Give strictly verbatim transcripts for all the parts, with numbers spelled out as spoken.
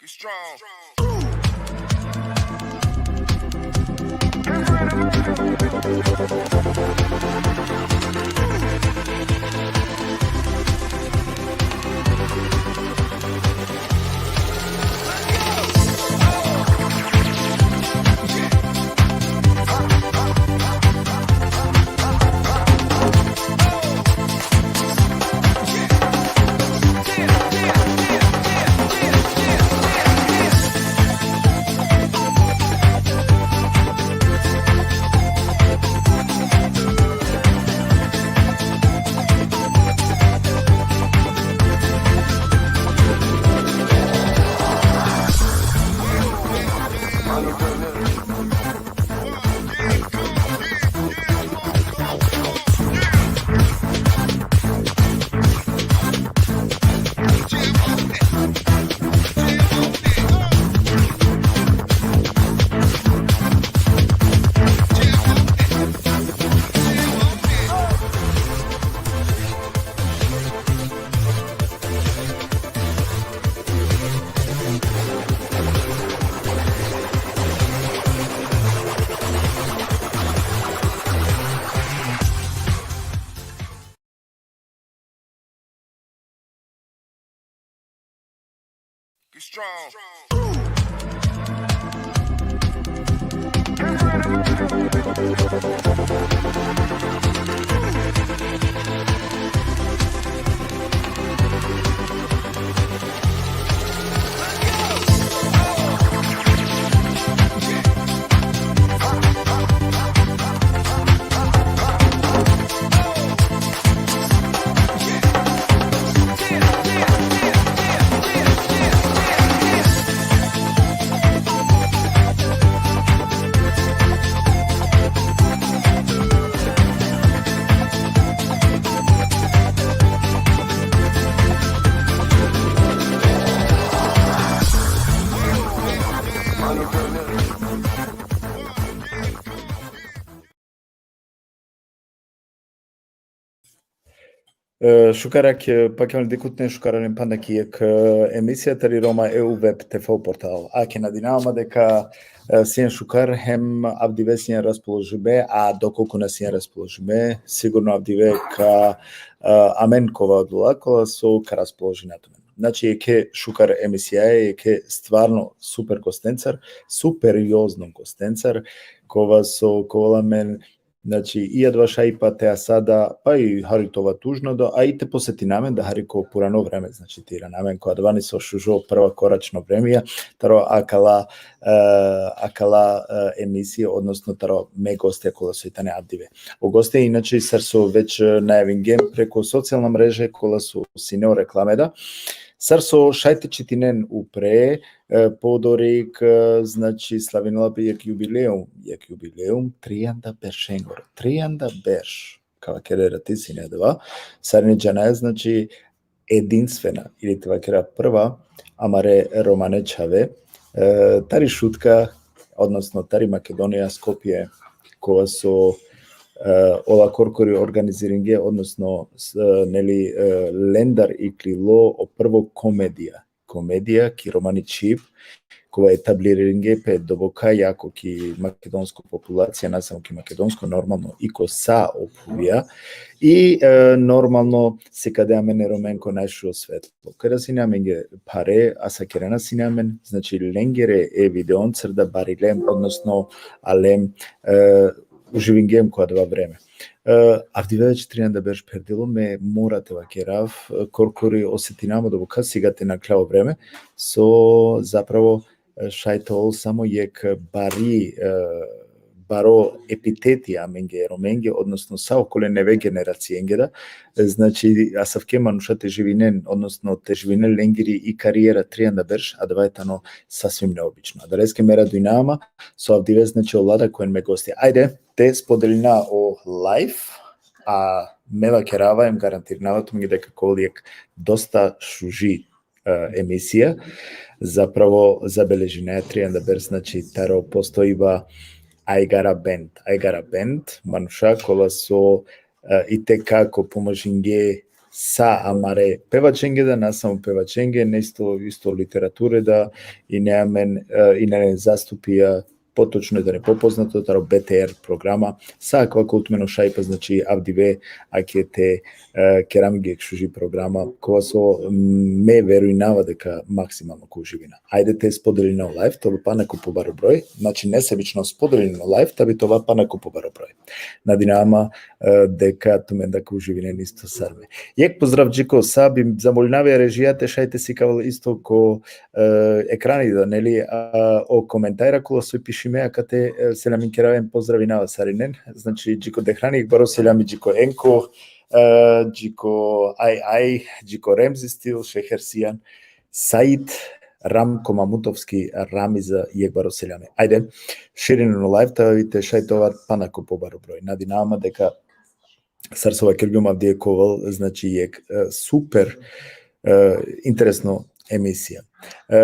Be strong. Be strong. E, šukar, ak, e, pakjavnen dikhutne, šukar alen panda ki jekh, e, emisija tari Roma E U web T V portal. Ake nadinama deka, e, sien šukar hem avdive sien raspoložibe, a dokolku na sien raspoložibe, sigurno avdive ka, e, amen kova odola kola so ka raspoložina tumen. Znači, jekhe šukar emisijaja, jekhe stvarno super gostencar, superiozno gostencar, kova so, kola amen, znači, i adava šaj pa te asada, pa i hari te ova tužno da, a i te posetina amen da hari ko purano vreme, znači, te irana amen ko adava niso šužo prva koračno vremija, taro akala, e, akala, e, emisije, odnosno taro me goste kola so i tane avdive. O goste, inače, sar so već, e, najavingjem preko socijalna mreže, kola so sine o reklame da, sar so šaj te čitinen upre, e, podorik, e, znači, slavinela pe jekh jubileum, jekh jubileum, trianda beršengoro, trianda berš, ka vakera, erati sine adava, sarine džanaja, znači, edinstvena, ili te vakera prva, amare romane čhave, e, tari Šutka, odnosno tari Makedonija, Skopje, kova so, e, ola korkori organiziringe, odnosno, s-, e, neli, e, lendar iklilo o prvo komedija, komedija ki romani čhib, kova etabliringe pe doboka jako ki makedonsko populacija, na samo ki makedonsko, normalno, i ko sa o phuvija, i, e, normalno, sikade amen e Romenko najšužo svetlo. Kera sine amenge phare, a sa kerena sine amen, znači, lengere e videoncar da barilem, odnosno alem, e, uživingjem ko adava vreme. E, avdive već trianda berš pherdilo, me mora te vakerav, e, korkori osetinama doboka, sigate nakhla o vreme, so zapravo, e, šaj te ol samo jekh bari, e, baro epiteti amenge Romenge, odnosno sa okole neve generacijenge da, e, znači, asavke manuša te živinen, odnosno te živinen lengiri i karijera trianda berš, adava i tano sasvim neobično. Adaleske me radujnama, so avdive, znači, ola da ka oven me gosti. Ajde, te spodelina o live, a me vakerava em garantirinava tumenge deka ka ol jekh dosta šuži, e, emisija. Zapravo, zabeležinaja trianda berš, znači, taro postojiba Ajgara Band. Ajgara Band, manuša kola so, e, i te kako pomožinge sa amare pevačenge da, na samo pevačenge, ne isto, isto literature da, i ne amen, e, i ne zastupija, potočno da ne popoznato, taro B T R programa, sa akava kova tumen o šajipa, znači, avdive, ake te, e, kera amenge jek šuži programa, kova so, m, me verujnava deka maksimalno ka uživina. Ajde te spodelina o live, te ova pana ko pobaro broj, znači, nesebično spodelina o live, ta bi te ova pana ko pobaro broj. Nadinama, e, deka tumen da ka uživinen isto sar me. Jek pozdrav dži ko sa, bi zamolinav e režija te šaj te sikavel isto ko, e, ekrani da, neli, a, o komentarja kola so pišime, akate, e, selaminkerava em pozdravinava sarinen, znači, dži ko Dehrani, jek baro selami dži ko Enko, e, dži ko Aj Aj, dži ko Remzi Stil, Šeher Sijan, Said, Ramko Mamutovski, Ramiza, jek baro selami. Ajde, širinen o live, ta bi te šaj te ova pana ko pobaro broj. Nadinama deka sar so vakergjum avdive ka ovel, znači, jek, e, super, e, interesno emisija. E,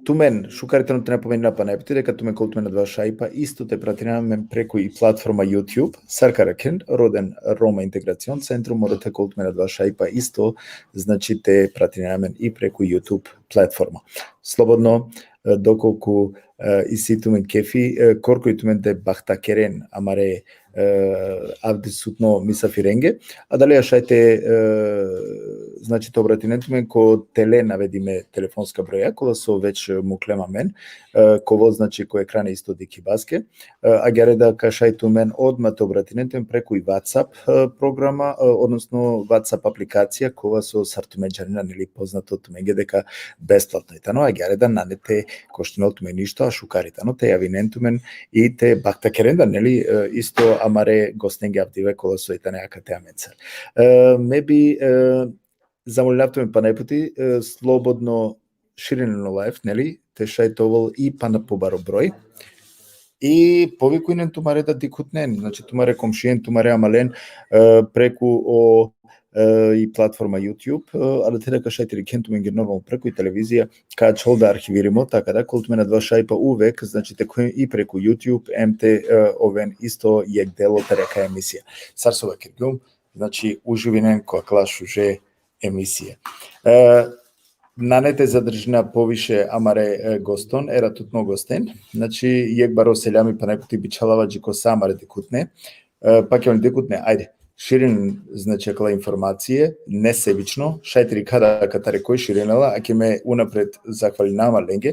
tumen, šukar i tano te napomenina pana jek puti, deka tumen kol tumen adava šajipa, isto te pratinen amen preku i platforma YouTube, sar ka arakhen, roden Roma Integracion Centrum, mora te kol tumen adava šajipa isto, znači, te pratinen amen i preku YouTube platforma. Slobodno, e, dokolku, e, isi tumen kefi, e, korkori tumen te bahtakeren amare, e, avdisutno misafirenge, adalea šaj te, e, znači, te obratinen tumen ko tele navedime telefonska broja, kola so već muklem amen, e, ka ovel, znači, ko ekrani isto dikhibaske, e, agjaar da ka šaj tumen odma te obratinen tumen preku i WhatsApp, e, programa, e, odnosno WhatsApp aplikacija, kova so sar tumen džanena, neli, poznato tumenge deka besplatno i tano, agjaar da nane te koštinel tumen ništo, a šukar i tano te javinen tumen i te bahtakeren da, neli, e, isto amare gostenge avdive kola so i tane akate amencar. E, me bi, e, zamolinav tumen pana jek puti, e, slobodno širinen o live, neli, te šaj te ovel i pana pobaro broj. I povikujnen tumare da dikhutnen, znači, tumare komšien, tumare amalen, e, preku o, e, i platforma YouTube, e, ali te da ka šaj te dikhen tumenge normalno preku i televizija, ka ačhol da arhivirimo, taka da kol tumen adava šajipa uvek, znači, te khuven i preku YouTube, em te, e, oven isto jek delo tari akaja emisija. Sar so vakergjum, znači, uživinen ko akala šuže emisije. E, nane te zadržina poviše amare, e, goston, eratutno gosten. Znači, jek baro seljami pana jek puti bičhalava dži ko sa amare dikhutne. E, pa ke on dikhutne, ajde, širin, znači, akala informacije, nesebično, šaj te dikha da katare koj širinela, ake me unapred zahvalinama lenge,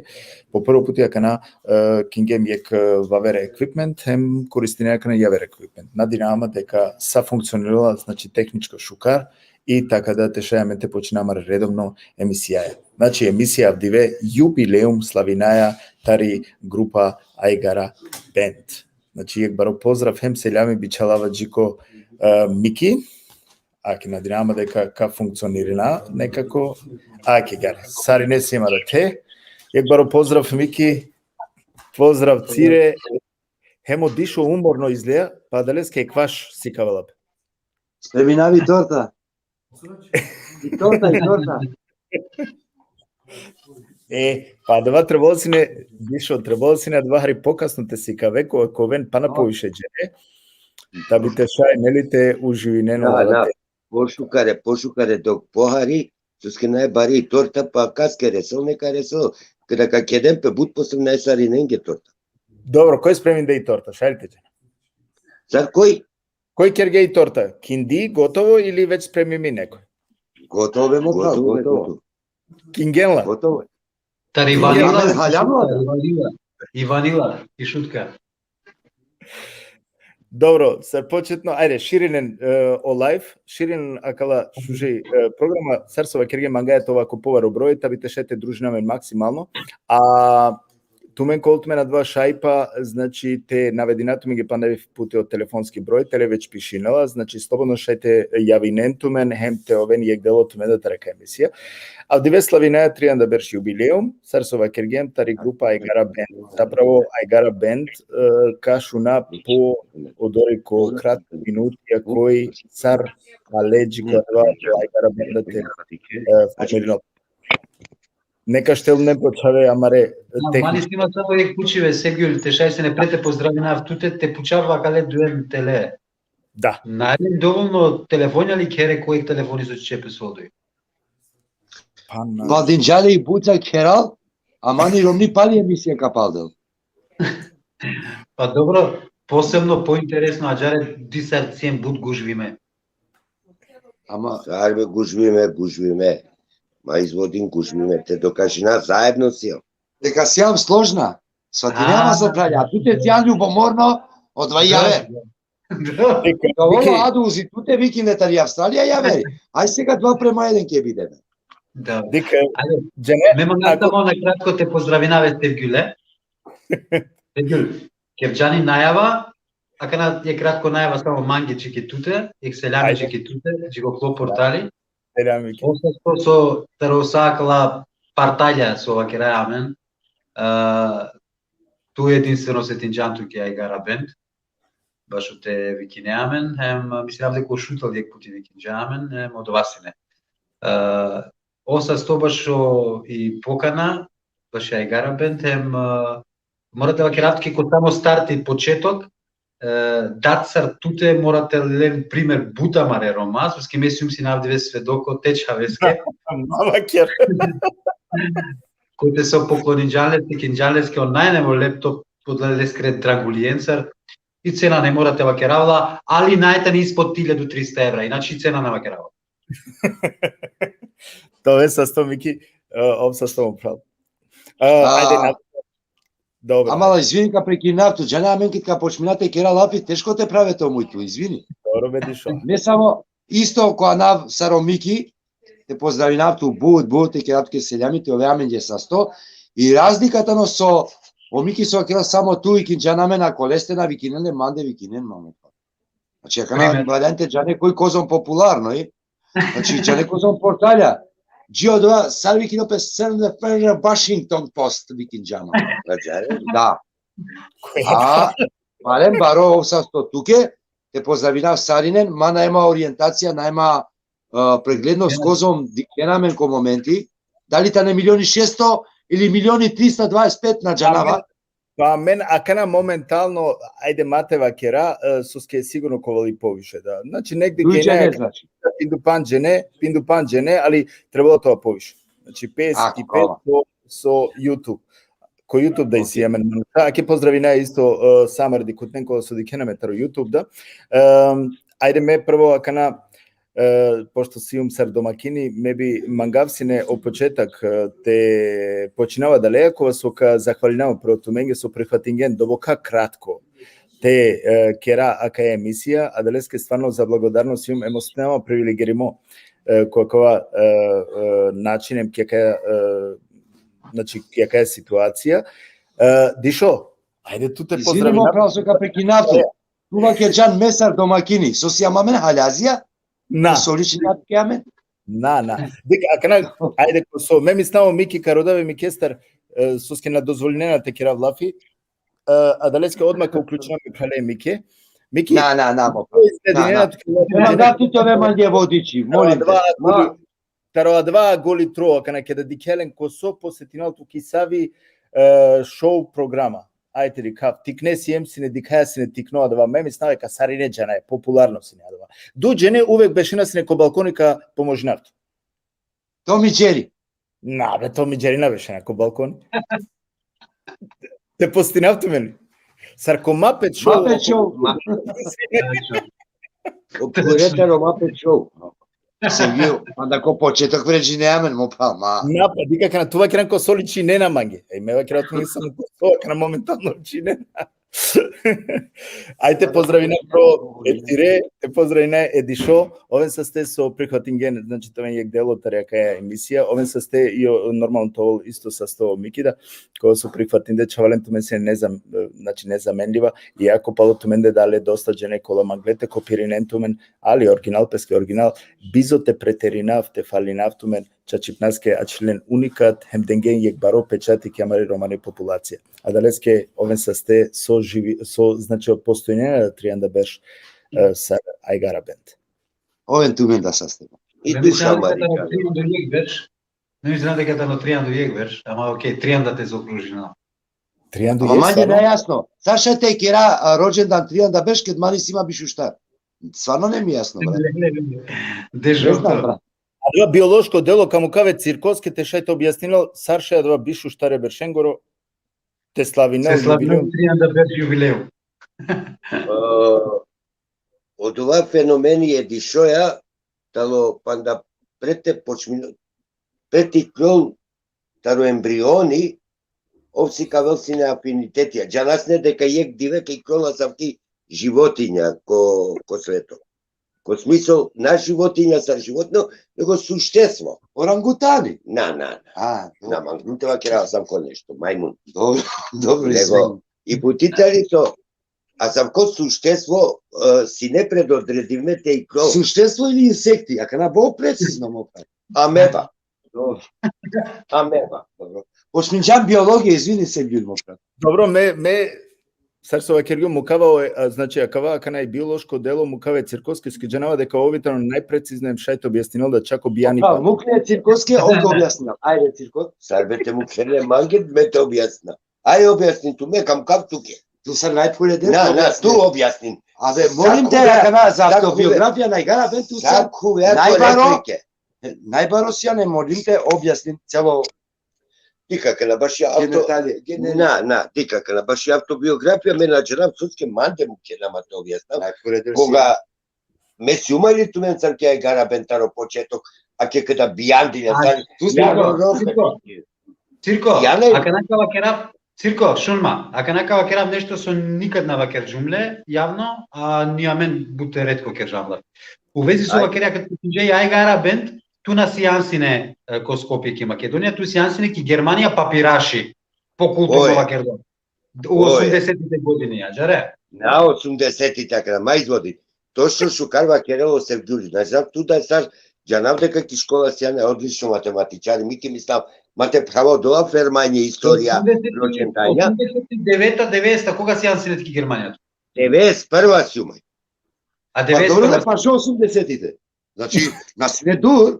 po prvo puti akana, e, kingjem jek, e, vaver equipment, hem koristinea akana javer equipment. Nadinama deka sa funkcionirela, znači, tehničko šukar, i taka da te šaj amen te počina amare redovno emisijaja. Znači, emisija avdive jubileum slavinaja tari grupa Ajgara Band. Znači, jek baro pozdrav, hem seljami bičhalava dži ko, e, Miki, ake nadinama deka ka funkcionirina nekako, ake gare. Sarine si amare te, jek baro pozdrav, Miki, pozdrav, Cire, hem o Dišo umorno izlea, pa adaleske ekvaš sikavela pe. Spremina vi torta. I torta, i torta. E, pa adava trebol sine, Dišo, trebol sine adava hari pokasno te sikave, ko, ka oven pana poviše džene, da bi te šaj, neli, te uživinen. Da, da. Pošukare, pošukare, dok pohari, soske naj bari torta, pa kaske resel, neka resel, kada ka keden pe but posle naj sarinenge torta. Dobro, koj spreminde i torta, šaj li te džana? Sar koj? Koj kergja i torta? Kindi, gotovo ili već spremimi nekoj? Gotovo, be, mo, gotovo, gotovo. Kingen la? Gotovo. Tari vanila, haljam la? I vanila, i vanila, i Šutka. Dobro, sar početno, ajde, širinen, e, o live, širinen akala šuži, e, programa, sar so vakergjem, mangaja te ova ko pobaro broj, ta bi te šaj te družina amen maksimalno, a tumen kol tumen adava šajipa, znači, te navedina tumenge pana jek puti o telefonski broj, tele već pišinela, znači, slobodno šaj te javinen tumen, hem te oven jek delo tumen da tari akaja emisija. Avdive slavinaja trianda berš jubileum, sar so vakergjem, tari grupa Ajgara Band. Zapravo, Ajgara Band, e, ka šuna po odori ko kratko minutija koj sar ale dži ko adava Ajgara Band te, e, formirino. Neka štel ne počave amare, da, tehnički. Mani sima samo jek pučibe, Sergjul, te šaj se ne pre te pozdravinav tute, te pučav akale dujem tele. Da. Naj len dovolno telefonja li khere koj telefoni so čepe sodoj. Pa na. Pa dinđa le i buca keral, ama ni romni pali emisija ka paldel. Pa dobro, posebno pointeresno, ađare disar cien but gužvime. Ama Sar be gužvime, gužvime. Ma izvodin gužvime, te dokažina zajedno si. deka sijam složna. Svatinjama A. Sa, pralja. Tu te sijam ljubomorno, odva i javer. Da. Dovolno Dikh- Adu uzi, tu te vikin le tari Avstralija, javer. Aj sega dva prema eden ke bideme. Da. Dikh, e, Ajde, džane, me mangava ako- samo na kratko te pozdravinava Sevgjule. Sevgjul, kevđani najava, akana e kratko najava samo mange dži ki tute, ek selami Ajde. dži ki tute, dži ko Klo portali. Selam, Miki. Ov sasto so taro sa akala partalja so vakeraja amen, e, tu edinstveno setinđan tuke Ajgara Band. Bašo te vikine amen, hem, e, mislinav deka o Šutal jekh puti vikinđa amen, hem odova sine. E, ov sasto bašo i pokana, bašo Ajgara Band, hem, e, mora te vakerav tuke ko samo starti, početok, e, dat sar tute mora te len primer but amare Roma, soske me sijum sine avdive svedoko te čhaveske, Mama kjer. kote so pokloninđan leske, kinđan leske o najnevo laptop, podle leskere dranguliencar, i cena ne mora te vakerav la, ali naj tani ispod hiljadu trista evra, inače i cena ne vakerav la. To je sasto, Miki, e, ov sasto, mo phral. E, A. Ajde, na... Dobro. Ama la, izvini, ka prekinav tu, džane, amen kit ka počmina te kera lafi, teško te prave to muj tu, izvini. Dobro, be, Dišo. Me samo isto ko anav sar o Miki, te pozdravinav tu but, but, te kerav tuke selami, te ove amenge sasto. I razlika tano so o Miki so kera samo tu i kinđan amen, a koleste na vikinen le, mande vikinen, mamo. Znači, akana Primer. valjani te džane koj kozom popularno, i? Znači, džane kozom portalja. Dži odova, sar vikino pe, Washington Post vikinđan. Da. A, palem baro ov sasto tuke, te pozdravinav sarinen, ma najma orijentacija, najma, e, preglednost kozom dikhena amen ko momenti, dali tane milioni šesto ili milioni trista dvadeset pet, na džanava. Pa amen akana momentalno, ajde, ma te vakera, e, soske sigurno ka ovel i poviše, da. Znači, negde Duj ke džene, ne, znači. pindu pandž džene, pindu pandž džene, ali trebalo te ova poviše. Znači, pedeset i pet Ako, so, so YouTube. Ko YouTube da isi amen manuša, ake pozdravina isto, e, samar dikhutnen kola so dikhena me taro YouTube, da. Em, ajde, me prvo akana, e, pošto sijum sar domakini, me bi mangav sine o početak, e, te počinava adaleja, kova so ka zahvalinava prvo tumenge so prihvatingen doboka kratko te, e, kera akaja emisija, adaleske stvarno zablagodarno sijum, em osetinava privilegirimo, e, ko akava, e, e, način, em ki akaja, e, znači, ki akaja situacija. E, Dišo, ajde tu te Izvini, mo pozdravinav. phral, so ka prekinav tu. Tu vakerđan me sar domakini, so sijam amen haljazija, Na. So ličinđa tuke amen? Na, na. Dikh, akana, ajde, ko so, me mislinava o Miki ka rodav e Mikestar, e, soske na dozvolinena te kerav lafi, e, adaleske odma ka uključinav mi phrale Mike. Miki, Na, na, na, mo. ko izgledinena Na, na. tuke lafi, Ema da ti te ove mange vodiči, molim te. Adava Ma, goli, taro adava goli tro, akana keda dikhelen ko so, posetinel tu ki savi, e, šou programa. Ajde, dikhav, tikne siem sine, dikhaja sine tikno adava, me mislinava ka sarine džanaja, popularno sine adava. Duj džene uvek bešena sine ko balkoni ka pomožinav tu. Tom i Džeri. Na, be, Tom i Džeri na bešena ko balkoni. Te postinav tumen. Sar ko Muppet Show. Muppet Show. O pure taro Muppet Show. Sevgjul, anda ko početok vređine amen, mo phral, ma. Na, pa dikh akana, tu vakeran ko so ličinena mange. Ej, me vakerav tumen samo ko so akana momentalno ličinena. Ajde, pozdravina, bro, e Tire, te pozdravina e Dišo, oven saste so prihvatingen, znači, te oven jekh delo tari akaja emisija, oven saste i o, normalno, te ovel isto sasto o Mikida, kova so prihvatinde, čhavalen, tumen sine nezam-, znači, nezamenljiva, iako palo tumende da le dosta džene kola mangle te kopirinen tumen, ali original peske original, bizo te preterinav, te falinav tumen, čačipnaske ačhilen unikat, hem dengen jekh baro pečati ki amari romani populacija. Adaleske oven saste so živi, so, znači, postojinena trianda berš, e, sar Ajgara bend. Oven tumen da saste. I Me duša mislinava deka Marika. tano trianda u jekh berš. Me mislinava deka tano trianda u jekh berš, ama okej, trianda te zaokružina. Trianda u Ama jekh, mange stvarno? na jasno. Sar šaj te kera, a, rođendan trianda berš, ked man isi ma biš u štar. Stvarno ne mi jasno, brate. Dežo Ne znam, to. brate. Adava biološko delo ka mukave cirkoske te šaj te objasninel sar šaj adava bišu štare beršengoro te slavinel Se slavino jubileum. trianda berš jubileu. E, odova fenomeni e dišoja, talo panda pred te počmino, pred te iklol taro embrioni, ov si ka avel sine afinitetija. Džanas ne deka jekh dive ka iklol asavki životinja ko, ko sveto. Ko smisel, na životinja sar životinjo, nego suštestvo. Orangutani. Na, na, na. A, Na, manglum te vakera asavko nešto, majmun. dobro, dobro, Nego, izvini. I buti tani so, asavko suštestvo, e, sine predodredime te iklol. Suštestvo ili insekti, akana bo precizno mo pa. Ameba. Ameba. Dobro. Počminđam biologija, izvini se, Gjul, mo pa. Dobro, me, me, sar so vakergjum, mukava, o, a, znači, akava, akana i biološko delo, mukave cirkoske, ske džanava deka ov i tano najprecizno em šaj te objasninel da čak o bijani Pa, pa. mukne cirkoske, ov ka objasnina. Ajde, cirko. Sar be te mukhele mange me te objasna. Aj objasnin tu, me ka mukhav tuke. Tu sar najpure de. Na, na, tu objasnin. Ave, molim te, Sa akana za sa autobiografija, najgara ben tu Sa sar. kuvea Najbaro- replike. Najbaro sijane, molim te, objasnin celo Dikh akana baši auto. Generalia, generalia. Na, na, dikh akana baši autobiografija, me na džanav soske mande mukhena ma te objasna. Najpure de. Koga me sijum li tumen sar ki Agara bend taro početok, a ke kada bijandilja A, sar tu si ja Cirko, ro- Cirko, Cirko, Ja ne- akana ka vakerav, Cirko, šun ma, akana ka vakerav nešto so nikad na vakergjum le javno, a ni amen but retko kergjam la. U vezi so Ajde. Vakerea, kad počinđe i Agara bend, tu na sijan sine, e, ko Skopje ki Makedonija, tu sijan sine ki Germanija, Papiraši, po kulturno Oj. vakerdo. U Oj. osumdesetite godine, ja, džare? Na osumdesetite akana, ma izvodi. Točno šukar vakerela o Sevgjuli. Na džanav tu da sar, džanav deka ki škola sijane odlično matematičari, mi ki mislav, ma te phrava odola fermanje istorija, Osumdeset, rođendanja. Osumdeset deveta, devedeseta, koga sijan sine ki Germanija? Devedeset prva sijum. A Pa devedeset dobro, prva. ne pašo osumdesetite. Znači, na sine dur,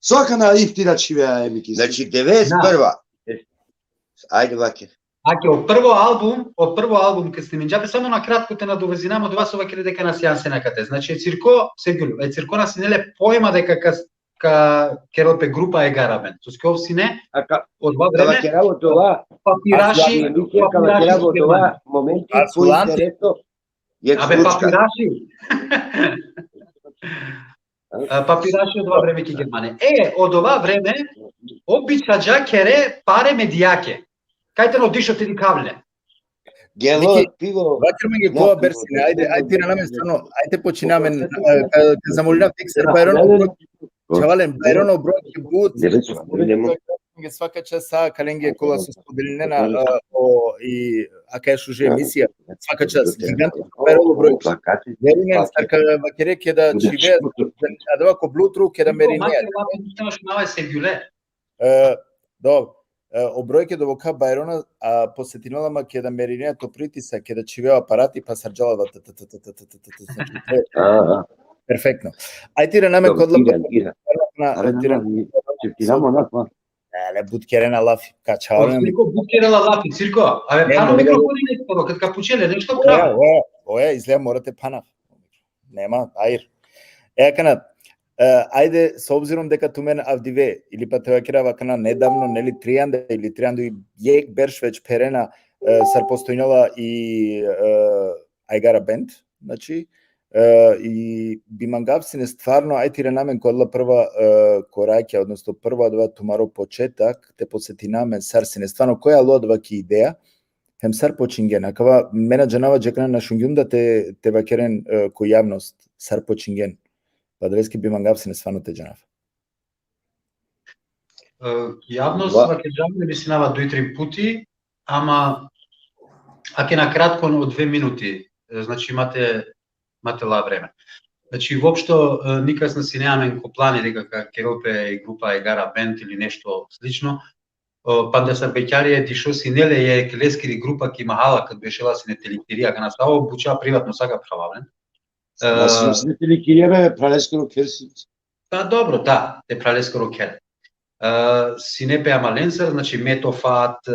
so akana iftira čhivea e Mikis. Znači, devedeset prva. Ajde, vaker. Ake, o prvo album, o prvo album kad sniminđa pe, samo na kratko te nadovezinam, odova so vakere deka na sijan sine akate. Znači, e Cirko, Sevgjul, e Cirko na sine le pojma deka ka, ka kerel pe grupa Agara bend. Soske ov sine, A ka, odova ka vreme, vakerav odova, Papiraši, a Papiraši ka vakerav ki odova Germanija. momenti A koji Sulanti? interesno, jek Abe, slučka. Papiraši. E, Papiraši odova vreme ki Germanija. E, odova vreme, ov bičhađa khere pare medijake. Kaj te no dišo te dikhav le. Gelo, Miki, pivo. Vaker mange No, kova pivo, bersine, pivo, ajde, pivo, ajde, pivo. Irana, me stvarno, ajde počiname, e, ka, ka zamolina fikser, Bajron, čhavalen, Bajron, o broj ki but, Deve su, idemo. svaka čast sa kalenge kola so spodelinena, e, o, i, akaja šuže emisija, svaka čast, gigant, Bajron, o broj. Verinen, sar ka vakere keda čhive, adava ko Bluetooth, keda merine. Mate, mate, šunava Sevgjule. E, dobro. E, o broj keda voka Bajrona, a posetinela ma keda merinea to pritisak, keda čhivea aparati, pa sar džala da, ta, ta, ta, znači, to je Aha. Perfektno. Ajde, Irana, me Dobro, kodla Iran, Iran. Are, Iran. Cirko, lafi. Ele, but kerena lafi, ka čhavena. Cirko, but kerela lafi, Cirko. Ave, Ne, pano ne, mikrofoni nešto, kad ka pučele, nešto Oja, pravo. oja, oja, izgleda mora te pana. Nema, ajr. E, akana, e, ajde, s obzirom deka tumen avdive, ili pa te vakerav akana nedavno, neli, trianda ili trianda i jek berš već pherena, e, sar postojnela i, e, Agara bend, znači, e, i bi mangav sine stvarno, ajde, Irana, amen ko adala prva, e, korakja, odnosno prvo adava tumaro početak, te podsetina amen sar sine stvarno, koja alo adava ki ideja, hem sar počingen, akava me na džanava, džekana na šungjum da te, te vakeren, e, ko javnost, sar počingen. Pa adaleske bi mangav sine stvarno te džanav. E, javnost Ba- vakerđam, ne mislinava duj, tri puti, ama ake na kratko, o dve minuti, e, znači, mate, mate la vreme. Znači, voopšto, e, nikas na sine amen ko plani deka ka kerel pe i grupa Agara bend ili nešto slično. E, panda sar bekjari e dišo sine le jekh leskiri grupa ki mahala kad bešela sine telikirija, akana sa o buča privatno sa ka phravalen. E, Na sine telikirija, be, praleskoro kher si. Pa dobro, da, te praleskoro kher. E, E, sine pe amalencar, znači, me, Tofat, e,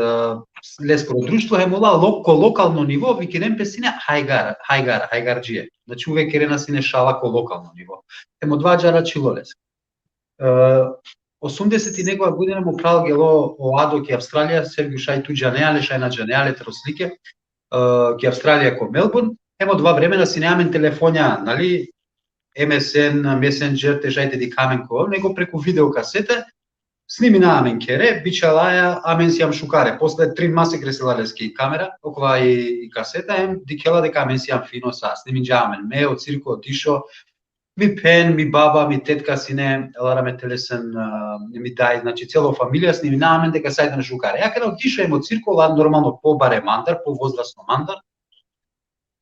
leskoro društvo, hem ola lo-, ko lokalno nivo, vikinen pe sine hajgar, hajgar, hajgardžie. Znači, uvek kerena sine šala ko lokalno nivo. Hem odova ađahar ačhilo leske. E, osumdeset i nekoja godina mo phral gelo o Ado ki Avstralija, Sergio, šaj tu džanea le, šaj na džanea le, taro slike, e, ki Avstralija ko Melbourne, hem odova vreme na sine amen telefonja, nali, M S N, Messenger, te šaj te dikha amen ko, nego preku video kasete, snimina amen khere, bičhalaja, amen sijam šukare. Posle trin masek resela leske i kamera, okola i, i kaseta, hem dikhela deka amen sijam fino, sa sniminđa amen, me, o Cirko, o Dišo, mi phen, mi baba, mi tetka sine, Allah rahmet eylesin, a, mi daj, znači, celo familija snimina amen deka sa idem šukare. Ja, keda o Dišo hem o Cirko, ola normalno pobare mandar, povozrasno mandar.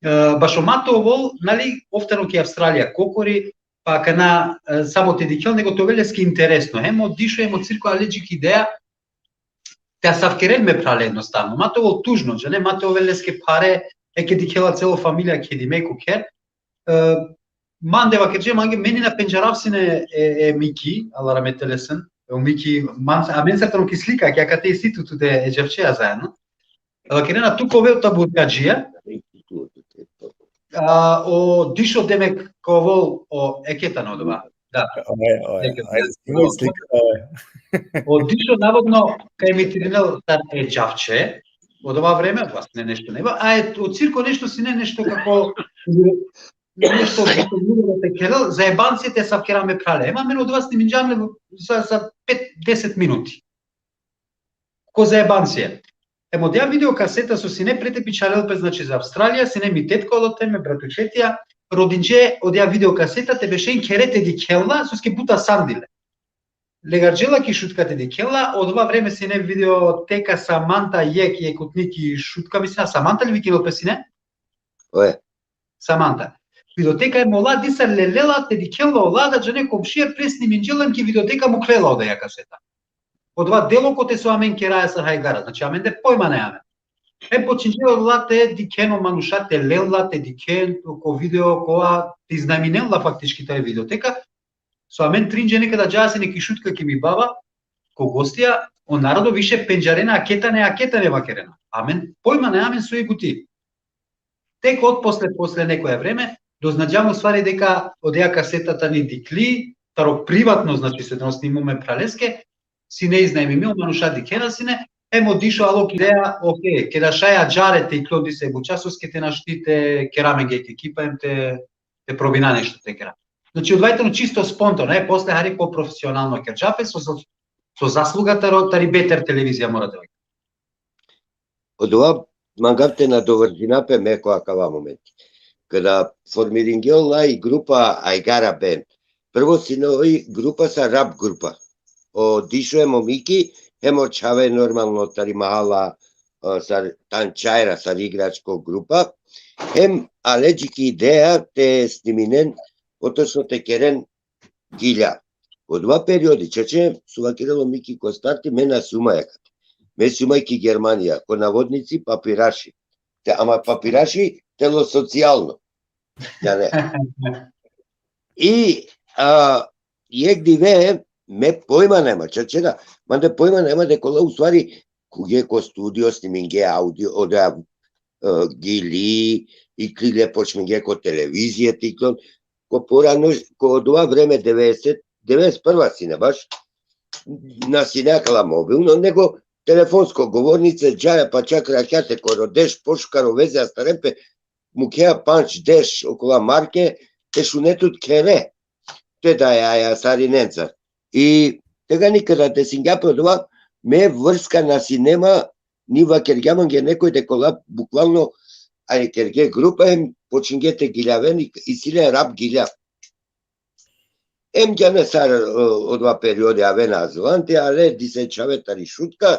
E, bašo ma te ovel, nali, ov tano ki Avstralija kokori, pa akana, e, samo te dikhel, nego te ovel leske interesno. Hem o Dišo hem o Cirko ale dži ki ideja te asavkerel me phrale, jednostavno. Ma te ovel tužno, džane, ma te ovel leske phare, e, ke dikhela celo familija kedime ko kher. E, mande vakerđe, mange, me ni na pendžarav sine e, e Miki, Allah rahmet eylesin, e o Miki, man, amencar tano ki slika, ki akate isi tu, tute e džavćeja zaedno. Vakerena tu ka ovel o taburkadžija, a o Dišo, demek, ka ovel o, eke tano odova. Da. Oj, oj, eke, oj, eke, slika, oj. O Dišo navodno ka imitirinel sar e džavće, odova vreme, odova sine nešto neba, a e, o Cirko nešto sine nešto kako, nešto kako te kerel, zajebancija te asavkera me phrale. Ema, amen odova sniminđam le za, za pet, deset minuti. Ko zajebancija. Hem odoja video kaseta so sine, pre te bičhalel pe, znači, za Avstralija, sine mi tetka odote, me bratučetija, rodinđe odoja video kaseta te bešen khere te dikhel la, soske but asandile. Legarđela ki Šutka te dikhel la, odova vreme sine videoteka Samanta jek, jek utni ki Šutka, mislim, Samanta li vikinel pe sine? Oje. Samanta. Videoteka hem ola disar lelela te dikhel la ola, da džane, komšije presniminđe la hem ki videoteka mukhle la odoja kaseta. Odova delo kote so amen keraja sar hajgara, znači, amen de pojma nane amen. Hem počinđe ola te dikhen o manuša, te len la, te dikhen ko video, kola te iznajminen la faktički tari videoteka. So amen trin džene keda džaja sine ki Šutka ki mi baba, ko gostija, o narodo više pendžarena, ake tane, ake tane vakerena. Amen pojma nane amen so i buti. Tek otposle, posle nekoja vreme, doznađam u stvari deka odoja kaseta tani dikli, taro privatno, znači, so tano snimimo me phraleske, sine iznajmimi, o manuša dikhena sine, hem o Dišo alo ki ideja, okej, keda šaj ađahar te iklon dise buća, soske te našti te kera amenge jek ekipa, hem te, te probina nešto te kera. Znači, odova i tano čisto spontano, e, posle hari poprofesionalno kerđa pe, so, so, so zasluga taro, tari Beter televizija, mora da. Odova mangav te nadovršina pe me ko akava momenti. Keda formiringje la i grupa Ajgara Band, prvo sine i grupa sa rap grupa. O Dišo hem o Miki, hem o čhave normalno tari mahala, e, sar tančajra, sar igračko grupa, hem ale dži ki ideja te sniminen, odnosno te keren gilja. Odova periodi, čače, so vakerela o Miki ko starti, me na sijum akate. Me sijum ki Germanija, ko navodnici papiraši. Te, ama papiraši, telo socijalno. Džane. I, a, jek dive, me pojma nane ma, čače, da, mande pojma nane ma deka ola u stvari khuvge ko studio, sniminge audio, odoja, e, gili, iklile, počminge ko televizija te iklon, ko porano, ko odova vreme devedeset, devedeset prva sine baš, na sine akala mobilno, nego telefonsko govornice, džaja pa čak rakhja te koro deš, pošukaro veze astaren pe, mukhea pandž deš okola marke, te šune tut khere, te dajaja sarinencar. I tegani keda desingja pe odova, me vrska na sine ma, ni vakergja mange nekoj deka ola bukvalno, ajde, kerge grupa, hem počinge te giljaven, i, isi len rap gilja. Em džane sar, e, odova periodi avena azilanti, ale dise čhave tari Šutka,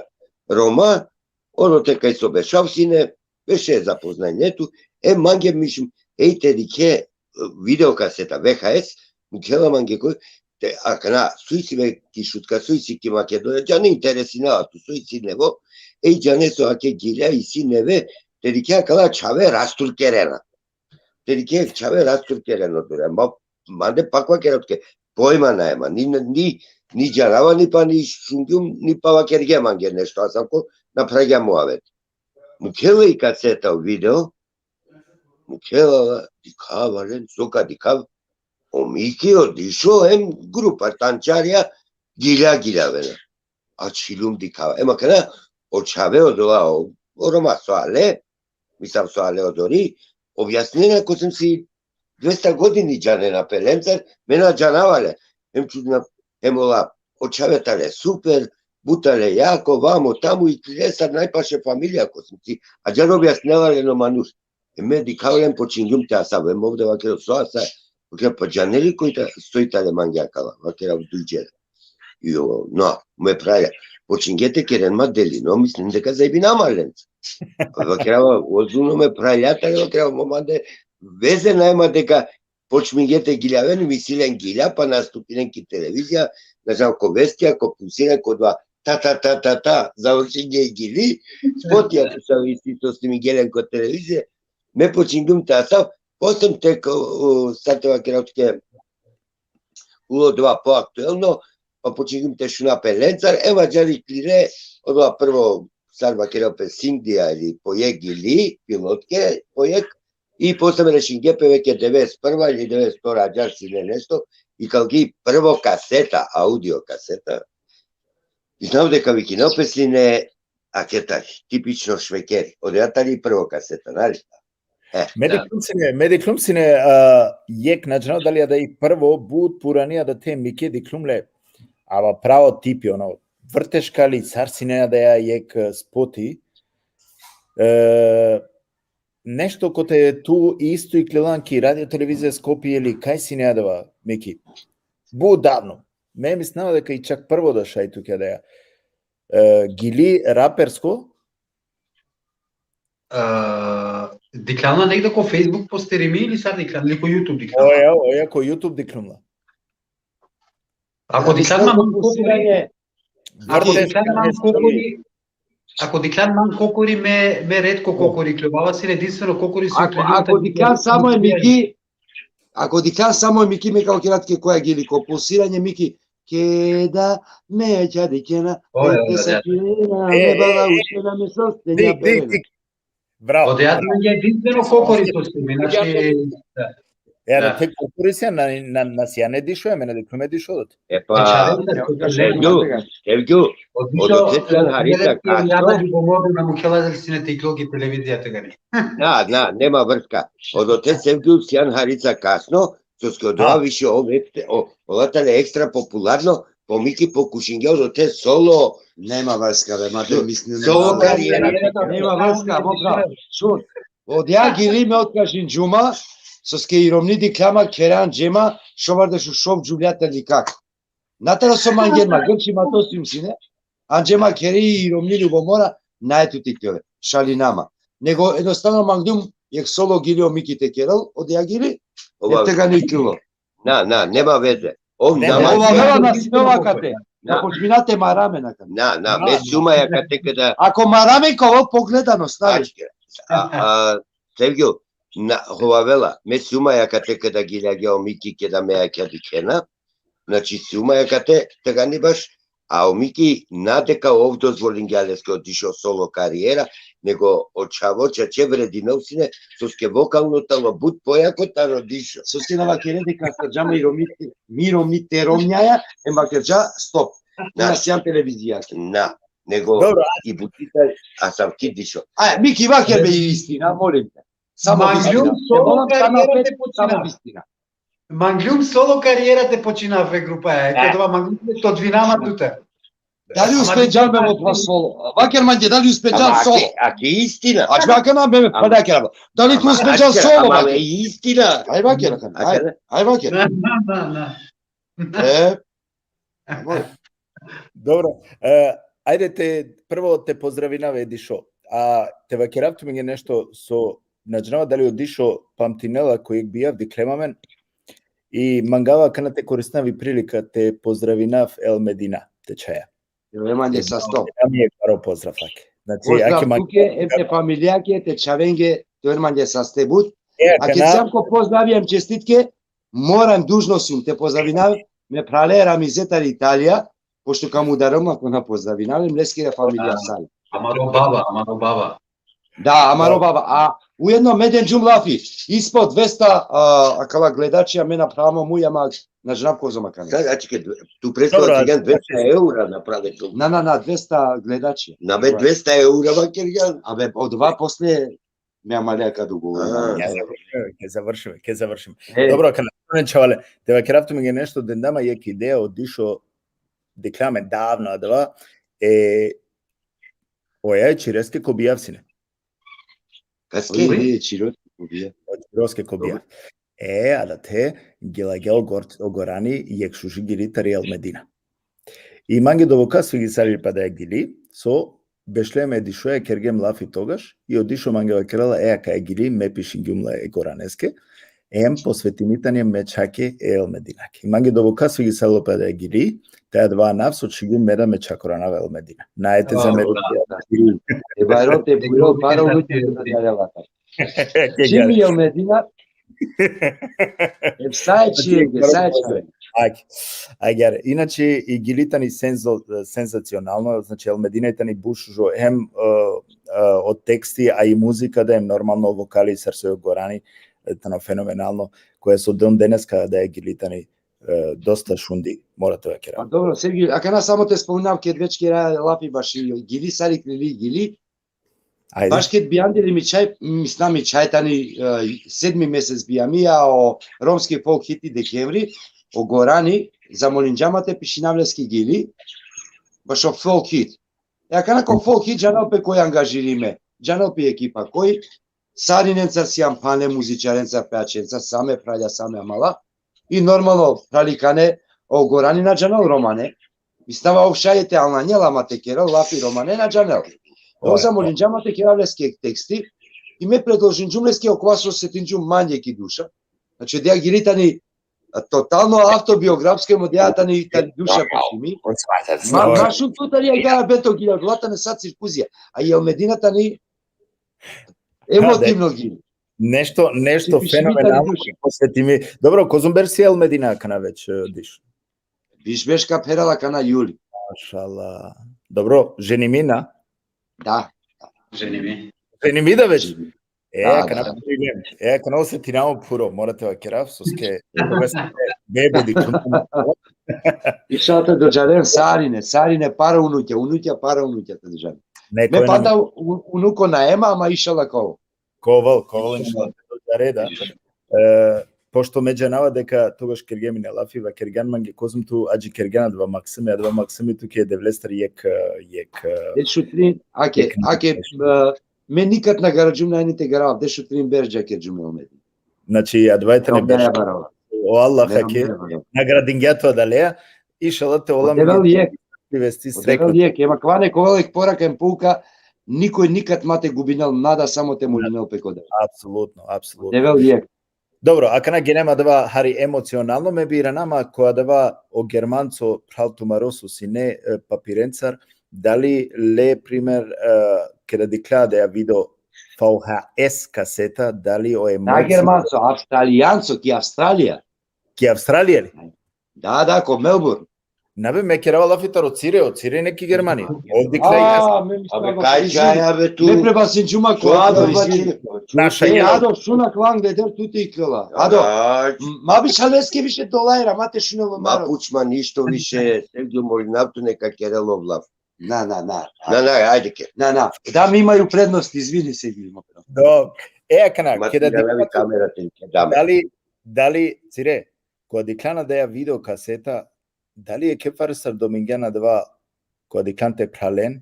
Roma, odote kaj so bešav sine, beše zapoznajne tu, em mange mišim, ej te dikhe, e, video kaseta, V H S, mukhela mange koj, te akana, so isi ve ki Šutka, so isi ki Makedonija, džane, interesinela tu, so isi nevo, ej džane so ake gilja isi neve, te dikhe akala čhave rastur kerena. Te dikhe čhave rastur kerena odore. Ma, mande pakva kera tuke, pojma nane ma, ni, ni, Ni džanava, ni pa ni šungjum, ni pa vakergja mange nešto, asavko na phravgja muhabet. Mukhela i kaseta, o video, mukhela, dikhav, alen, so ka dikhav, o Miki, o Dišo, em grupa tančarja, gilja, giljavena. Ačhilum, dikhav. Em akana, o čhave odola, o, o Roma so ale, mislam so ale odori, objasnena kosem si dvesta godini džanena pe lencar, me na džanava le. Hem čudna, hem ola, o čhave tale super, but tale jako, vamo, tamo, iklile sar najpaše familija kosem si, ađar objasnela len o manuš. E me dikhav len, počingjum te asav, em ov da vakera so asa, vakera pa džane li koj ta, soj tale mange akala, vakera duj džene. Jo, no, me phralja, počingje te keren ma delino, mislim deka zajebinama lenca. Vakerava, ozbiljno, me phralja tale, vakerava, mo mande veze naj ma deka počmingje te giljaven, mi si len gilja, pa nastupinen ki televizija, na džanav ko vestija, ko pusira, ko dva, ta, ta, ta, ta, ta, završingje i gili, spotija tu sa isi so snimingje len ko televizija, me počingjum te asav, posle te ko, o, sar te vakerav tuke, ulo dova poaktuelno, pa počingjum te šuna pe lencar, em ađar iklile, odova prvo, sar vakerel pe, singdija ili po jekh gili, pilotke, po jekh, i posle me rešingje pe veke devedeset prva ili devedeset vtora, ađar sine nešto, ikalgi prvo kaseta, audio kaseta, i znav deka vikinel pe sine aketa, tipično švekeri, odoja tali prvo kaseta, nali? E, Me da. Dikhlum sine, me Dikhlum sine, a, jekh, na džanav dali adaja i prvo, but purani, adaja te Miki, Dikhlum le, ava pravo tipi, ono, vrteška li, sar sine adaja jekh, a, spoti, e, nešto kote tu isto iklilan ki Radio Televizija Skopje ili kaj sine adava, Miki? But davno. Me mislinava deka i čak prvo da šaj tuke adaja. E, gili rapersko? E, dikhljan ma negde ko Facebook posterimi ili sar dikhljan, ili ko YouTube dikhljan ma? Oja, oja, ko YouTube Dikhlum la. Ako dikhljan ma man kokori, Postiranje, ako Vrte dikhljan ma man kokori, ako dikhljan ma man kokori, me, me retko kokori kljovava, sine edinstveno kokori so ako, ako dikhljan samo e Miki, ako dikhljan samo e Miki, me ka vakerav tuke koja gili, ko postiranje Miki, keda me ađa dikhena, Oja, te oja, sa oja. kina, E, me e, bala e. Ušena, me sostenja Dik, dik, berena. Dik. Bravo. Odoja tani edinstveno kokori so sine, znači, da. E, Da. da, te kokori sine, na, na, na sine Dišo, me na Dikhlum e Dišo. E pa, Čareta, Ja, kokori, ja, Sevgju, ja. Sevgju, Od odote sine Harica Jada kasno. Ljubomor na mukhela del sine te iklol ki televizija tegani. Na, na, nema vrska. Odote Sevgju sine Harica kasno, soske odova više ov ekstra, o, ola tale ekstra popularno, po Miki pokušingja odote solo, Nema vrska, be, ma te mislim. solo karijera. Nema vrska, mo brat. Šun. Odoja gili me otkažinđum ma, soske i romni dikhlja ma, kherea anđe ma, šov arda šov džuvlja te likha. Na taro so mangen ma, grči ma to sim sine. Anđe ma khere i romni ljubomora, naj tu te kljove. Šalina ma. Nego jednostavno mangdum jekh solo gili o Miki te kerel, odoja gili, Ova, tegani iklilo. na, na, nema veze. Ov Nema nama veze. Ova vela na smeva kate. Na. Na počminate marame na kate. Na, na, Na, me na. suma ja kate kada Ako marame ka ov pogleda no stavi. Ačke. A, a, Sevgju, na, hovavela, me suma ja kate kada giljagja o Miki, kada me ja kja dikhena. Znači, suma ja kate, tegani baš, a o Miki, na deka ov dozvolingja leske o Dišo solo karijera, nego o čhavo čače vredinel sine, soske vokalno tano but pojako taro Dišo. Soske na vakere deka sa džama i romite, mi romite romnjaja, em vakerđa stop. Na. Na sian televizija. Na, nego Dobro. I butita asavki Dišo. A, Miki, vaker be i istina, molim te. Samo Mangljum istina. solo Moram samo karijera pe-, te počina. samo istina. Mangljum solo karijera te počina ve grupa, e, Da. kodova mangljum te odvinama tuta. Dali uspeđam me odova solo? Vaker mange, dali uspeđam Ama solo? aki, aki istina. Ač vaker na me, Ama- pa da kera. Dali tu Ama uspeđam aki, solo, ama vaker? Istina. Aj vaker, aj, Ačke, aj vaker. Na, na, na, na. E, Dobro, e, ajde te, prvo te pozdravinav e Dišo. A te vakerav tumenge nešto so, na džanava dali o Dišo pamtinela, ko jekh bijav dikhlem amen, i mangava akana te koristinav i prilika te pozdravinav El Medina, te čhaja. Dovre mange sasto. Ami e baro pozdrav, ake. Znači, Pozdrav ake ma- tuke, em te familijake, te čhavenge, dovre mange saste but. E, A ked akana- siam ko pozdravi em čestitke, moram, dužno sim te pozdravinav me phrale Ramize tari Italija, pošto kam udarel ma kona pozdravinav le, leskere familija sari. Amaro baba, amaro baba. Da, amaro baba. A ujedno me denđum lafi. Ispod dvesta, a, akala gledačija me na phravamo muj, ama na džanav kozom akana. Sad, znači, kad tu predstava Dobro, ti dvesta eura naprave tu. Na, na, na, dvesta gledačija. Na me dvesta eura vakergjan. Abe, odova posle me amalea kad ugovor. Aha. Ke završim, ke završim, ke završim. E, Dobro, kana ne čhavale, te vakerav tumenge nešto, dendama jek ideja, odišo, dikhlja amen davno adava, e, oja e Čireske ko bijav sine. Kaske? Oj, e, Čiro, ko bijav. O Čireske ko bijav. E, adate, gela gel gor-, o Gorani, jek šuži gili tari El Medina. I mange dovoka svigisali pa da gili, so bešlem e dišoja, kergjem lafi togaš, i o dišo mange vakerela, e, aka e gili, me pišingjum la e Goraneske, em posvetimi tani me čhake e El Medinake. I mange dovoka svigisalo pa da gili, te adava nav so čhigjum me da me čhakoranav El Medina. Na ete za me. E, bajro te bujro, para unuke te da djale vata. Čim je El Medina, e, sa e čhivge, sa e čhivge. Ak, agjar. Inače, i gili tani senzo-, senzacionalno, znači, El Medina tani bušužo, hem, e, e, o teksti, a i muzika da, hem normalno vokali sar so e Gorani, e, tano fenomenalno, koja so don deneska da e gili tani, e, dosta šundi, mora te vakera. Pa dobro, Sergi, akana samo te spominav, ked već kera lafi baši gili, sar iklili gili, Ajde. baš ked bijandili mi čhaj, mislam mi čhaj tani, e, sedmi mesec bijami, a o romski folk hiti dekemvri, o Gorani, zamolinđa ma te pišinav leske gili, baš o folk hit. E, akana ko folk hit džanel pe koj angažirime, džanel pe ekipa koj, sarinencar sijam phane, muzičarencar, pejačencar, same phralja, same amala, i normalno phralikane, o Gorani na džanel romane, mislam ov šaj te anlanjel, ama te kerel lafi romane na džanel. O, O, zamolinđa ma te kerav leske teksti, i me predložinđum leske okova so setinđum mange ki duša. Znači, odeja gili tani, a, totalno avtobiografske, mo odeja tani, tani duša pišimi. Ma, ma šun tu tari agjaar bento gili, odola tane sa cirkuzija. A El Medina tani emotivno gili. Nešto, nešto Ti pišimi tani fenomenalno duša. posvetimi. Dobro, kozom berš si El Medina akana već, e, diš? Biš berš ka pherel akana juli. Mašala. Dobro, ženimi na? Da. Ženimi. Ženimi da već? E, Da, kana da. problem. E, kana osetinamo puro, mora te vakerav, soske, bebe di. Išal te dođaren sarine, sarine para unukja, unukja para unukja te dođaren. Me panda u-, unuko nae ma, ama išala kao. Koval, koval, inšala, te dođare da. E, pošto me džanava deka togaš kergjem ine lafi, vakergjan mange kozom tu adžikergjan adava maksimi, adava maksimi tuke Devlestar jek, e, jek, e, Dešutrin, ake, jek ake, e, me nikad na garađum, na ni te garav, dešutrin berš džakerđum El Medina. Znači, adava tane Romnjaja berš. barava. O Allah Mera, hake, mera, mera. nagradingja tu adaleja, išala te ola Devel jek, ti vesti devel srekno. Jek, ema kvane kovel ek pora kem puka, nikoj nikad ma te gubinel nada, samo te molinel pe ko Devel. Apsolutno, apsolutno. Devel Jek. Dobro, akana genem adava hari emocionalno, me bi iranama ko adava o Germanco, phral tumaro so sine, e, papirencar, dali le, primer, e, keda dikhlja adaja video V H S kaseta, dali o Na emocije. Germanco, Avstralijanco, ki Avstralija. Ki Avstralija li? Da, da, ko Melbourne. Na be, me kerava lafi taro Cire, o Cire ne ki Germani. Ov dikhlja i A, me Abe, mislava kaj ko čaja be tu? Me prebasinđum ko Ko Ado, Ado, izvini. izvini. Naša E, je. Ado, šun aklang, deder, tu te ikljola. Ado, A, m-, ma bi šal leske više dolajra, ma te šunel o ma narod. puč ma ništo više, Sergio, molinav tu neka kerel ov lafi. Na, na, na. Na, na, ajde ke. Na, na. Da, mi imaju prednost, izvini se, izvini. Do, e, akana, Ma keda ti naravi dikhlja, kamera te ke dame. dali, dali, Cire, keda dikhljan adaja video kaseta, dali e kefar sar dobingjan adava, keda dikhljan te phralen,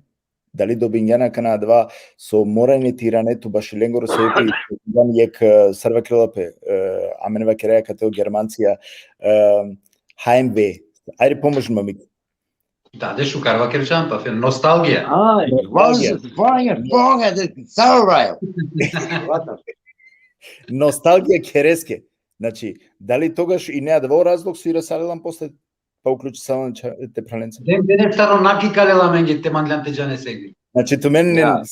dali dobingjan akana adava, so mora ine te irane tu baši lengoro sebepi, dan jek, e, sar vakerela pe, e, amen vakeraja kate o Germancija, e, Heimweh. Ajde, pomožin ma mi. Da, de šukar vakerđan, pa fe-, nostalgija. Aj, Nostalgija. Fire, Fire, Fire, Sauerweil. Nostalgija Kereske. Znači, dali togaš ine adava o razlog so irasalela posle, pa uključisalela ča-, te phralenca? Den, den taro naki kalela menge te mandljan te džane Sergio. Znači, tumen Ja.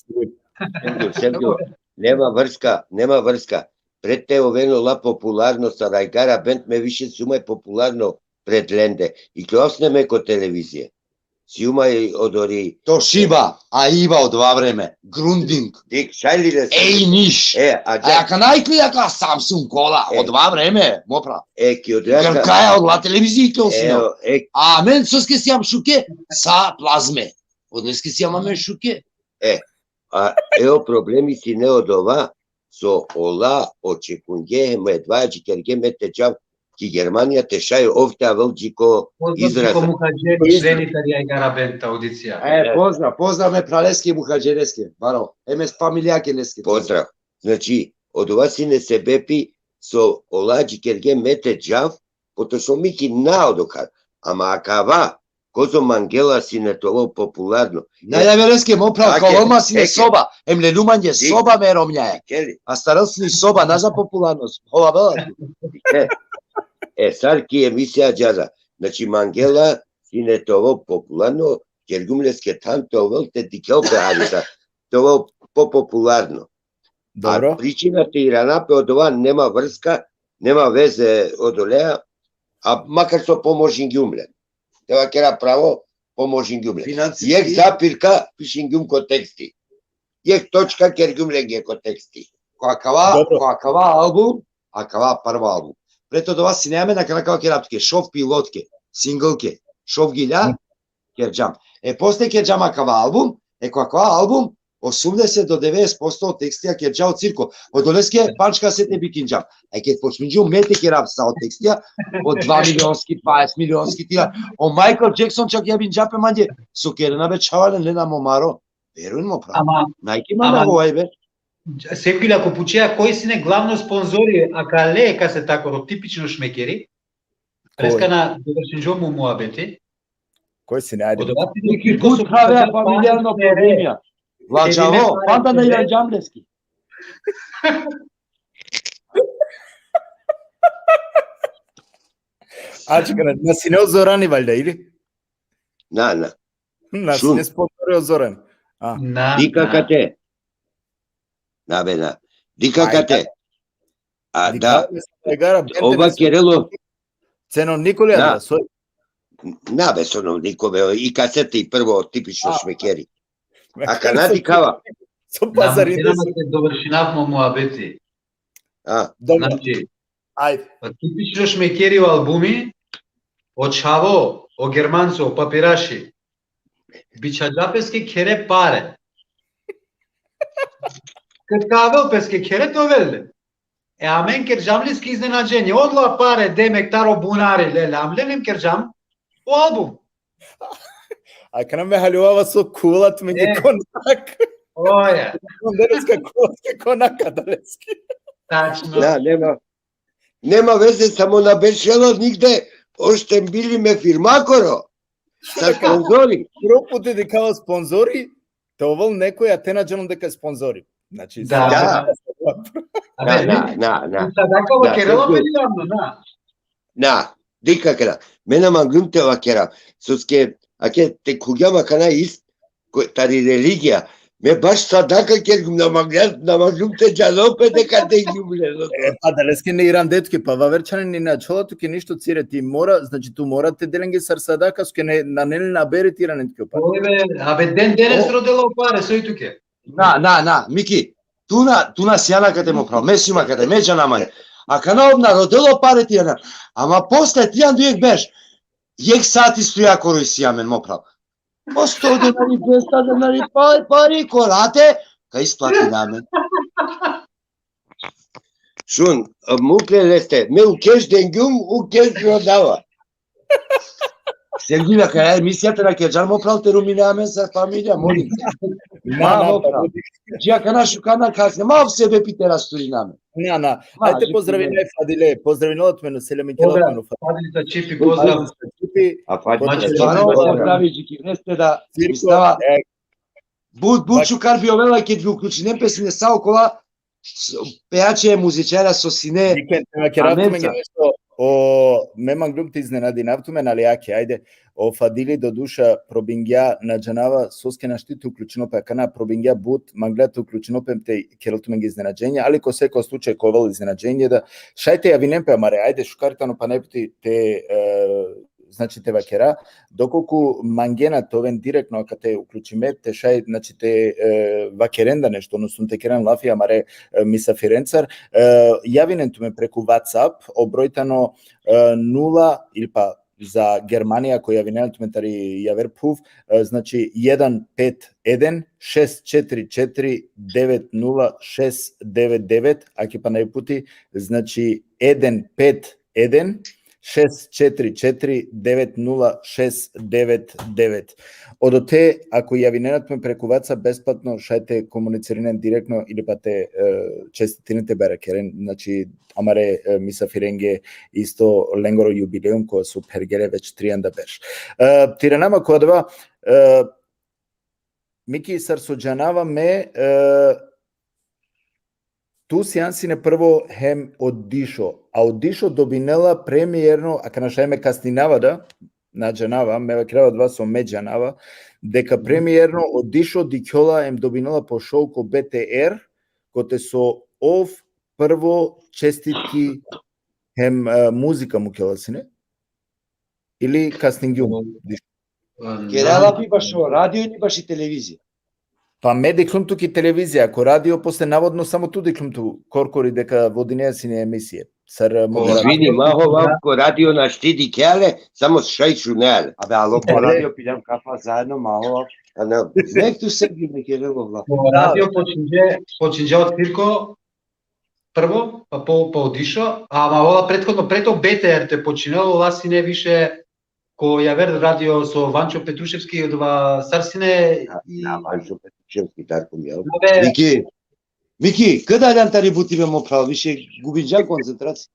Sergio, Sergio, nema vrska, nema vrska. Pred te oven ola popularno sar agjaar bend, me više sum aj popularno pred lende. Iklovav sine me ko televizija. Sijum aj odori. Toshiba, Aiba odova vreme, Grundig. Dik, šaj li le. Ej, Niš. E, a A ja kana ikli ja ka Samsung kola, E. Odova vreme, mo phral. E, ki odori. Grkaja, odola televizija iklo sine. Evo, e, A amen soske sijam šuke, sa plazme. Odoleske sijam amen šuke. A evo problemi sine odova, so ola očekungje hem edva džikerge me te džav ki Germanija te šaj ov te avel dži ko Pozdrav izraza. Ko Muhadžeri, členi tari Aigara Band audicija. E, pozdrav, pozdrav me phraleske Muhadžereske, baro, em e familijake leske. Pozdrav. Znači, odova sine sebepi so ola džikerge me te džav, poto so mi ki na odokar. Ama akava, kozo mangela sine te ovel popularno. Na ja vereske mo phral, Ake, koloma sine eke. Soba, em le lumange Dik. Soba me romnjaja. Keli. A starel sine Soba, na za popularnost, hova bela. E, e, sar ki emisija džaza. Znači, mangela sine te ovel popularno, kergjum leske than te ovel te dikhel pe harisa. Te ovel popularno. Dobro. A pričina te irana pe odova nema vrska, nema veze odolea, a makar so pomožingjum le. Te vakera pravo, pomožingjum le. Financijski. Jek zapirka pišingjum ko teksti. Jek točka kergjum lenge ko teksti. Ko akava, Dobro. Ko akava album, akava prvo album. Pred odova sine amen, akana kava kerav tuke, šov pilotke, singlke, šov gilja, Mhm. Kerdžam. E, posle kerdžam akava album, e, ko akava album, osumdeset do devedeset posto tekstija kerdža o Cirko. Odoleske panč kasete bikindžam. E, ked počmindžum me te kerav sa o tekstija, o dva milionski, dvadeset milionski tira. O Michael Jackson čak ja bindža pe mange, so kerena be čhavalen, lena mo maro. Verujn mo phral. Ama, Najki mana ama- vojbe. Sevgili, ako pučea, koj sine glavno sponzori, akale kasetakoro tipično šmekeri? Koj? Preska na dovršinđom mu muabeti. Koj sine, ajde. Odova sine Ki Cirko but so prave pučea familijarno pare, problemija. Vačavo, Edine pare panda na pare. iranđam leski. Ačekaj, na sine o Zorani valjda, ili? Na, na. Na Šun. Sine sponzori o Zoran. A. Na, Dikha na. kate. Na, be, na. Dikha Ajde. kate. A, da. Gara, Ova kerelo. Ceno Nikoli, Da. Da, soj. Na, be, so no, niko, be, i kasete i prvo tipično A. Šmekeri. A kana dikhava? So Na, pazari. Mukina, ma te dovršinav mo muabeti. A, Dobro, Znači, ajde. pa tipično Šmekeri o albumi, o čhavo, o Germanco, o papiraši, bičhađa peske khere pare. Kad ka avel peske khere, te ovel le. E, amen kerđam leske iznenađenje. Odla pare, demek, taro bunari, le, le, am lenem kerđam o album. Akana me haljovava so kula tumen E. Konak. Oja. Deneska kula ke Konak adaleski. Tačno. Da, nema. Nema veze, samo na bešela nigde, oštem bili me firmakoro. Sa sponzori. Prvo puti dikhava sponzori, te ovel nekoj, a te na džanon deka sponzori. Znači, Da. Da. Abe, Na, na, na, na. Sadaka Da, kerela to je pe javno, na. Na, dikha kera. Me na manglum te vakera. Soske, ake te khugja ma kana ist, ko, tari religija. Me baš sadaka kergjum, na manglum, na manglum te džanol pe deka te gjum le. E, pa adaleske na irande tuke, pa vaver čhane ni na čhola tuke ništo, cire, ti mora, znači tu mora te delenge sar sadaka, soske ne, na nel na beri ti irande tuke, pa. Oj, be, abe, den denes O. Rodela o pare, soj tuke. Na, na, na, Miki, tu na, tu na sijana kate mo phral, me sijum kate, me džana manje. Akana ov na rodela o pare tijana, ama posle tijan dujek berš, jek sati stujakoro isi amen mo phral. O sto denari, dvesta denari, pari, pari, korate, ka isplatina amen. Šun, mukle leste, me u keš dengjum, u keš rodava. Sevgili, akaja emisija te na kerđan mo phral, te rumine amen sa familija, molim. Na, Ma, na, mo pa phral. Dži akana šukar na kasne, ma ov sebepi te rasturina amen. Na, na. Ma, Ajde, dži pozdravinaj primjer. Fadile, pozdravinaj ot mene, selam i Pozdrav. kelakonu Fadile. Fadilica Čipi, pozdrav. Fadilica Čipi. A Fadile, Mače, Fadile, Zorana, pozdrav. Pozdravi, dži ki feste da, Cirko, mislava, e, but, but šukar bi ovela ked bi uključinen pe sine sa okola, s-, pejače, muzičara so sine, vikend, te vakerav tumen Amenca. Nešto, O, me manglum te iznenadinav tumen, ali ake, ajde. O Fadili, doduša, probingja, na džanava soske našti te uključinol pe akana, probingja but, manglja te uključinol pe te kerel tumenge iznenađenje, ali ko seko slučaj ka ovel iznenađenje, da šaj te javinen pe amare, ajde, šukar tano pana jek puti te, e, znači, te vakera, dokolku mangena te oven direktno akate uključime, te šaj, znači, te, e, vakeren da nešto, odnosno te keren lafi amare, e, misafirencar, e, javinen tumen preku WhatsApp, o broj tano, e, nula, ili pa za Germanija, ako javinena tumen tari javer phuv, e, znači, jedan pet jedan šest četiri četiri devet nula šest devet devet, ake pana jek puti, znači, jedan pet jedan šest četiri četiri devet nula šest devet devet. Odote, ako javinena tumen preku WhatsApp, besplatno, šaj te komunicirinen direktno ili pa te, e, čestitinen, te barakeren, znači, amare, e, misafirenge, isto lengoro jubileum, kova so phergele već trianda berš. E, te irana ma ko adava, e, Miki, sar so džanava me, e, tu sian sine prvo hem o Dišo, a o Dišo dobinela premierno, akana šaj me kasninava da, na džanava, me vakerava adava so me džanava, deka premierno o Dišo dikhjola hem dobinela po šou ko B T R, kote so ov prvo čestitki hem, e, muzika mukela sine, ili kasningjum? Dišo. Kerela bi bašo radio ili baši televizija? Pa me dikhlum tu ki televizija, ko radio posle navodno samo tu dikhlum tu, korkori deka vodinea sine emisije. Sar, e, moderator. Izvini, ma hova, ko radio našti dikhea le, samo šaj šunea le. Abe, alo, ko radio piljam kafa zajedno, ma hova. A na, nek tu sebi me kerelo vla. Po radio počinđe, počinđe o cirko prvo, pa po, po o Dišo, a ma hova prethodno, preto B T R te počinelo, ola sine više ko javer radio so Vančo Petruševski, odova sar sine. Na, i na, Vančo Petruševski, Darko Mijalko. Abe. Miki, Miki, kada aljan tari buti be mo phral, više gubinđam koncentracija.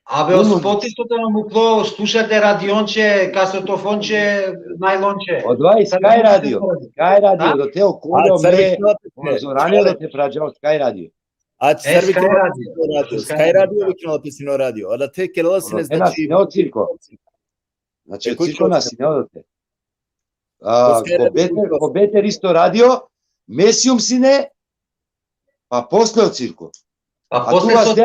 Abe, o spoti so tano muklo, slušate radionče, kasotofonče, najlonče. Odova i Sky Radio, Sky Radio, do te okoljo me, zorane do te prađao Sky Radio. A, e, Sky Radio. Sky Radio, Sky Radio. Sky Radio, Sky Radio. A da te kerela sine, znači, ne o cirko. Znači, o cirko na sine odote. A, ko B T R, ko B T R isto radio, me sium sine, pa posle o cirko. Pa posle so...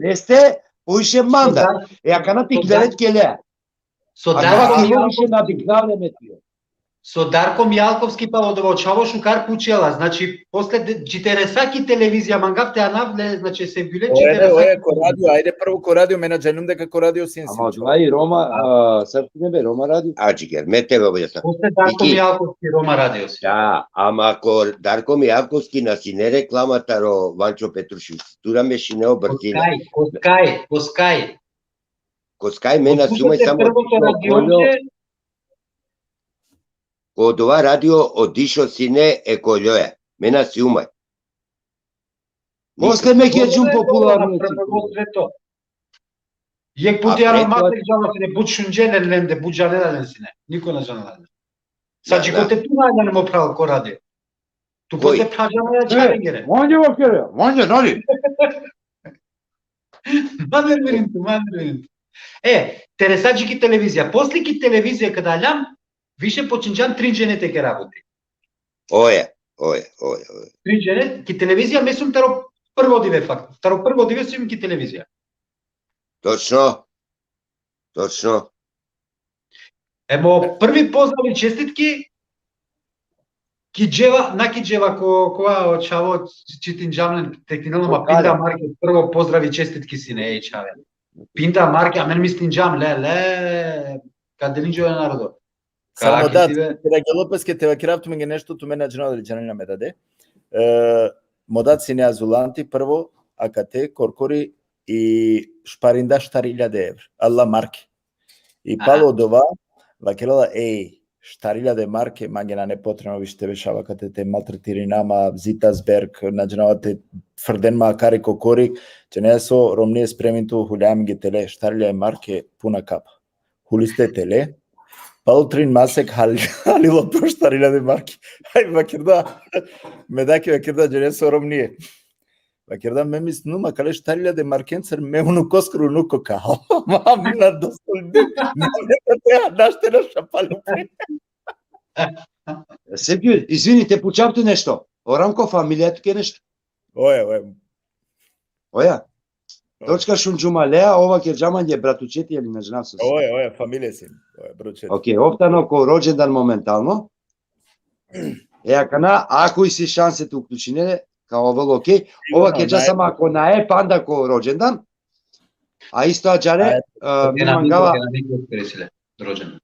Leste, poviše manda. E, akana te kidare kele. So Darko Mijalkovski više na dikhnav le me tio. So Darko Mijalkovski pa odova čhavo šukar pučela, znači, posle de-, četiresa ki televizija mangav te anav le, znači, se bile četiresa. Oje, ko radio, ajde prvo ko radio, me na džanum deka ko radio sine. Ama odova i Roma, a, sar sine be, Roma Radio? A, džiger, me te objasna. Posle Darko Mijalkovski, Roma Radio sine. Da, ama ko Darko Mijalkovski na sine reklama taro Vančo Petruševski. Tu na me šine o brzina. Ko Sky, ko Sky, ko Sky. Ko Sky me na sium, samo prvo to radio. Ko odova radio o Dišo sine e koljoja. Me na sium. Posle me kerđum popularno. Jek puti ano mater džala sine, but šunđe len lende, but džanela len sine. Niko na džanela len. Sa dži kote tu na len mo phral ko radio. Tu posle phrađana ja čhavengere. Manje vakere, manje, nali? Ma nervirin tu, ma nervirin tu. E, teresa dži ki televizija. Posle ki televizija kada aljam, više počinđam trin džene te kera buti. Oje, oje, oje, oje. Trin džene, ki televizija, me sium taro prvo dive fakt. Taro prvo dive sium ki televizija. Točno. Točno. Emo, prvi pozdravi, čestitki, ki dževa, na ki dževa, ko, kova o čhavo čitinđam len, te kinela ma Pinda Marke, prvo pozdravi, čestitki sine, ej čhave. Pinda Marke, amen mislinđam, le, le, ka delinđe o narodo. Samo da, te gelo peske te vakerav tumenge nešto, tumen na džanela dali džanena me dade. E, mo dad sine azulanti prvo, akate, korkori, i šparinda štar iljade evra, ala marke. I palo odova, vakerela, ej, štar iljade marke, mange nane potrebno više te bešava akate te maltretirina ma, Zitasberg, na džanava te frden ma akari kokori, džanea so, romnije, spremin tu, hulja amenge tele, štar iljade marke, puna kapa. Huliste tele, palo trin masek hal-, halilo po štar iljade marke. Aj, vakerda, me dake vakerda, džanea so, romnije. Vakerda, me mislinum akale štar iljade markencar, me unukoskoro unuko ka hal. Ma, na dostol di, na, na, na, našti na šapalupri. Sevgjul, izvini, te pučav tu nešto. O Ramko, familija tuke nešto? Oja, oja. Oja? Točka šunđum alea, ova kerđa mange bratučeti, ali na džanav so si. Oja, oja, familija si. Oja, bručeti. Okej, ov tano ko rođendan momentalno. E, akana, ako isi šanse te uključine, ka ovel okej. Ova kerđa samo ako nae panda ko rođendan. A isto ađare, A, e, mi mangava. Rođendan.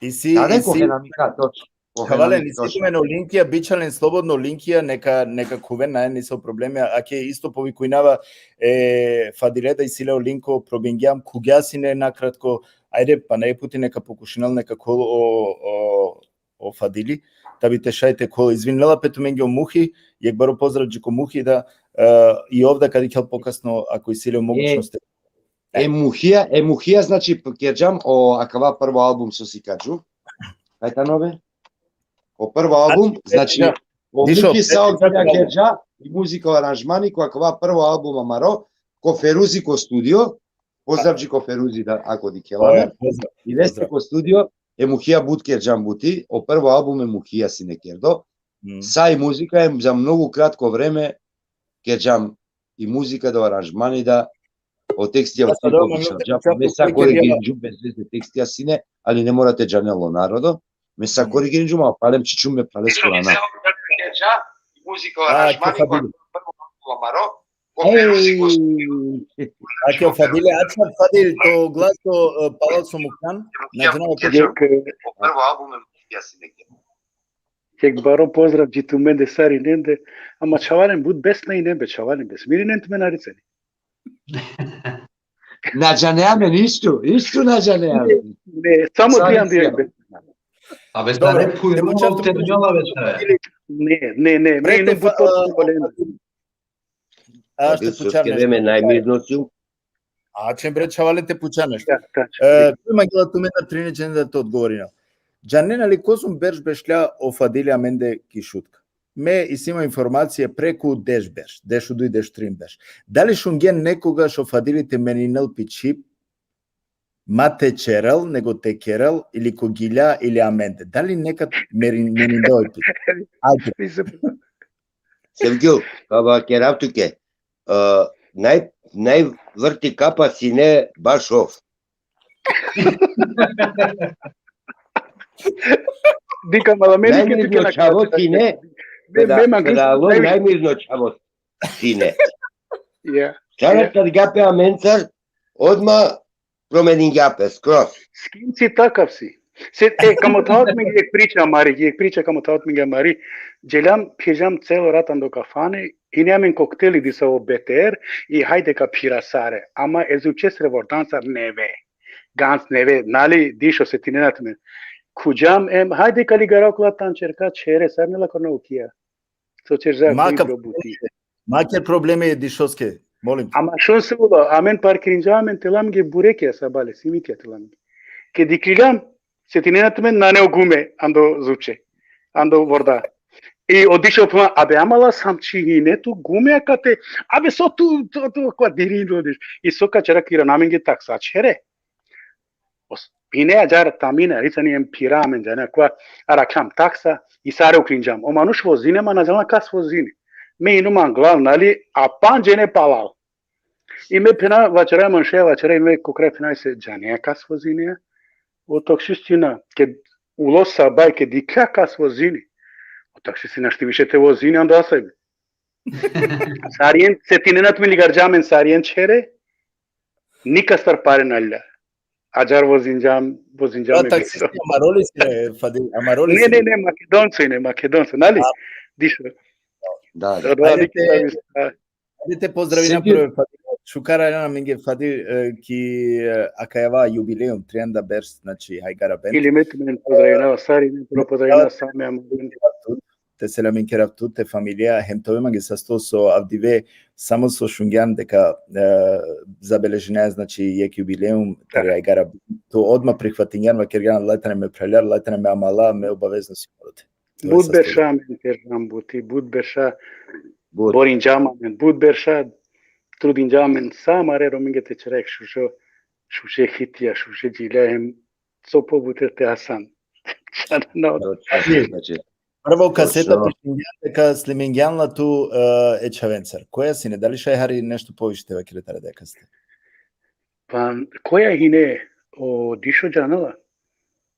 Isi, Da, da, ko isi. Henamika, točno. Ko Havale, Henamik, nisi točno. tumen o linkija, bičhalen slobodno linkija, neka, neka khuven nae, nisi o problemi, ake isto povikujnava, e, Fadile da isi le o linko, probingjam, khugja sine nakratko, ajde, pa nae puti neka pokušinel neka khol o, o, o Fadili, tabi te šaj te khol, izvinela pe tumenge o Muhi, jekh baro pozdrav dži ko Muhi da, e, i ov da ka dikhel pokasno, ako isi le o mogućnost. E Muhija, e Muhija, znači, kerđam o akava prvo album so si kerđu. Kaj tano be? O prvo album, A, znači, da. o Dišo, Muhi sa e, o da, da. Kerđa i muzika, o aranžmani, ko akava prvo album amaro, ko Feruzi ko studio, pozdrav dži ko Feruzi da, ako dikhela Oja, me. pozdrav, I leste pozdrav. Ko studio, e Muhija but kerđam buti, o prvo album e Muhija sine kerdo, Mm. sa i muzika e za mnogo kratko vreme kerđam i muzika da, o aranžmani da, o tekstija, Da, o da, tekstija, da, bišal, da, dža, da, me sa da, korigirinđum, bez veze tekstija sine, ali ne mora te džanel o narodo, me sa Mm. korigirinđum, a palem čičum me prales korana. A, ke Fadili. Ake o Fadili, ačha Fadil, to glaso, e, palal so mukhan, na džanav ko Jekh, jekh baro pozdrav dži tumende sarinende, ama čhavalen but besna ine be, čhavalen bes. Mirinen tumen, aricani. Na džanea amen, ištu, ištu na džanea amen. Ne, samo Sari dijan, dijan sija. be. A bez Dobro, tane pujno te pučav tu te njola već, e. Ne, ne, ne, me Pre te inem but fa-, potpuno lende. A, te pučav nešto. Najmirno ću. A, čem bre, čhavalen, te pučav nešto. Ja, tačno. E, tu mangela tumenda trine džene da te odgovorina. Džanena li kozom berš bešlja o Fadili amende ki Šutka? Me isi ma informacija preku deš berš, deš u duj, deš trin berš. Dali šungjen nekogaš o Fadili te meninel pi čhib, ma te ćerel, nego te kerel, ili ko gilja, ili amende? Dali nekad merin-, meninde oj pi? Ajde. Mislim, Sevgjul, ka vakerav tuke. E, naj, najvrti kapa sine baš ov. dikh, ama la meni ke Najmirno tuke na čhavo sine, Me, da, me mangli da, naj- najmirno čhavo sine. Ja. Sada kad gape amencar, odma promeningja pe, skroz. S kim si, takav si. Se, e, ka mothav tumenge jekh priča amari, jekh priča ka mothav tumenge amari. Dželjam, phiđam celo rat ando kafane, ine amen kokteli disavo beter, i hajde ka phira sare. Ama e zupčesre vordancar neve. Ganc neve, nali, dišo, setinena tumen. Khuđam em, hajde ka ligara okola tančerka, čhere, sar nela ko naukija. So čerđa Ma ko ka- ibro buti. Ma ker problemi e dišoske, molim. Ama šun se ulo, amen parkirinđam, amen te lamenge burekija sabale, simikija te lamenge. Ke dikliljam, setinena tumen, nane o gume ando zupče, ando vorda. I o dišo phena, abe, ama la samčhine tu gume akate, abe, so tu, tu, tu, kva dirin rodiš. I so ka ćera, ka irana amenge taksa čhere. Os-, ine ađar tamine, aricani em phira amen, džane kva, arakhljam taksa, i sare uklinđam. O manuš vozine, ma na džanela kas vozini. Me inum anglal, nali, a pandž džene palal. I me phena vaćera, manše vaćera, i me ko kraj phena se, džane kas vozini. O taksistina, ke ulo sabaj, ke dikhlja kas vozini. O taksistina našti više te vozini, ando asaj. Sarien, setinena tumen, ligarđa amen sarien čhere, nikastar pare na lja. Ađar vozinđam, vozinđam. A taksisti amaro li sine, Fadil, amaro li Ne, sine? Ne, ne, Makedonco ine, Makedonco, nali? A. Dišo. Da, da. Da, da, Ajde dikh, te- da, da. Ajde te pozdravina Sedi- prvo Fadil. Šukar aljana amenge Fadil, e, ki, e, akava jubileum, trianda berš, znači, hajgara bend. Ili me tumen pozdravina, sari, me prvo pozdravina, same, amen. Te selamin kerav tut, te familija, hem te ove mange sasto so avdive, samo so šungjan deka, e, zabeležinaja, znači, jekh jubileum, tari hajgara bend. Tu odma prihvatingjan, vakergjan, lajtane me phraljar, lajtane me amala, me obavezno si morote. But berša amen kerđam buti, but berša. But. Borinđam amen, but berša trudinđam amen, sa amare Romenge te čerek šužo, šuže hitija, šuže gilja hem so pobuter te asan. Čarno. Znači, znači, Prvo kaseta Točno. Pišingjan deka snimingjan la tu e, e čhavencar. Koja sine? Da li šaj hari nešto poviše te vakere tare deka ste? Pa koja hine, o Dišo džanela?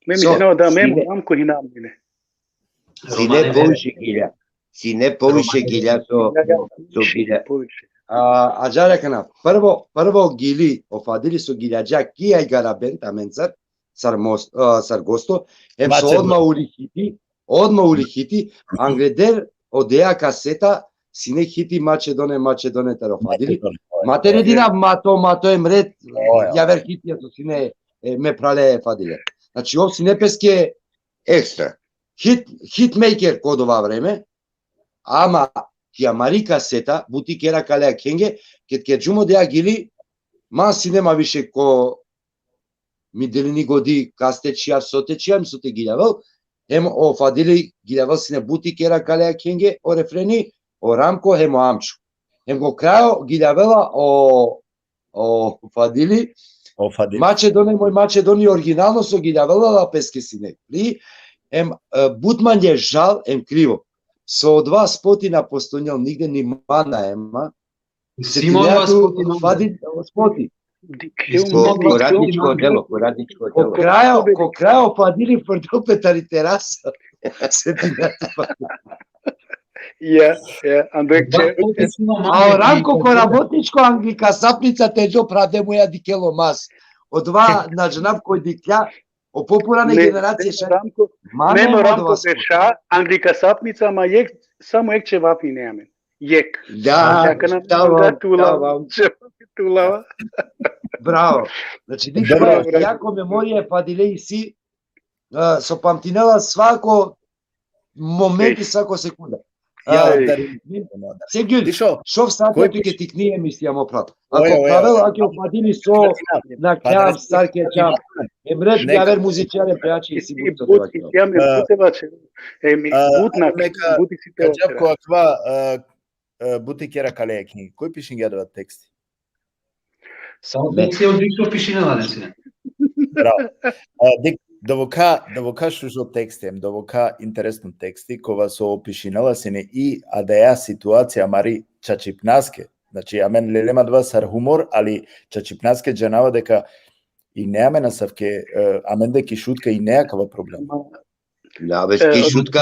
Me mi So, džanela da me sine- Ramko hina mine. Sine poviše gilja. Sine poviše gilja so, so gilja. Poviše. A, ađahar akana, prvo, prvo gili, o Fadili so giljađa ki ajgarabend amencar, sar, most, a, sar gosto, hem so Makedon. Odma uli hiti, odma uli hiti, angleder odeja kaseta, sine hiti Makedone, Makedone taro Fadili. Makedon, oj, Ma te oj, redina mato, mato emret, oj, oj. javer hitija so sine, e, me prale Fadile. Znači, ov sine peske ekstra. Hit, hitmaker ko dova vreme, ama ki amari kaseta, Buti kera kale akhenge, ked ke džum odeja gili, ma sine ma više ko mi delini godi kas te čhijav, so te čhijav, so te giljavel, hem o Fadili giljavel sine Buti kera kale akhenge, o refreni, o Ramko, hem o Amču. Hem ko krajo giljavela o, o Fadili, O Fadili. Makedone, moj Makedoni originalno so giljavela la peske sine. Li, em, e, but mange žal, em krivo. So odva spoti na postojnel nigde ni mana ema. Simon Setinea vas tu spoti, no? Fadil, spoti. Dikheo Ko- Ko, ko radničko delo, ko radničko Ko delo. krajo, ko krajo Fadili frdel pe tari terasa. Setinea tu Fadili. Ja, ja, andek će. A o Ramko ko rabotničko angli kasapnica te džo prade muja dikelo mas. Odva na džanav koj diklja, o popurane Ne, generacije ne, šaj. Ramko, Ma Memo nema Ramko odva spoti. Beša, angli kasapnica, ma jek, samo jek ćevapi ne amen. Jek. Da, Jaka nam tamam, da tula, tamam. ćevapi tula. Bravo. Znači, dik Dobro, bravo, bravo. Jako memorija e Fadile isi, a, so pamtinela svako momenti, Ej. svako sekunda. Ja, A, da, Sevgjul, Dišo, šov sate koj tu ke tikni emisija mo prat. Oja, Ako oja, pravel, oja. ako Fadili so, na Pa kjav, da, sar ke čam. Emret neka- javer muzičare pe ači si Isi but so but, te ja me A, but te vače. E, mi a, but na, neka- but isi te Ka džav ko vače. akava, a, a, Buti kera kale akhenge. Koj pišingja adava teksti? Samo teksti od Dišo pišinela, ne sine. Bravo. A, dik, dovka, dovka šužo teksti, em dovka interesno teksti, kova so pišinela sine i adaja situacija amari čačipnaske. Znači, amen lelem adava sar humor, ali čačipnaske džanava deka i ne amen asavke, e, amende ki Šutka i ne akava problem. Da, već E, ki od- Šutka.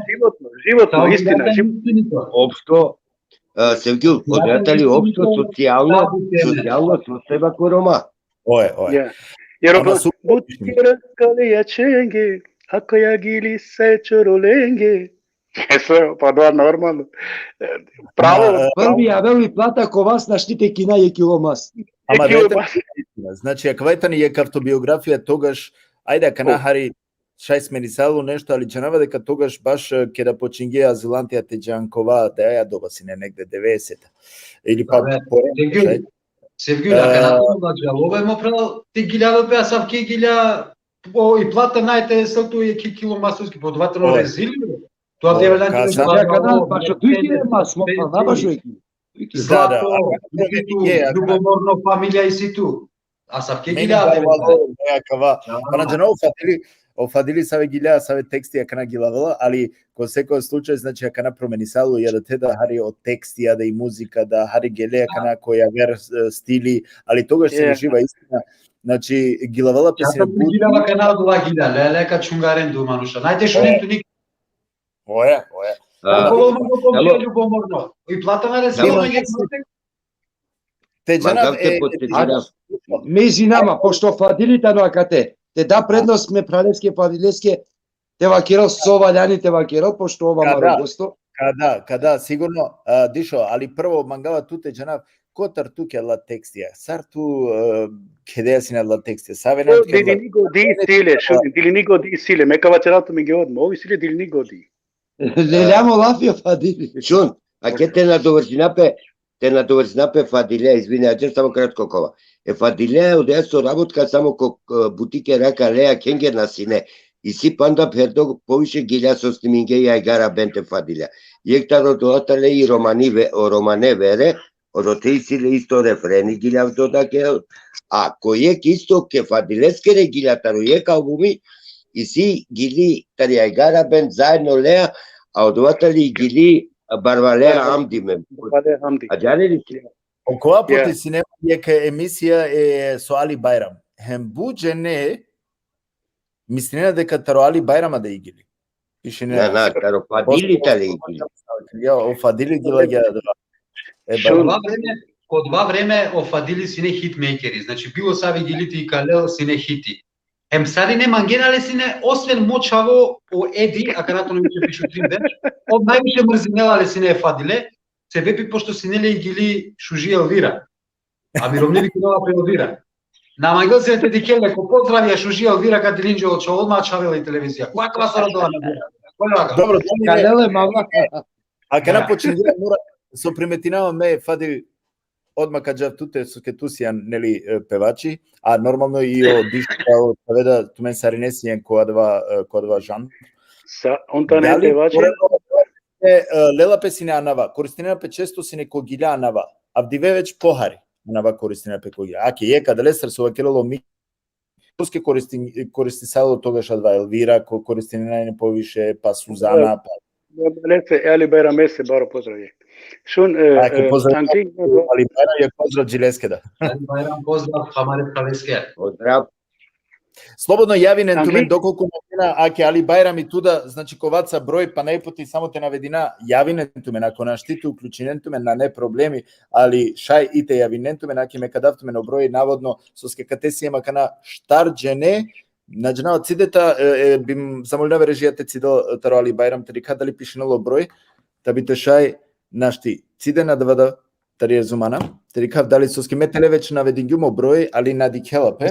Životno, životno, istina, životno. Opšto, e, Sevgjul, odratali opšto socijalno, socijalno so seba ko Roma. Oje, oje. Ja. Jer Ama ova, su- Buti kera kale akhenge, ako ja gili se čorolenge. Eso, pa da, normalno. E, Pravo, Ama, e, Prvi aveli plata ko vas našti te kina jek kilo mas. Ama Jek kilo dajte mas. Znači, akava tani jek avtobiografija togaš, ajde, akana O. hari šaj smenisalo nešto, ali džanava deka togaš baš, e, keda počingje azilantija te džan kova, da ja doba sine negde devedeseta. Ili pa Abe, pore, Sevgjul, šaj. Sevgjul, E, akana tu la džalo, ve mo pral, te gilja pe asavke gilja, o, i plata naj te sel tu jek kilo mas tuske, po dova tano O. rezili. Tu avde O, velan ka ti sa- Ja, kana, pa što tu isi mas, mo, pa na baš jek. Zlato, Da, da, isi tu, je, ja, ljubomorno familija isi tu. Asavke Meni gilja da te valo, ja, kava. Da. Pa na džanava o Fadili, o Fadili save gilja, save teksti akana gilavela, ali ko seko slučaj, znači, akana promenisalo, jer te da hari o teksti, ja da i muzika, da hari gele akana ko javer, e, stili, ali togaš se Je. Živa istina, znači, gilavela pe Ja sine sam gilja akana dova gilja, le, le, ka čungaren du manuša. Naj te šunen tu nik. Oja, oja. A, Okolo ma ko samo- ljubomorno. I plata na Samo- rezili. Te džanav, Mangav te e, podsjetinav. Me izvinama, pošto Fadili tano akate. Te da prednost me praleske Fadileske, te vakerel so valjani te vakerel, pošto ova Kada? maro gosto. Kada, kada, sigurno, a, Dišo, ali prvo mangava tu te džanav, kotar tuke adala tekstija, sar tu, e, kedea sine adala tekstija, save na tuke adala- Dilini godi sile, šuti, dilini godi sile, me ka vaćerav tumenge odma, ovi sile dilini godi. Leljamo lafi o Fadili. Šun, a ke te nadovršina pe, te nadovršina pe Fadilea, izvini, ađer samo kratko kova. E Fadilea, odeja so rabotka samo ko, e, Buti kera kale akhenge na sine. Isi panda pherdo poviše gilja so snimingje Jajgara Band e Fadile. Jekh taro dova tale i romani ve-, o romane vere, odote isi le isto refreni giljav doda ke, a ko jekh isto ke Fadileskere gilja taro jekh albumi, isi gili tari Jajgara Band zaedno lea, a odova tali gili Barvale Hamdi me. Barvale Hamdi. A džane li? Okova poti sine jekh emisija e so Ali Bajram. Hem but džene mislinena deka taro Ali Bajram da i gili. Pišinena. Na, na, taro Fadili tale i gili. Ja, o Fadili gila ja da. E, Šun. Ko dova vreme, ko dova vreme o Fadili sine hitmejkeri. Znači, bilo savi gili te ikalel sine hiti. Hem sarine mangena le sine, osven mo čhavo o Edi, akana tano više pišu trin berš, ov najviše mrzinela le sine e Fadile, sebepi pošto sine le i gili šuži Elvira. A mi romni vikinela pe Elvira. Na mangel sine te dikhel le, ko pozdravija šuži Elvira ka dilinđe o čhavo, ma čhavela i televizija. Ko akava so rodela na bira? Ko akava? Dobro, dobro. Kalele mama. Akana počingjum, mora, so primetinava me, Fadil, odma ka džav tute, soske tu sian, neli, e, pevači, a normalno i o Diška, o Taveda, tumen sarine sien ko adava, e, ko adava žanr. Sa, on tane pevači? E, e, lela pe sine anava, koristinena pe često sine ko gilja anava, avdive već pohari anava koristinena pe ko gilja. Ake, jekh adalestar so vakerela o mi-, soske koristin-, koristisalo togaš adava Elvira, ko-, koristinena ine poviše, pa Suzana, pa. Lese, e Ali Bajramese, baro pozdrav. Šun, e, ake, e, pozdrav, Tanki, Ali Bajram, jekh pozdrav džileske da. Ali Bajram, pozdrav, hamare phraleske. Pozdrav. Slobodno javinen tumen dokolku na, ake Ali Bajram i tu da, znači, ko WhatsApp broj, pana jekh puti samo te navedina, javinen tumen, ako našti te uključinen tumen, nane problemi, ali šaj i te javinen tumen, ake me ka dav tumen o broj, navodno, soske kate siem akana štar džene, na džanav cide ta, e, e, bi zamolinav e režija te cidel, e, taro Ali Bajram, te dikha dali pišinela o broj, ta bi te šaj našti cide na dava da, tari e zumana, te dikhav dali, soske me tele već navedingjum o broj, ali na dikhela pe.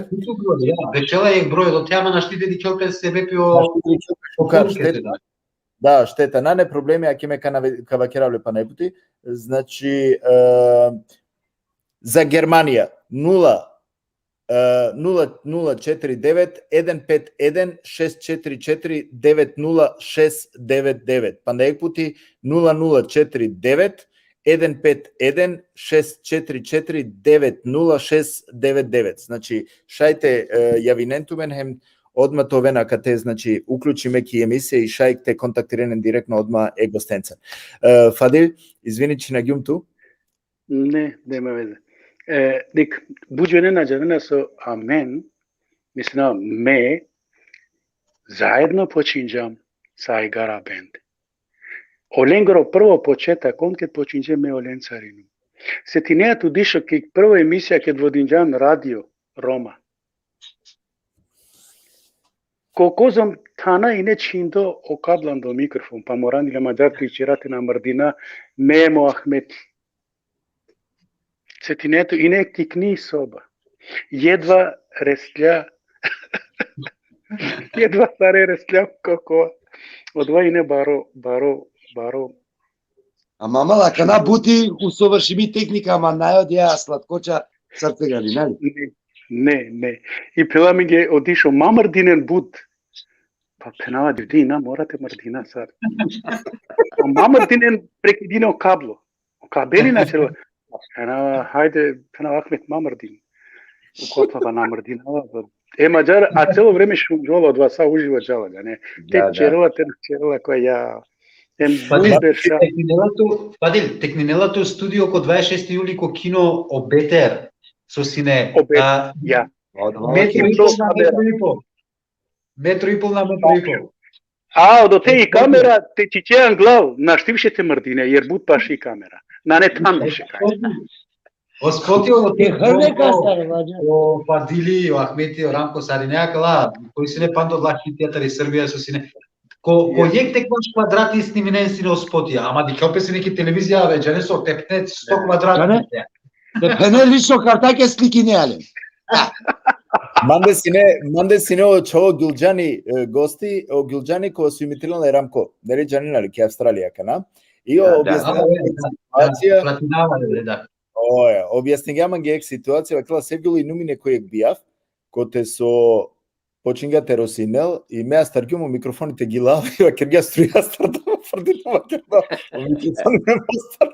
Ja, već ela jekh broj, odote, ama našti te dikhel pe sebepi o, našti te dikhel pe, o šukar, šteta. Da, šteta, nane problemi, ake me ka nave-, ka vakerav le pana jekh puti. Znači, e, za Germanija, nula, e, nula, nula četiri devet, eden pet eden, šest četiri četiri, devet nula šest devet devet. Panda jekh puti, nula nula četiri devet, eden pet eden, šest četiri četiri, devet nula šest devet devet. Znači, šaj te, e, javinen tumen hem odma te oven akate, znači, uključime ki emisija i šaj te kontaktirinen direktno odma e gostenca. E, Fadil, izvini, čhinagjum tu? Ne, nema veze. E, dik, but džene na džanena so amen, mislim, me, zaedno počinđam sa Jajgara Band. Olengoro prvo početak, on ked počinđe, me olencar inum. Setinea tu, Dišo, ki prvo emisija ked vodinđan Radio Roma. Ko kozom thana ine čhindo o kablando mikrofon, pa moran le madžar te ćera te na mrdina, me hem o Ahmeti. Setinea tu, ine tikni soba. Jedva restlja. Jedva sare restlja koko. Odova ine baro, baro, baro. Ama, ama, akana but i usovršimi tehnika, ama naj odoja slatkoća sar tegani, nali? Ne, ne, ne. I phela amenge o Dišo, ma mrdinen but. Pa phenava, didi, na mora te mrdina sar. Ma mrdinen, prekidinen o kablo. O kabeli na ćerela. Phenava, hajde, phenava, Ahmet, ma mrdin. Ko, pa na mrdinava. E, madžar, a celo vreme šunđola odova, sa uživo džala, a ne. Te ćerela, te ćerela, koja. Em, Fadil, tekninela tu, Fadil, tekninela tu studio ko dvadeset šesti juli ko kino o Beter, so sine, o Beter, a, ja. Metro i pol na metro i pol. Metro i pol na metro i pol. A, odote i kamera te čiče anglav, našti više te mrdine, jer but paši kamera. Nane than više kaj. O spoti, o, te hrve kastar, vađa. O Fadili, o Ahmeti, o Ramko, sarine akala, koj sine panda odola hitija tari Srbija, so sine. Ko, ko jekh te kvaš kvadrati sniminen sine o spoti, ama dikhel pe sine ki televizija, ve, džane so, te phene sto kvadrati. Džane? Te phene lično kartake slikine alen. Mande sine, mande sine o čhavo Gilđani, e, gosti, o Gilđani kova so imitirela e Ramko, neli, džanena li, ki Avstralija akana. I o objasnela situacija. Pratinava, da. Oja, objasningja mange jekh situacija, vakela, Sevgjolo, inum ine ko jekh bijav, kote so počingja te rosinel, i me astargjum o mikrofoni te gilav, i vakergja struja astarda, frdit, vakergja, o mikrofoni me astar.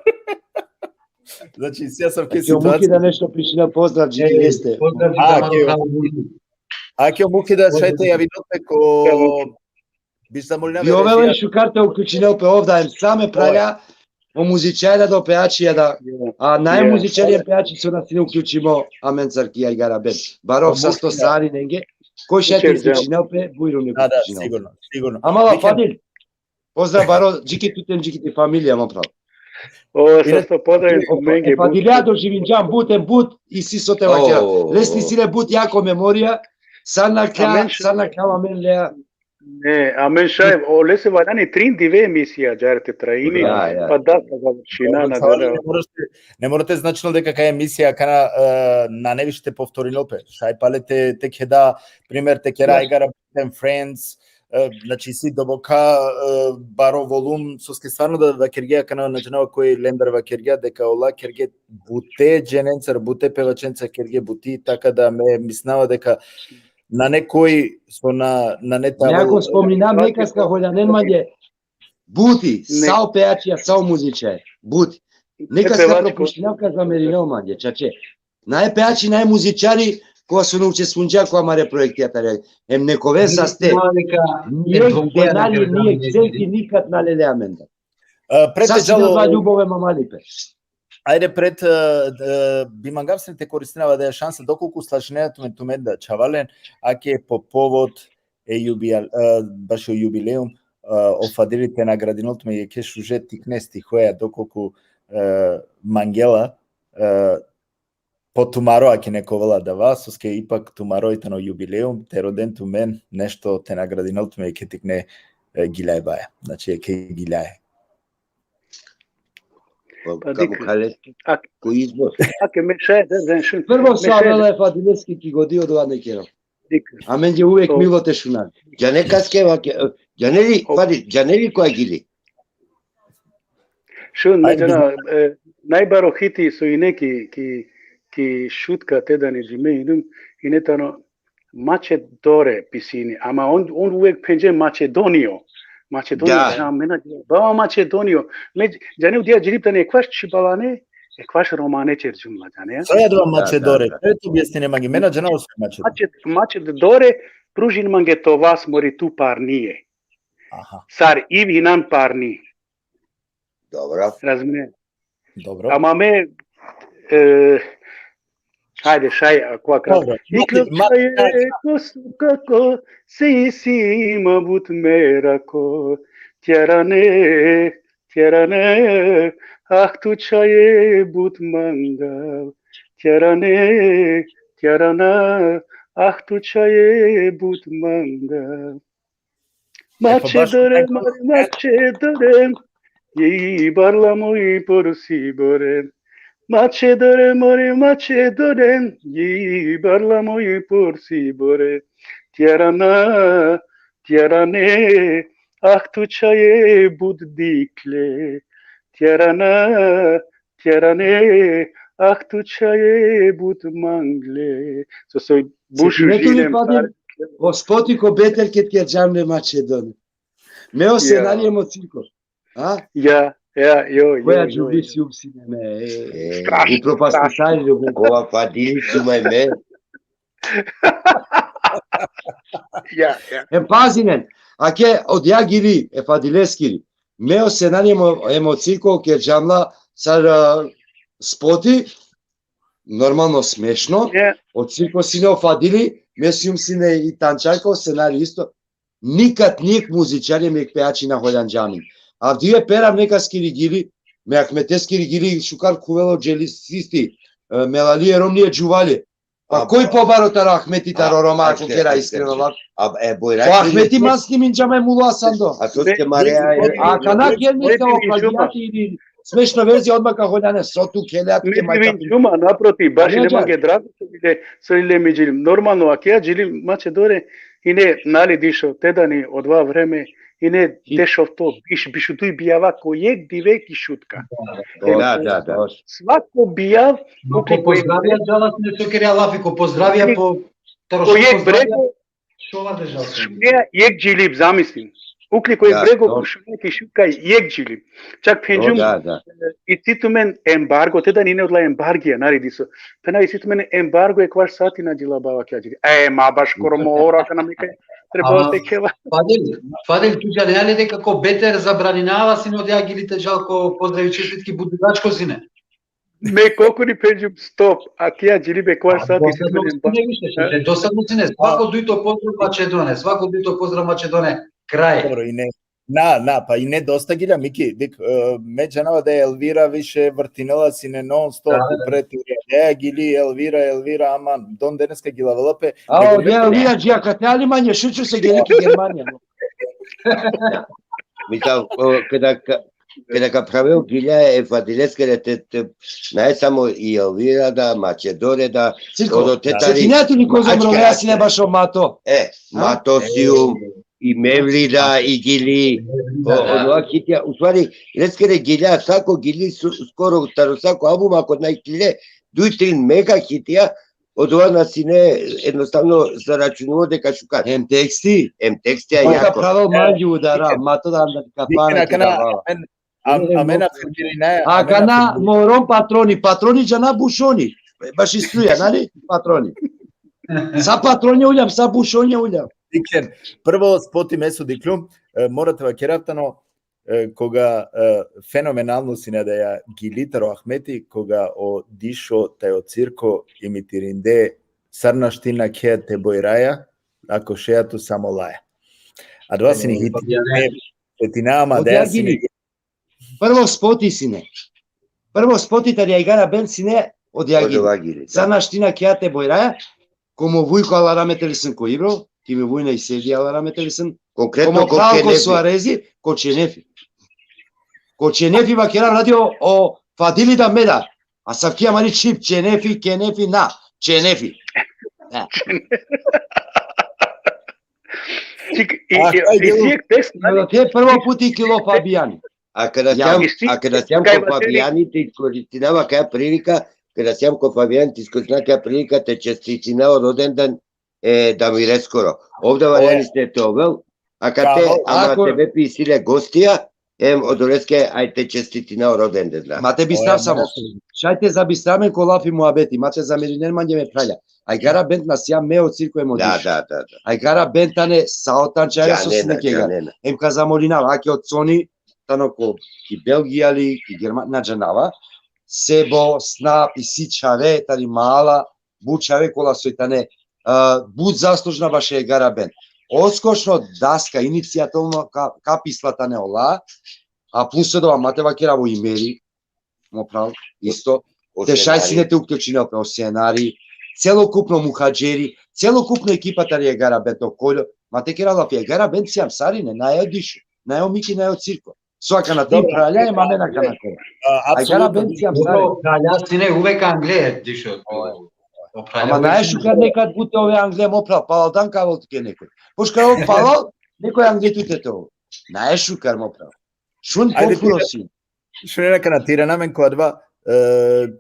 Znači, si asavke situacija. Muki da nešto pišina, pozdrav, dži, jeste. Pozdrav, A, dži, okej. Akjo, Muki, da šaj te javinel pe ko, biš zamolina. Bi ovela i šukar te uključinel pe ovda, em same pralja, o muzičarja da, o pejačija da, a naj muzičarja, em pejači so na sine uključimo amencar ki ajgara bend. Barov sasto sarinenge, koj šaj te uključinel pe, bujrum. Da, da, sigurno, sigurno. Amala, Fadil, pozdrav baro, dži ki tute, dži ki ti familija, mo phral. O, sasto pozdrav tumenge. Fadilja doživinđam but em but, isi so te vakera. Lesni si le but jako memorija, sar na kla, sar na kla amen lea. Ne, amen šaj, o lese valjani trin dive emisija džar te trajini, pa da, pa završina, na da. Ne mora te značilo deka kaj emisija kana, e, nane više te povtorinel pe. Šaj pale te, te keda, primer, te kera ajgara and friends, e, znači, si doboka, e, baro volum, soske stvarno da vakergja, kana na džanava koj lendar vakergja, deka ola kerge bute dženencar, bute pevačencar kerge buti, taka da me mislinava deka nane koj so na, nane tano. Ako spomninam, nekaske holjanen mange, buti, sa o pejačija, sa o muzičarja, buti. Nekaske propuštinam, ka zamerinel mange, čače. Naj pejači, naj muzičari, kova so na učestvunđa ko amare projektija tari. Em nekove saste. Nijek denari, nijek centi nikad na lele amendar. Sa sine odova ljubov em amalipe. Ajde, pred, e, e, bi mangav sine te koristinava da šansa, dokolku slažinena tumen, tumen da čhavalen, ake po povod e jubial-, e, bašo jubileum, e, o Fadili te nagradinel tumen jekhe šuže tikne stihoja, dokolku, e, mangela, e, po tumaro, ake nek ovela adava, soske ipak tumaro i tano jubileum, te roden tumen nešto, te nagradinel tumen jekhe tikne, e, gilajbaja. Znači, jekhe giljaja. Pa dik, ko izbor. Ake me šaj, da, da, šun. Prvo so avela e Fadileski ki godi, odova ne kera. Dik. Amenge uvek milo te šunav. Džane kaske vake, džane li, Fadil, džane li koja gili? Šun, me džana, e, najbaro hiti so ine ki, ki, ki Šutka, te dani, dži me inum, ine tano Mače Dore pisini, ama on, on uvek phenđe Mačedonio. Mačedonio, da. Džana, me na, baba Mačedonio. Me, džane, udija džilip tane ekvaš čhibalane, ekvaš romane čerđum la, džane, a? Soj adava Mače Dore, te objasnine mange, me na džanav soj Mače Dore. Mače, Mače Dore, pružin mange to vas mori tu parnije. Aha. Sar iv inan parni. Dobro. Razumine? Dobro. Ama me, e, hajde, šaj, ako akrat. Dobro. Iklo ma-, šaje, ma-, ko su kako, se isi ma but merako, tjerane, tjerane, ah tu čaje but mangal, tjerane, tjerana, ah tu čaje but mangal. Mače Dore, mori Mače Dore, i barla moj porsi bore. Mače Dore, mori Mače Dore, i barla moj porsi bore. Tjerana, tjerane, ah tu čaje but dikle. Tjerana, tjerane, ah tu čaje but mangle. So, so, bušu žinem. O spoti ko Betel ked kerđam le Mačedoni. Me o scenari em o cirko. A? Ja, ja, jo, jo. Koja džubi si upsine me. Strašno. Upropastisaj le. Kova Fadili tu me. Ja, ja. Em pazinen, ake odija gili, e Fadileskiri. Me o scenari em o, em o cirko kerđam la sar, a, spoti, normalno smešno. O cirko sine o Fadili, me sijum sine i tančajko, scenari isto. Nikad nijek muzičari em jekh pejači na holjanđam. Avdive perav nekaskiri gili, me Ahmeteskiri gili šukar khuvela o dželisisti, e, melali e romni e džuvali. Pa koj pobaro taro Ahmeti taro Roma, ako kera iskreno lafi. A, e, bojra. Pa Ahmeti mas ni minđa me mulo asando. A to ste mare, a, e, a kana gel mi te o kaljati ili smešno verzija odma ka holjane, so tu kela te majka. Džuma, naprotiv, baš ne mange drago, so ile, so ile mi džilim. Normalno, akija džilim Mače Dore, ine, nali, dišo, te dani, odova vreme, ine dešofto, biš, bišuduj bijava ko jekh dive ki Šutka. Da, da, da. Svako bijav, ko pozdravija, džala sine so kera lafi, ko pozdravija po, ko jekh brego, Čova držal sam. Šunea jekh džilib, zamislin. Ukli ko jekh Da, brego to. Ko šunea ki šukaj jekh džilib. Čak To, phengjum, da, da. i si tumen embargo, te da nine odla embargija, nari diso. Pena i si tumen embargo, ekvaš sati na džilabava kja džilib. E, ma baš koro mora, kana mi kaj trebala Ama- te kela. Fadil, Fadil, tu džanea li deka ko Beter zabraninava sine odija gili te džal ko pozdravi čestitki, but dugačko sine. Me kokori phengjum stop, a kja džilib ekvaš sati i si tumen embargo. Dosadno sine više, dosadno sine. Svako dujto pozdrav Makedone, svako dujto pozdrav Makedone, kraj. Dobro, i ne, na, na, pa i ne dosta gilja, Miki, dik, e, me džanava da Elvira više vrtinela sine non stop Da, da. Pre turija. E, gili Elvira, Elvira, aman, don deneska gilavela pe. A, Nego ovdje me- Elvira džija, kate ali manje, šuću se gili ki Germanija. Mislim, o, kada ka, kada ka praveo gilja e Fadileskere, te, te, nae samo i Elvira da, Mačedore da, Cirko, odo te Da. tari, Setinja tu niko Mačka, zomrovea Mačka. Sine bašo Mato. E, Mato Sium, i Mevlida, i gili, o, Da, da. ono hitija, u stvari, leskere gilja, sako gili, su, skoro, taro sako album, ako naj kile, duj, trin mega hitija, odova na sine, jednostavno, zaračunuo deka šukar. Hem teksti. Em tekstija, Pa ka jako. pravil mangi udara, Mato da anda ka Dikena pana kana, kidava. amen, am-, amen afirmirinaja, A amen kana afirmirinaja. moron patroni, patroni džana bušoni. Baš istuja, nali? Patroni. Sa patroni uljam, sa bušoni uljam. Diken, prvo spoti me so diklum, e, mora te vakerav tano, e, koga, e, fenomenalno sine da ja gili taro Ahmeti, koga o Dišo taj o Cirko imitirinde, sar našti nakhea te bojraja, ako šeja tu samo laja. Adava sine hiti. Fabijane. E, setinama da Odija ja sine gili. Prvo spoti sine. Prvo spoti tari Ajgara Bend sine, odija gili. Odova gili. Sar našti nakhea te bojraja, ko mo Vujko, Allah rahmet eylesin, ko Ibro, ki mi vujna i Sevdi, Allah rahmet eylesin. Ko Konkretno mo ko pral ko Kenefi. Suarezi, ko Čenefi. Ko Čenefi vakerav radio o Fadili da me da. Asavki amari čhib, Čenefi, Kenefi, na, Čenefi. Čik, i, A, i, kaj i delo? si jekh tekst, Nego te prvo puti kilo Fabijani. A kada Ja. sijam, Isi, a kada sijam kaj ko vateri- Fabijani, te iskoristinava kaja prilika, kada sijam ko Fabijani, te iskoristinava kaja prilika te čestitinava rodendan e Damireskoro. Ovda valjani ste te ovel, a kate, Bravo. ama Ako- te ve pi isi le gostija, em odoleske aj te čestitinava rodendan da. Ma te bistrav Oja, samo. bravo. Šaj te zabistrav amen ko lafi muhabeti, ma te zamerinen mange, me phralja. Ajgara Bend na sijam me, o Cirko em o Da, Dišo. da, da, da. Ajgara Bend tane sa o tančaja so Džanena, sine kega. Džanena. Em ka zamolinav, ake o Coni tano ko, ki Belgija li, ki Germanija, na džanava. Sebo, Snap, isi čhave tari mala, but čhave kola soj tane, a, but zaslužna bašo Ajgara Bend. Oskošno daska, inicijativno ka, kapisla tane ola, a plus odova, ma te vakerav o Imeri, mo pral, isto. O Te šaj Senari. sine te uključinel pe, o Senari, celokupno Muhadžeri, celokupno ekipa tari Ajgara Bend, o Koljo, ma te kerav lafi, Ajgara Bend sijam sarine, na e Dišo, na e o Miki, na e o Cirko. So akana trin Dobro. phralja, em amen akana ko. A, Ajgara apsolutno. Bend sijam sarine. Dobro, phralja sine uvek angle, Dišo. O phralja Ama uvek na e sine. šukar nekad bute ove angle, mo pral, palal dan ka avel tuke nekoj. Pošto ka avel palal, nekoj angle tute te ovel. Na e šukar, mo pral. Šun Ajde, potpuno ti- si. Šunena kana, te irana amen ko adava, e,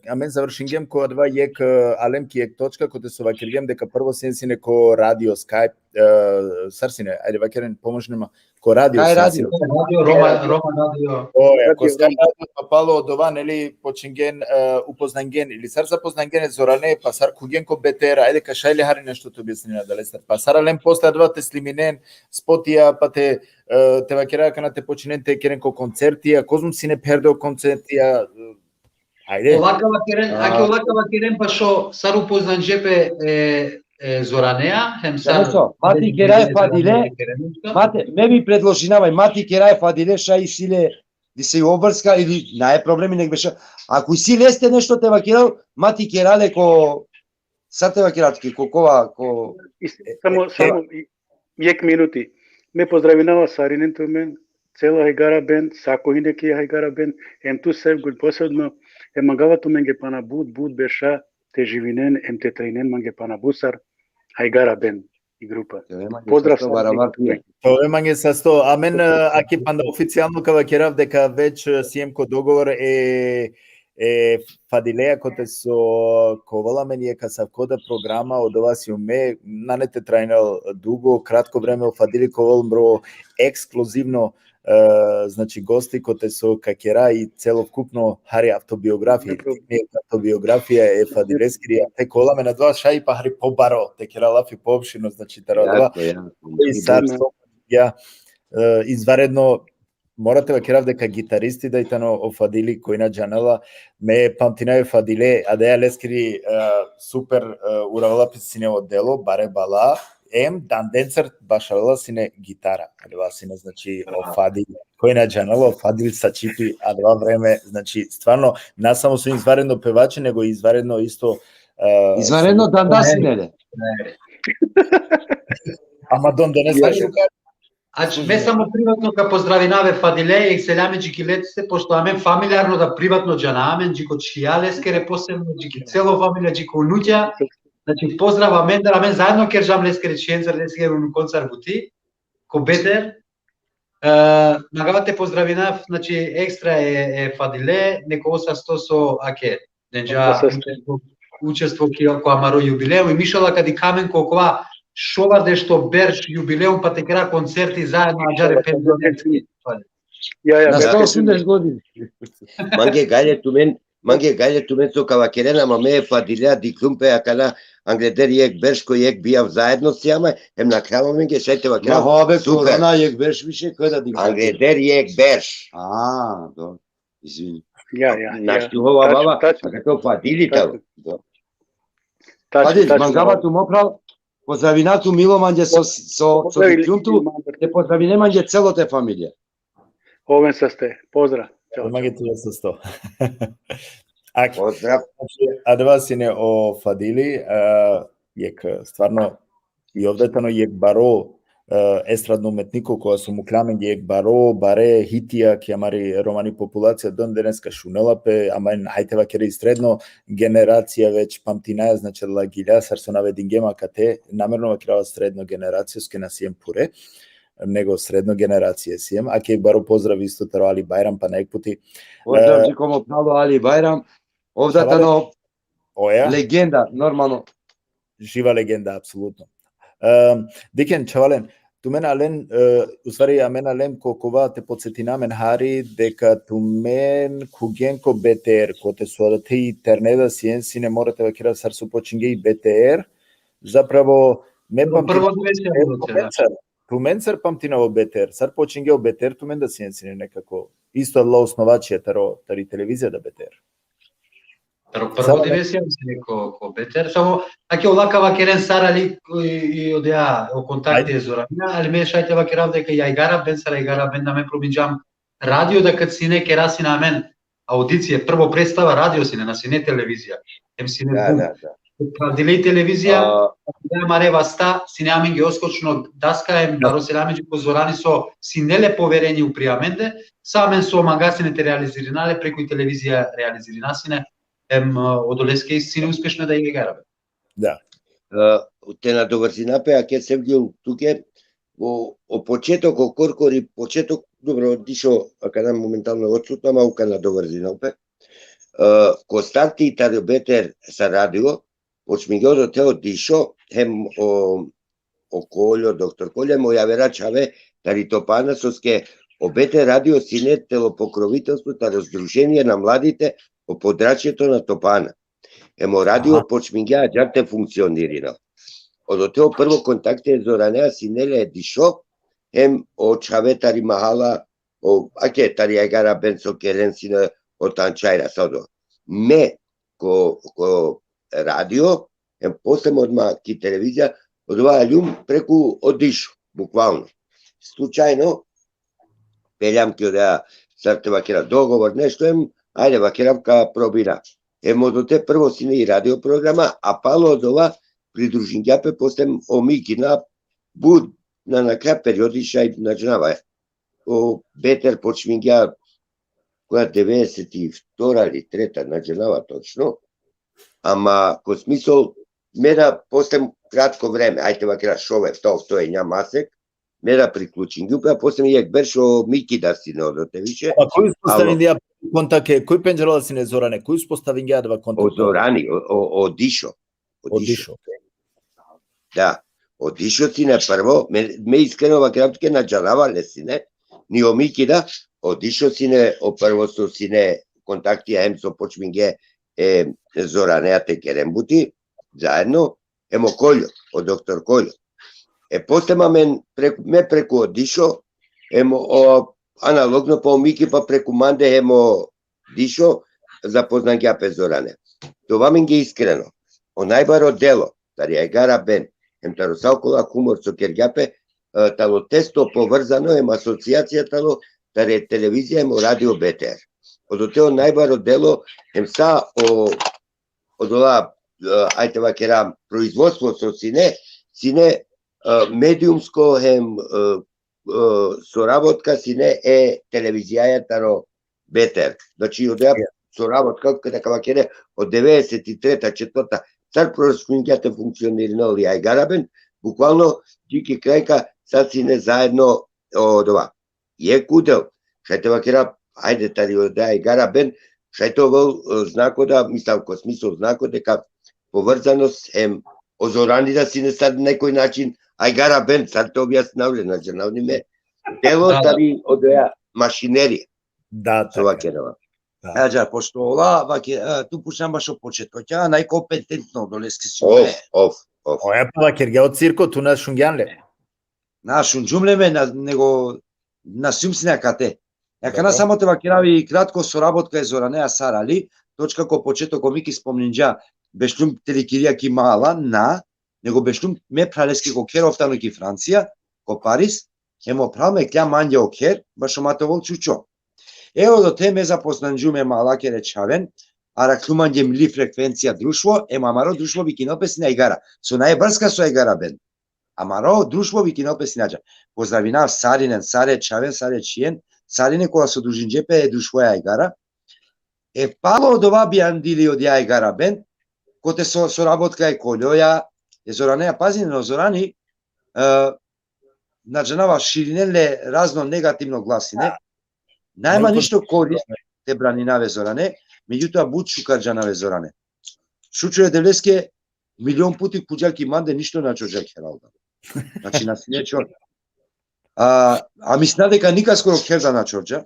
amen završingjem ko adava jekh, e, alem ki jekh točka, kote so vakergjem deka prvo sien sine ko radio Skype, e, sar sine, ajde vakeren, pomožne ma, ko radio Kaj sien radio? sine. Radio, Roma, Roma radio. O, e, ko Radio Skype Roma. Radio, pa palo odova, neli, počingjen, e, upoznangjen, ili sar zapoznangjen e Zorane, pa sar khugjen ko Beter, ajde ka šaj le hari nešto te objasnina adalestar. Pa sar alen posle adava te sliminen spotija, pa te, e, te vakera kana te počinen te keren ko koncertija, kozom sine perde o koncertija, e, ajde. Olaka vakeren, A. Ake, olaka vakeren bašo sar upoznanđe pe e, e Zoranea, hem sar... Zašto? Ma ti kerav e Fadile, ma te, me bi predložinava, ma ti kerav e Fadile, šaj isi le, disi, obrska ili na e problemi, nek beša. Ako isi leste nešto te vakerav, ma ti kerav le ko, sar te vakerav, ki ko kova, ko... Is-, samo, e, samo i-, jekh minuti. Me pozdravinava sarinen tumen, cela Hajgara Bend, sako hine ki Hajgara Bend, em tu, Sevgul, posebno, em mangava tumenge pana but, but berša te živinen, em te trajnen mange pana but sar Hajgara Bend i grupa. Pozdrav Sasto, sa barabar tute. To ove mange sasto. Amen, e, ake panda oficijalno ka vakerav deka već, e, siem ko dogovor e, E Fadileja, kote so ka ovel amen jekh asavkoda programa, odova sijum me, nane te trajnel dugo, kratko vreme, o Fadili ka ovel mro ekskluzivno, e, znači, gosti, kote so ka kera i celokupno hari avtobiografija, ili autobiografija e Fadileskiri, a te ka ovel amen adava šaj pa hari pobaro, te kera lafi poopširno, znači, taro adava. Jako, jako. I sar so, ja, e, izvanredno, mora te vakerav deka gitaristi da i tano o Fadili, koj na džanela, me pamtinav e Fadile, adaja leskiri, e, super, e, uravela pe sine o delo, bare bala, em dandencar bašavela sine gitara. Adava sine, znači, o Fadil, koj na džanela, o Fadil sa čipi adava vreme, znači, stvarno, na samo so izvanredno pevači, nego izvanredno isto, e, Izvanredno so danda sine le. Ama don denes Ja, na ja. šukar. Ač, me samo privatno ka pozdravinav e Fadile, e selami dži ki leste, pošto amen familijarno da privatno džana amen, dži ko čhija leskere posebno, dži ki celo familija, dži ko unučja. Znači, pozdrav amendar, amen zaedno kerđam leskere čhijencar, leskere unukoncar buti, ko Beter. E, nagava te pozdravinav, znači, ekstra e, e Fadile, neko osasto so, ake, denđa Osasto. učestvo, učestvo ki, ko amaro jubileu, i mišala kadi ka amen ko kova šovardeš berš jubileu, pa te kera koncerti zaedno, ađare Inšallah, pendžardi. Ja, ja, Na ja. sto osamdeset godina. Mange gale tumen, mange gale tumen so ka vakeren, ama me e Fadilea dikhlum pe akana angleder jekh berš ko jekh bijav zaedno sijam, em na khrava mange šaj te vakerav. Ma habe, super. Korona jekh berš više, kada dikhlum? Angleder jekh berš. A, dobro. Izvini. Ja, ja, ja. Našti hova Tačno, baba, tačno. A kako Fadili Tačno. taro? Da. Tačno, Fadil, tačno. Mangava tu mo phral, pozdravina tu milo mange so, so, so Pozdrav, dikhlum tu, Ilija, te pozdravine mange celo te familija. Oven saste. Pozdrav. Čao, čao. Mange tu sasto. Aki. Pozdrav. Znači, adava sine o Fadili, e, jekh, stvarno, i ov da tano jekh baro, e, estradno umetniko, kova so mukhlja amenge jekh baro, bare hitija ki amari romani populacija, don deneska šunela pe, ama hajde vakere i sredno generacija već pamtinaja, znači, lagilja, sar so navedingjem akate, namerno vakerava sredno generacija, soske na siem pure, nego sredno generacija siem. Ake jekh baro pozdrav isto taro Ali Bajram, pana jekh puti. Pozdrav, e, dži ko mo phral o Ali Bajram. Ov da tano Oja? Legenda, normalno. Živa legenda, apsolutno. Em, dikhen, čhavalen, tumen alen, e, u stvari, amen alen ko kova te podsetina amen hari, deka tumen khuvgjen ko B T R, kote so adate i terne da sien sine, mora te vakerav, sar so počingje i B T R, zapravo, me Prvo pamtinav, dive sien, e, bilo će, da. tumencar, tumencar pamtinav o B T R, sar počingje o B T R, tumen da sien sine nekako, isto adala osnovačija taro, tari televizija da B T R. Prvo, prvo Samo dive sien sine ko, ko B T R, samo, ake ola ka vakeren sar ali i, i odeja, o kontakti Ajde. e Zoranja, ali me šaj te vakerav deka i Ajgara Bend, sar Ajgara Bend, amen probinđam radio da kad sine kera sine amen audicije, prvo predstava radio sine, na sine televizija, em sine Da, bum. da, da. Pravdile i televizija, A, ja mare vasta, sine amenge oskočno daska, em Da. baro selami dži ko Zorani so sine le poverenje upri amende, sa amen so manga sine te realizirina le preku i televizija realizirina sine, em, e, odoleske sine uspešno da i Ajgara Bend. Da. E, te nadovrzina pe, ake Sevgil tuke, o, o početok, o korkori početok, dobro, Dišo, akana momentalno odsutno, ama ov ka nadovrzina pe. E, ko starti tari B T R sa radio, počmingja odote o Dišo, hem o, o Koljo, doktor Koljo, hem o javera čhave tari Topana, soske o B T R radio sine telo pokrovitelstvo taro Združenie na mladite o podračeto na Topana. Em o radio Aha. počmingja ađar te funkcionirina. Odote o prvo kontakti e Zoranea sine le e Dišo, hem o čhave tari mahala, o, ake, tari Ajgara Bend so keren sine o Tančajra sa odo. Me ko, ko radio, em posle odma ki televizija, odova aljum preku o Dišo, bukvalno. Slučajno, peljam ki oda, sar te vakera, dogovor, nešto, em, ajde, vakerav ka probina. Em odote prvo sine i radio programa, a palo odova pridružingja pe posle o Miki na but, na, na kraj periodi šaj na džanava. O B T R počmingja koja devedeset i vtora ili treta, na džanava točno. Ama ko smisol, me da posle kratko vreme, ajde vakera šov efta, ofto enja masek, me da priključingjum pe, a posle jekh berš o Miki da sine odote više. A koj uspostavingja kontakt, koj pendžarela sine Zorane, koj uspostavingja adava kontakt? O Zorani, o, o, o Dišo. O Dišo. Da. O Dišo sine prvo, me, me iskreno vakerav tuke na džanava le sine, ni o Miki da, o Dišo sine, o prvo so sine kontakti, hem so počmingje, e, Zoranea te keren buti, zaedno, hem o Koljo, o doktor Koljo. E, posle ma men, preku, me preku o Dišo, hem o, analogno pa o Miki pa preku mande, hem o Dišo, zapoznangja pe Zorane. Dova menge iskreno. O najbaro delo, tari Ajgara Bend, hem taro sa okola humor so kergja pe, e, talo tesno povrzano, hem asocijacija talo, tari televizija, hem o radio B T R. Odote o najbaro delo, hem sa o, odola, e, ajde vakera, proizvodstvo so sine, sine, e, mediumsko, hem, e, e, sorabotka sine e televizijaja taro B T R. Znači, odoja sorabotka, kada ka vakere, od devedeset i treta, četvrta, sar počmingja te funkcionirinel i Ajgara Bend, bukvalno, dži ki krajka, sa sine zaedno, odova. Jekh udel, šaj te vakera, ajde, tari odoja Ajgara Bend, šaj te ovel, e, znako da, mislim, ko smislo znako deka povrzanost hem o Zorani da sine sar nekoj način Ajgara Bend, sar te objasninav le, na džanav ni me. Delo tari odoja mašinerija. Da, so vakerava. Da. Ađa, pošto ola, vake-, e, tu pučan bašo početko, tja, najkompetentno, doleske si. Of, of, of. Oja pa vakergja o cirko, tu na šungjan le. Na šungjum le me, na, nego na sijum sine akate. Akana samo te vakerav i kratko sorabotka e Zoranea sar ali, točka ko početko ko Miki spomningja, bešljum te dikirija ki mala, na, nego bešljum me phraleske ko kher, ov tano ki Francija, ko Paris, hem o phral me klja mange o kher, bašo ma te ovel čučo. E, odote me zapoznangjum e malakere čhaven, arakhlum mange mli frekvencija društvo, hem amaro društvo vikinel pe sine Ajgara. So nae brska so Ajgara Bend. Amaro društvo vikinel pe sine ađa. Pozdravinav sarinen, sare čhaven, sare čhijen, sarinen kola so družingje pe e društvo e Ajgara. E, palo odova bijandili odoja Ajgara Bend, kote so, sorabotka e Koljoja, e Zoranea, pazinen, o Zorani, e, na džanava, širinen le razno negativno glasine. Nema ništo korist te braninav e Zorane, megjutoa but šukar džanav e Zorane. Šučo e Devleske, milion puti khuđa ki mande, ništo na čorđa kher alda. Znači, na sine čor. A, a mislina deka nikaskoro kher da na čorđa.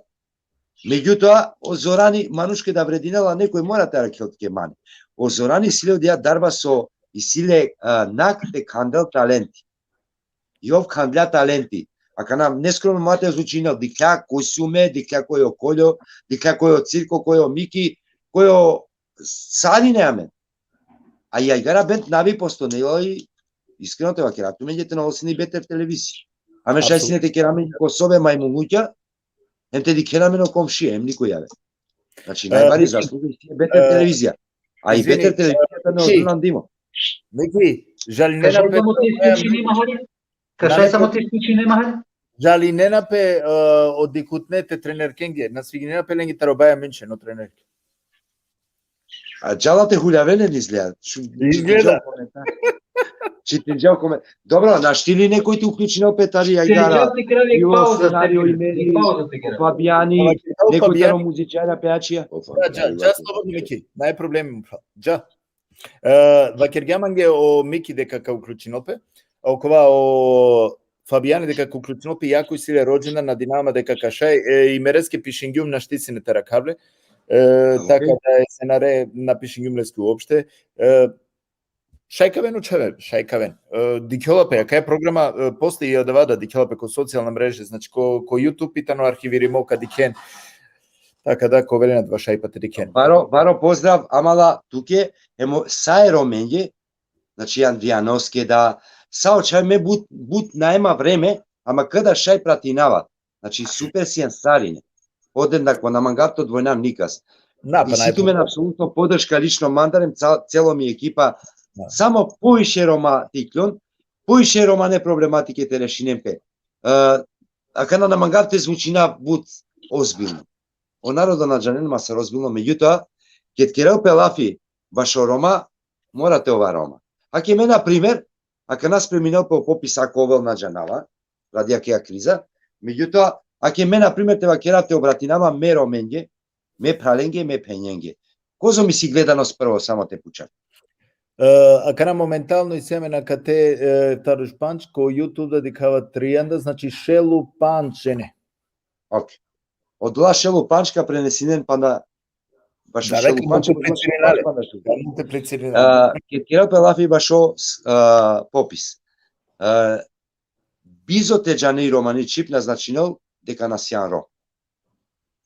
Megjutoa, o Zorani, manuške da vredinela nekoj, mora te arakhel tuke mange. O Zorani isi le odoja darba so isi le, a, nak te khandel talenti. I ov khandlja talenti. Akana neskromno ma te zvučinel, dikhlja koj sijum me, dikhlja koj o Koljo, dikhlja koj o cirko, koj o Miki, koj o sarine amen. A i Ajgara Bend na bi postojnela i, iskreno te vakerav tumenge, te na ovel sine i B T R televizija. Amen šaj sine te kera amen ko sobe majmunlukja, hem te dikhena amen o komšije, hem nikoj ave. Znači, e, najbari zasluga isi e B T R, e, televizija. A i izvini, B T R televizija, e, tano, Miki, Miki, žalinena pe, samo te isključine, mahali? Kašaj samo te isključine, mahali? Žalinena pe, e, o dikhutne te trenerkenge, na sviginena pe lenge taro Bayern München o trenerke. A džala te huljaven len izgleda. Izgleda. Čitinđa o komentar. Dobro, našti li nekoj te uključinel pe tari Ajgara? Čitinđa te kera, i o scenario, i meri, o Fabijani, nekoj taro muzičarja, pejačija. Da, dža, dža slobodno, Miki, naj problemi, bro. Dža. E, vakergja mange o Miki deka ka uključinel pe. Okova o Fabijani deka ka uključinel pe, jako isi le rođendan, nadinama deka ka šaj, e, i mereske pišingjum, našti sine te arakhav le. E, okej. Taka da e scenare na pišingjum leske uopšte. E, šaj ka aven o čhave, šaj ka aven. E, dikhjola pe, akaja programa, e, posle i adava da dikhjola pe ko socijalna mreže, znači ko, ko YouTube i tano arhivirimo, ka dikhen. Taka da, ka ovel len adava, šaj pa te dikhen. Baro, baro pozdrav, amala tuke, hem o sa e Romenge, znači, Andrijanoske, da, sa o čhave, me but, but nae ma vreme, ama kada šaj pratinava. Znači, super sian sarine. Odem da ko, na mangav te odvojinav nikas. Na, pa isi tumen apsolutno podrška lično mandar hem ca-, celo mi ekipa. Da. Samo poviše Roma te ikljon, poviše romane problematike te rešinen pe. E, akana na mangav te zvučinav but ozbiljno. O narodo na džanena ma sar ozbiljno, megjutoa, ked kerel pe lafi bašo Roma, mora te ova Roma. Ake me, na primer, akana spreminel pe o popis, ako ovel, na džanava, radi akaja kriza, megjutoa, ake me, na primer, te vakerav, te obratinava me Romenge, Me phralenge, me phenjenge. Kozom isi gledanost prvo, samo te pučav? E, akana momentalno isi amen akate, e, taro špansko YouTube da dikhava trianda, znači šel u pandž žene. Ok. Odola šel u pandž ka prenesinen panda bašo Da, šel rekli, u pandž, multiplicirinale. panda šel. Da, multiplicirinale. A, ke kerel pe lafi bašo, a, popis. A, bizo te džane i romani čhib na značinel deka na sian Rom.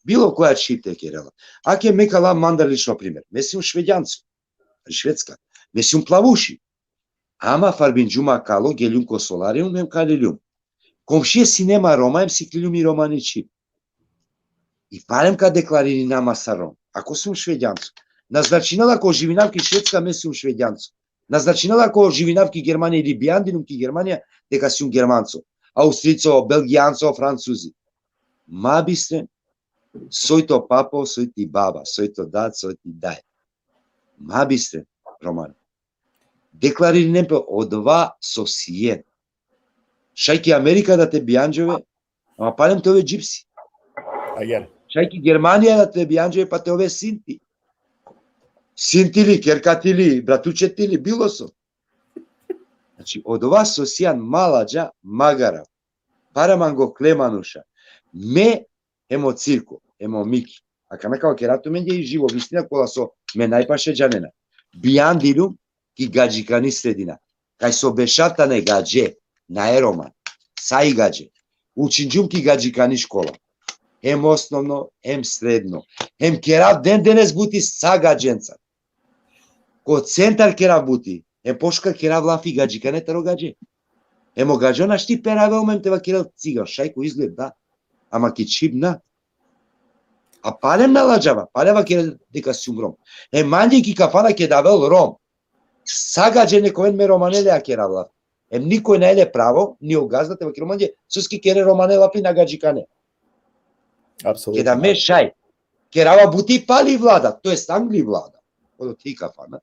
Bilo koja čhib te kerela. Ake me ka lav mandar lično primer. Me sium švedjanco. Švedska. Me sium plavuši. Ama farbinđum akalo, geljum ko solarium, em kaliljum. Komšije sine ma Roma, em sikliljum i romani čhib. I palem ka deklaririnav ma sar Rom. Ako sium švedjanco. Na značinela ako živinav ki Švedska, me sium švedjanco. Na značinela ako živinav ki Germanija ili bijandinum ki Germanija, deka sium Germanco, Austrico, Belgijanco, Francuzi. Ma bistren, soj to papo, soj ti baba, soj to dad, soj ti daj. Ma bistren, Romane. Deklaririnen pe odova so sien. Šaj ki Amerika da te bijanđove, ama palem te ove džipsi. Agjaar. Šaj ki Germanija da te bijanđove, pa te ove sinti. Sinti li, kerkati li, bratučeti li, bilo so. Znači, odova so sian ma ladža, ma garav. Paramango kle manuša. Me, hem o Cirko, hem o Miki. Akana ka vakerav tumenge i živo vistina kola so me najpaše džanena. Bijandiljum ki gadžikani sredina. Kaj so beša tane gadže, nae Roman. Sa i gadže. Učinđum ki gadžikani škola. Hem osnovno, hem sredno. Hem kerav den denes buti sa gadženca. Ko centar kerav buti. Hem pošukar kerav lafi gadžikane taro gadže. Hem o gadžo našti peravel ma hem te vakerel ciga, šaj ko izgled da. Ama ki čhib na. A palem na ladžava, palem vakerel deka sium Rom. Hem mange ki kafana keda avel Rom. Sa gadže nek oven, me romane le kerav lafi. Hem nikoj nae le pravo, ni o gazda te vakerel mange, soske kere romane lafi na gadžikane. Apsolutno. Keda me šaj kerava buti pali vlada, to jest angli vlada. Odo ti kafana.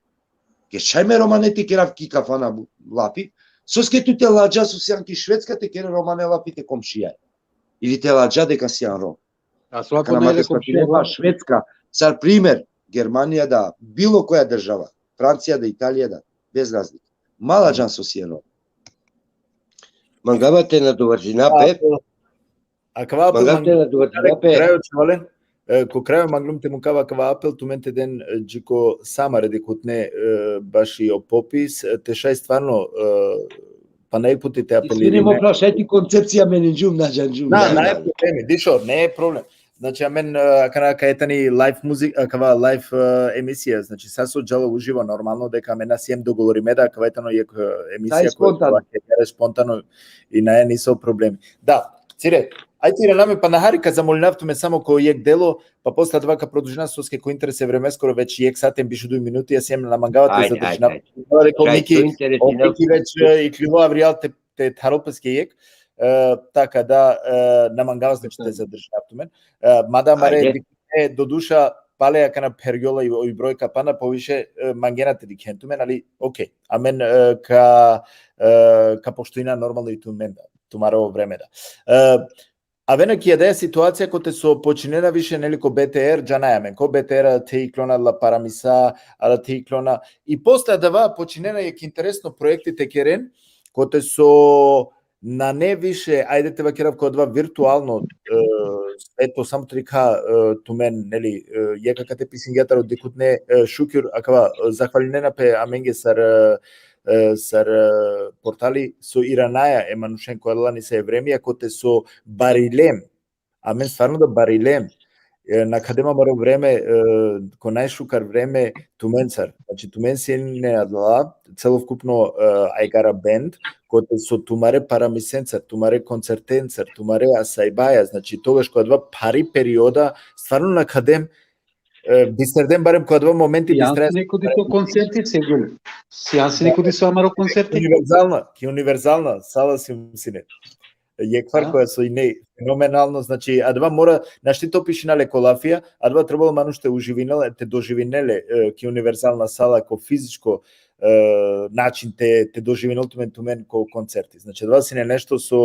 Ke šaj me romane te kerav ki kafana bu-, lafi, soske tu te ladža so sian ki Švedska te kere romane lafi te komšija. Ili te ladža deka sian Rom. A so ako Kana ne ma le te spatine komšija, pa Švedska, sar primer, Germanija da, bilo koja država, Francija da, Italija da, bez razlike. Ma ladžan so sian Rom. Mangava te nadovaržina pe. Akava apel Mangava te mang-, nadovaržina pe. krajo, čuvalen, e, ko krajo manglum te mukav akava apel, tumen te den, e, dži ko sa amare dikhutne, e, baši o popis, e, te šaj stvarno, e, pana jek puti te apelirine. Izvini, mo phral, šaj ti koncepcija meninđum, na džanđum. Na, nae problemi, dišo, nae problem. Znači, amen, e, akana kaj tani live muzik-, akava live, e, emisija, znači, sa so džala uživo, normalno deka amen na siem dogovorime da, akava tano jek, e, emisija Daj spontano. Koja je spontano i nae niso problemi. Da, Cire, ajde, Cire, name pana hari ka zamolinav tumen samo ko jek delo, pa posle adava ka produžina, soske ko interes e vremeskoro već jek sat em biš u duj minuti, a siem na mangava te Ajde, zadržinav. ajde, ajde. Hvala, rekao Šaj, Miki, to interesira. o Miki već, e, iklilo avrijal te, te tharol peske jek, e, taka da, e, na mangava, znači, te zadržinav tumen. E, mada amare Ajde. dikhutne, doduša, pale akana phergjola i, i brojka pana, poviše, e, mangena te dikhen tumen, ali okej, amen, e, ka, e, ka poštujina normalno i tumen da, tumaro vreme da. E, avena ki adaja situacija kote so počinena više, neli, ko B T R, džanaja amen, ko B T R te iklona la paramisa, a la te iklona, i posle adava počinena jek interesno projekti te keren, kote so nane više, ajde te vakerav, ko adava virtualno, e, sveto, samo te dikha, e, tumen, neli, e, jek akate pisingja taro dikhutne, e, šukir, akava, e, zahvalinena pe amenge sar, e, e, sar, e, portali so iranaja e manušen ko adala nesave vremija, kote so barilem, amen stvarno da barilem, e, nakhadem amaro vreme, e, ko najšukar vreme tumencar. Znači, tumen sine adala, celovkupno, e, Ajgara bend, kote so tumare paramisencar, tumare koncertencar, tumare asajbaja, znači, togaš ko adava phari perioda, stvarno nakhadem, e, bisterdem barem ko adava momenti. Sian sine ko diso koncerti, Sergio? Sian sine ko diso amaro koncerti? Univerzalna, ki univerzalna sala sijum sine. Jekh stvar koja so ine fenomenalno, znači, adava mora, našti te opišina le ko lafija, adava trebalo manuš te uživinel, te doživinel le, e, ki univerzalna sala, ko fizičko, e, način te, te doživinel tumen, tumen ko koncerti. Znači, adava sine nešto so,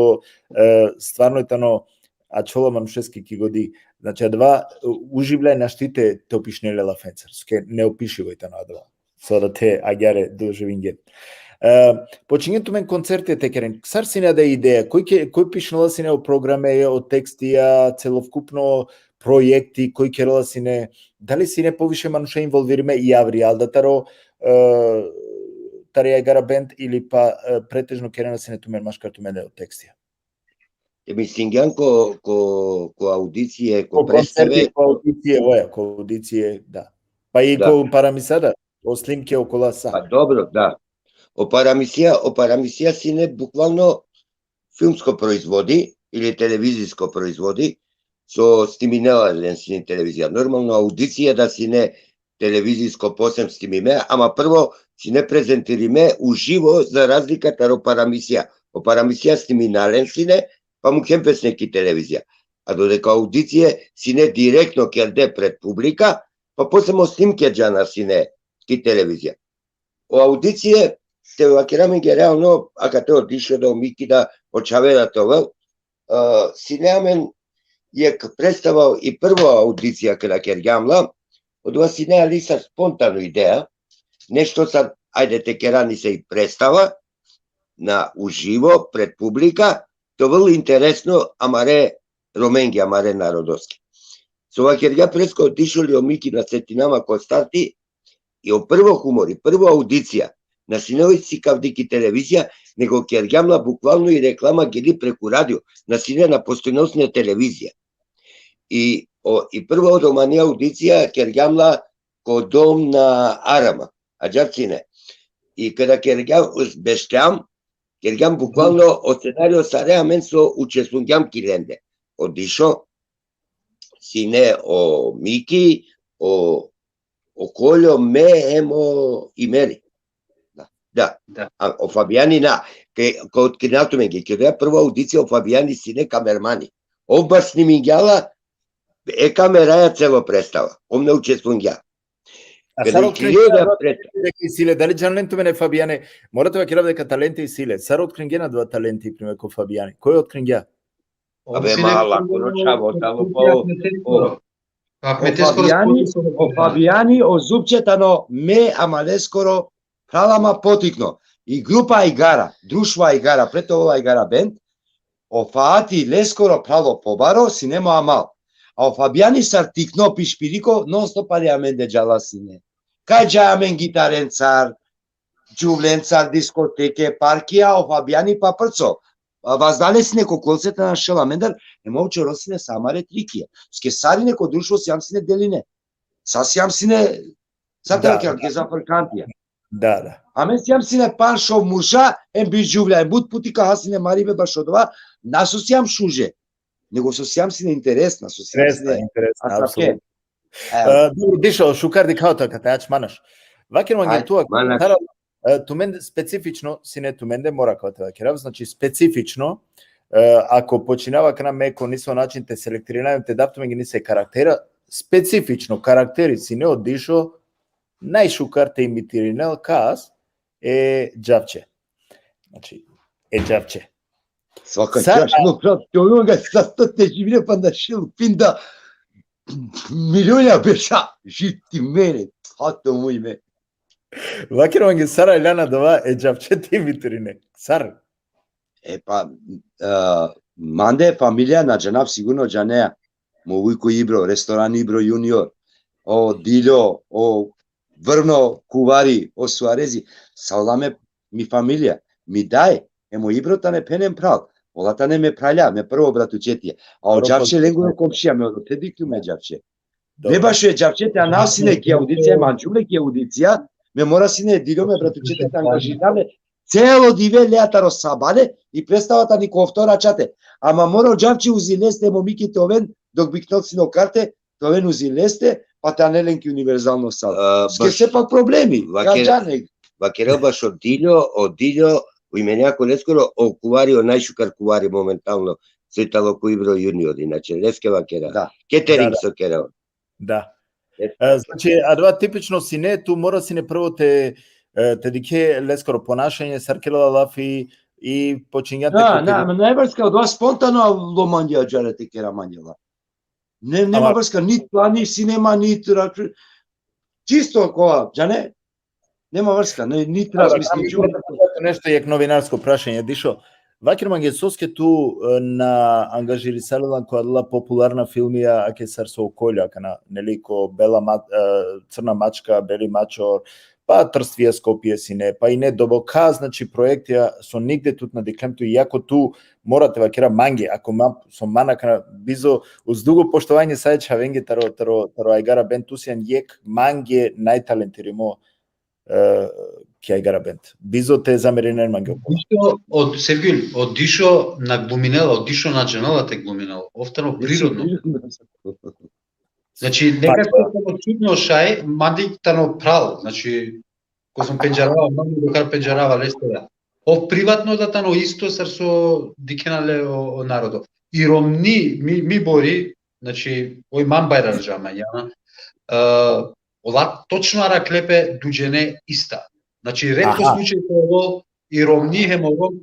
e, stvarno i tano ačhola manušeske ki godi. Znači, adava, e, uživljaj našti te, te opišine le lafencar. Soske neopišivo i tano adava. So da te agjaar doživingjen. E, počingjen tumen koncerti te keren. Sar sine adava ideja? Koj ke, koj pišinela sine o programe, o tekstija, celovkupno projekti, koj kerela sine, dali sine poviše manuša involvirime i avrijal da taro, e, tari Agara bend ili pa, e, pretežno kerena sine tumen maškar tumende o tekstija? E, mislingjan ko, ko, ko audicije, ko Ko koncerti, predstave. Ko audicije, oja, ko audicije, da. Pa i Da. Ko paramisija, da. O snimke okola sa. Pa dobro, da. O paramisija, o paramisija sine bukvalno filmsko proizvodi ili televizijsko proizvodi, so sniminela len sine televizija. Normalno, audicija da sine televizijsko posem snimime, ama prvo sine prezentirime uživo za razlika taro paramisija. O paramisija snimina len sine, pa mukhen pes neki televizija. A dodeka audicije sine direktno kerde pred publika, pa posle mo snimke džana sine ki televizija. O audicije, te vakera amenge realno, akate o Dišo da, o Miki da, o čhave da te ovel, e, sine amen jekh predstava i prvo audicija keda kergjam la, odova sine ali sar spontano ideja, nešto sar, ajde te kera nise i predstava, na uživo, pred publika, te ovel interesno amare Romenge, amare narodoske. So vakergja presko Dišo ili o Miki, na setinama ko starti, i o prvo humori, prvo audicija, na sine oj sikavdi ki televizija, nego kergjam la bukvalno i reklama geli preku radio, na sine, na postojnela sine televizija. I, o, i prvo romani audicija kergjam la ko dom na Arama, adžar sine. I keda kergjam, bešljam, kergjam bukvalno o scenario sare amen so učestvungjam ki lende. O Dišo, sine o Miki, o, o Koljo, me, em o Imeri. Da. Da. Da. A o Fabijani na, ke, ko otkrinav tumenge, keda prvo audicija, o Fabijani sine kamermani. Ov baš snimingja la, e kameraja celo predstava. Ov na učestvungja. A sar otkringja da talenti isi le, dali džanen tumen e Fabijane? Mora te vakerav deka talenti isi le. Sar otkringja adava talenti, primer, ko Fabijani? Koj otkringja? Abe, ma, lako, no, čhavo, talo, pa o, o, o Fabijani, o Fabijani, o Zupče tano me, ama leskoro phral, ama potikno. I grupa Ajgara, društvo Ajgara, pre te ovel Ajgara bend, o Faati leskoro phral o pobaro, sine mo amal. A o Fabijani sar tikno pišpiriko, non stop ali amende džala sine. Kaj džaja amen gitarencar, džuvlencar, diskoteke, parkija, o Fabijani pa prco. A vazdale sine ko kolceta našel amendar, em ov čorel sine sa amare trikija. Soske sarine ko društvo sijam sine deline. Sa sijam sine, sa te vakerav, ke zafrkantija. Da, da. Amen sijam sine panč-šov murša, em biš džuvlja, em but puti ka ha sine maribe baš odova, na so sijam šuže, nego so sijam sine interesna, so sijam sine interesna, apsolutno. E, dobro, Dišo, šukar dikhava tu akate, ač manaš. Vaker mange tu, e, tumen specifično sine, tumende mora akava te vakerav, znači specifično, e, ako počinava akana me ko niso način te selektirinav, te dav tumenge nise karaktera, specifično karakteri sine o Dišo najšukar te imitirinel kas, e džavče. Znači, e džavče. Svaka čast, no, brat, onoga sasto te živine pa našel pinda milionja beša, žiti mene, hato muj me. Vaker mange, sar aljana adava e džavče te imitirine? Sar? E pa, e, mande familija na džanav, sigurno džanea. Mo vujko Ibro, restoran Ibro Junior, o Diljo, o Vrno Kuvari, o Suarezi, sa ola me, mi familija, mi daj, em o Ibro tane phen em phral, ola tane me phralja, me prvo bratučetija. A o džavče lengoro komšija, me odote dikhlum e džavče. Me bašo e džavče te anav sine ki audicija, em anđum le ki audicija, me mora sine e Diljo, me bratučete te angažirav le, celo dive lea taro sabale, i predstava tani ko ofto račate. Ama mora o džavče uzi leste, mo Miki te oven, dok biknel sine o karte, te oven uzi leste, pa te anel len ki Univerzalno sala. Soske sepak problemi, ka džane. Vakera bašo Diljo, o Diljo, o imenja ko leskoro, o kuvari, o najšukar kuvari momentalno, soj talo ko Ibro Junior, inače, leske vakera. Da. Catering so kera on. Da. E, znači, adava tipično sine, tu mora sine prvo te, e, te dikhe leskoro ponašanje, sar kerela lafi, i počingja te... Da, na, ma najbarska odova spontano, a lomangja džare te kera mangela. Не, нема врска, ни плани, синема, ни тра-, чисто кова, џане? Нема врска, не, ни тра-, мислим, чу- Nešto jekh novinarsko prašanje, Dišo. Vakir mange, soske tu, e, na angažirisalila ko adala popularna filmija, ake sar so Kolja, akana, neli, ko Bela Ma-, e, Crna mačka, Beli mačor, pa Trstvija Skopje sine, pa ine doboka, znači, projektija so nigde tut na dikhlem tu, iako tu mora te vakera mange, ako ma, so man akana, bizo, uz dugo poštovanje sa čhavenge taro, taro, taro Ajgara bend, tu sian jekh mange najtalentirimo, e, ki Ajgara bend. Bizo te zamerinen mange. Dišo, od, Sevgjul, o Dišo na gluminela, o Dišo na džanela te gluminela. Ov tano prirodno. Znači, nekako tano čudno šaj, mande tano pral, znači, ko som pendžarava, mande dokar pendžarava leste da. Ov privatno da tano isto sar so dikhena le o, o narodo. I romni, mi, mi bori, znači, oj man bajrar džama, jana, e, ola točno arakhle pe du džene ista. Znači, retko slučaj ko ovel i romni hem o rom,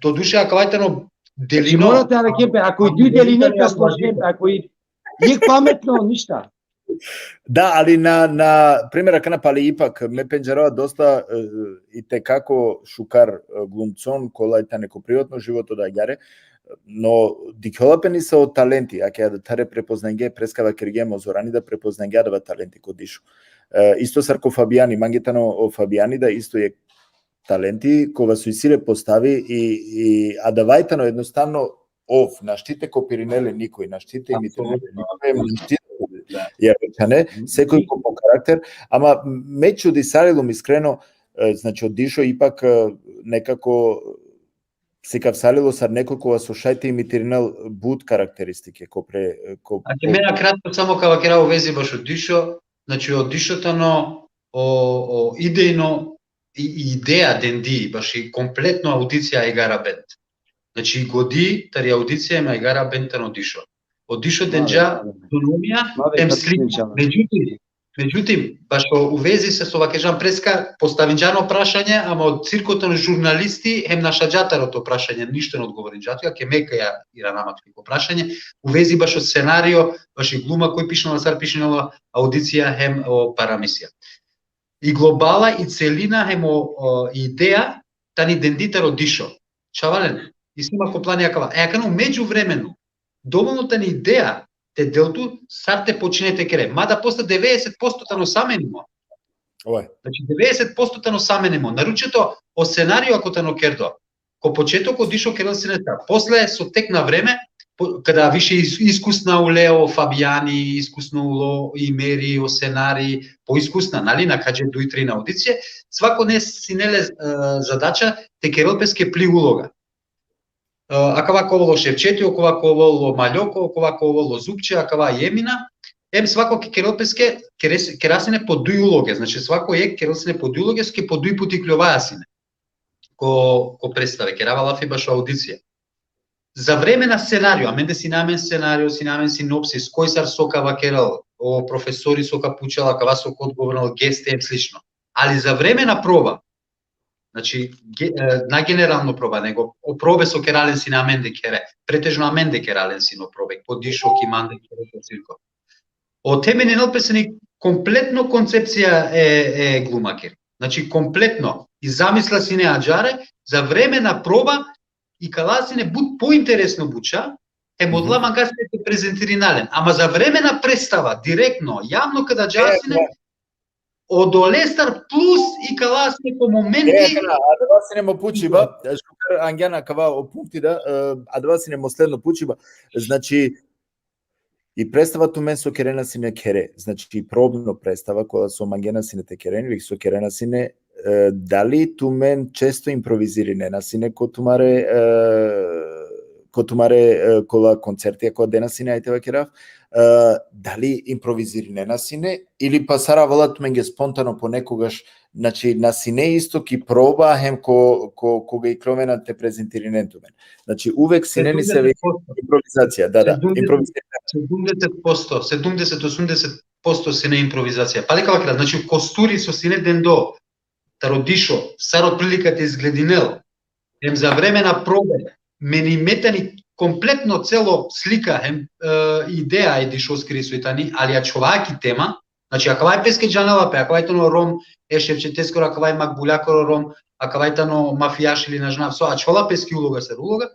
doduše, akava tano delino. Znači, mora te arakhe pe, ako i duj deline, ka složen pe, ako i jekh pametno, ništa. Da, ali na, na primer, akana pali ipak, me pendžarava dosta, e, i te kako šukar, e, glumcon, kola i tane ko privatno životo da agjare, no dikhola pe nesavo talenti, ake adathare prepoznange, preska vakergjem o Zorani da prepoznange adava talenti ko Dišo. E, isto sar ko Fabijani, mange tano o Fabijani da isto jekh talenti, kova so isi le postavi i, i adava i tano jednostavno ov, našti te kopirinel le nikoj, našti te imitirinel le nikoj, našti te, ja, čhane, sekoj ko po karakter, ama me čudisalilum iskreno, e, znači, o Dišo ipak, e, nekako sikavsalilo sar nekoj kova so šaj te imitirinel but karakteristike, ko pre, e, ko, znači, me na kratko samo ka vakera u vezi bašo Dišo, znači, o Dišo tano o, o idejno, i, i ideja dendi baši kompletno audicija Ajgara bend. Znači, godi tari audicija hem Ajgara bend tano Dišo. O Dišo denđa autonomija hem slika. Međutim, međutim, bašo u vezi sa so vakerđam preska, postavinđan o prašanje, ama o cirko tano žurnalisti hem našađa taro to prašanje, ništo na odgovorinđa tu, ake me ka irana ma tuke ko prašanje, u vezi bašo scenario, baši gluma, koj pišinela, sar pišinela audicija hem o paramisija. I globala, i celina hem o, o, ideja tani dendi taro Dišo. Čhavalen, isi ma ko plani akava. E, akana u međuvremenu, dovolno tani ideja te del tu sar te počine te kere. Mada posle devedeset posto tano sa menimo. Oj. Znači, devedeset posto tano sa menimo. Naročito o scenario ako tano kerdo. Ko početok o Dišo kerel sine sar. Posle so tek na vreme, po-, kada više is-, iskusna ule o Fabijani, iskusno ulo i Meri, o scenari, poiskusna, nali, nakhađe duj, trin audicije, svako nesine le, e, zadača te kerel peske pli uloga. E, akava ka ovel o Ševčeti, okova ka ovel o Maljoko, okova ka ovel o Zupče, akava i Emina, em svako ke kerel peske, keres-, kera sine po duj uloge, znači svako jekh kerel sine po duj uloge, soske po duj puti ikljovaja sine ko, ko predstave, kerava lafi bašo audicija. Za vreme na scenario, amende sine amen scenario, sine amen sinopsis, koj sar so ka vakerel, o profesori so ka pučel, akava so ka odgovorinel, geste em slično. Ali za vreme na proba, znači, ge-, e, na generalno proba, nego o probe so keralen sine amende khere, pretežno amende keralen sine o probe, ko Dišo, ki mande khere, ko cirko. Ote menjinel pe sine kompletno koncepcija e, e glumakiri. Znači, kompletno. I zamisla sine ađahar, za vreme na proba, ikala sine but pointeresno buča, hem odola manga sine te prezentirinel len. Ama za vreme na predstava, direktno, javno kada dža sine, odolestar plus ikala sine ko momenti. E, akana, adava sine mo pučiba, šukar angjan akava o punkti da, e, adava sine mo sledno pučiba. Znači, i predstava tumen so kerena sine khere, znači, i probno predstava kola so mangena sine te keren, ili so kerena sine, e, dali tumen često improvizirinena sine ko tumare, e, ko tumare, e, kola koncertija kola dena sine, ajde vakerav, e, dali improvizirinena sine, ili pa sar avela tumenge spontano ponekogaš, znači, na sine isto ki proba, hem ko, ko, koga ikljovena te prezentirinen tumen. Znači, uvek sine nesave improvizacija, da, da, sedumdeset, improvizacija. Sedumdeset posto, sedumdeset, osamdeset posto sine improvizacija. Pale ka vakera, znači, Kosturi so sine dendo taro Dišo, sar otprilika te izgledinel, hem za vreme na probe, menime tani kompletno celo slika hem, e, ideja e dišoskiri so i tani, ali ačhola ki tema, znači, akava peske džanela pe, akava tano Rom e Ševčeteskoro, akava Makbuljakoro Rom, akava tano mafijaš ili na džanav so, ačhola peske uloga sar uloga,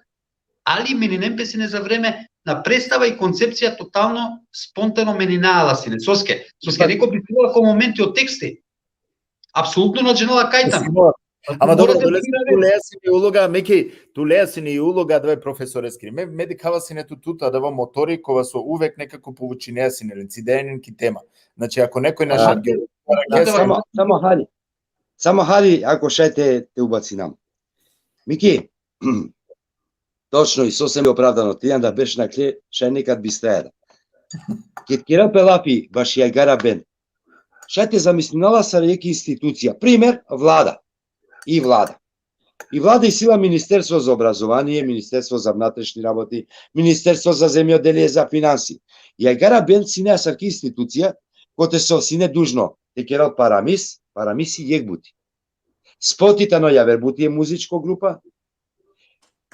ali meninen pe sine za vreme, na predstava i koncepcija totalno spontano meninela sine. Soske, soske neko bi trebalo ko momenti o teksti, apsolutno na džanela kaj tano. Ama dobro, mora da tu lea sine uloga, Miki, tu lea sine uloga adava profesoreskiri. Me, me dikhava sine tu tuta adava motori, kova so uvek nekako povučinea sine, lenci, da inen ki tema. Znači, ako nekoj na šangel, samo, samo hari. Samo hari, ako šaj te, te ubacinam. Miki, točno, i sosem opravdano, ti anda beš nakle, šaj nekad bistraja da. Ked kera pe lafi baši agjaar bend, šaj te zamislinela sar jekh institucija. Primer, vlada. I vlada. I vlada isi la Ministerstvo za obrazovanie, Ministerstvo za vnatrešni raboti, Ministerstvo za zemjodelie, za finansije. I agjaar bend sine asavki institucija, kote so sine dužno te kerel paramis, paramis i jekh buti. Spoti tano javer buti e muzičko grupa,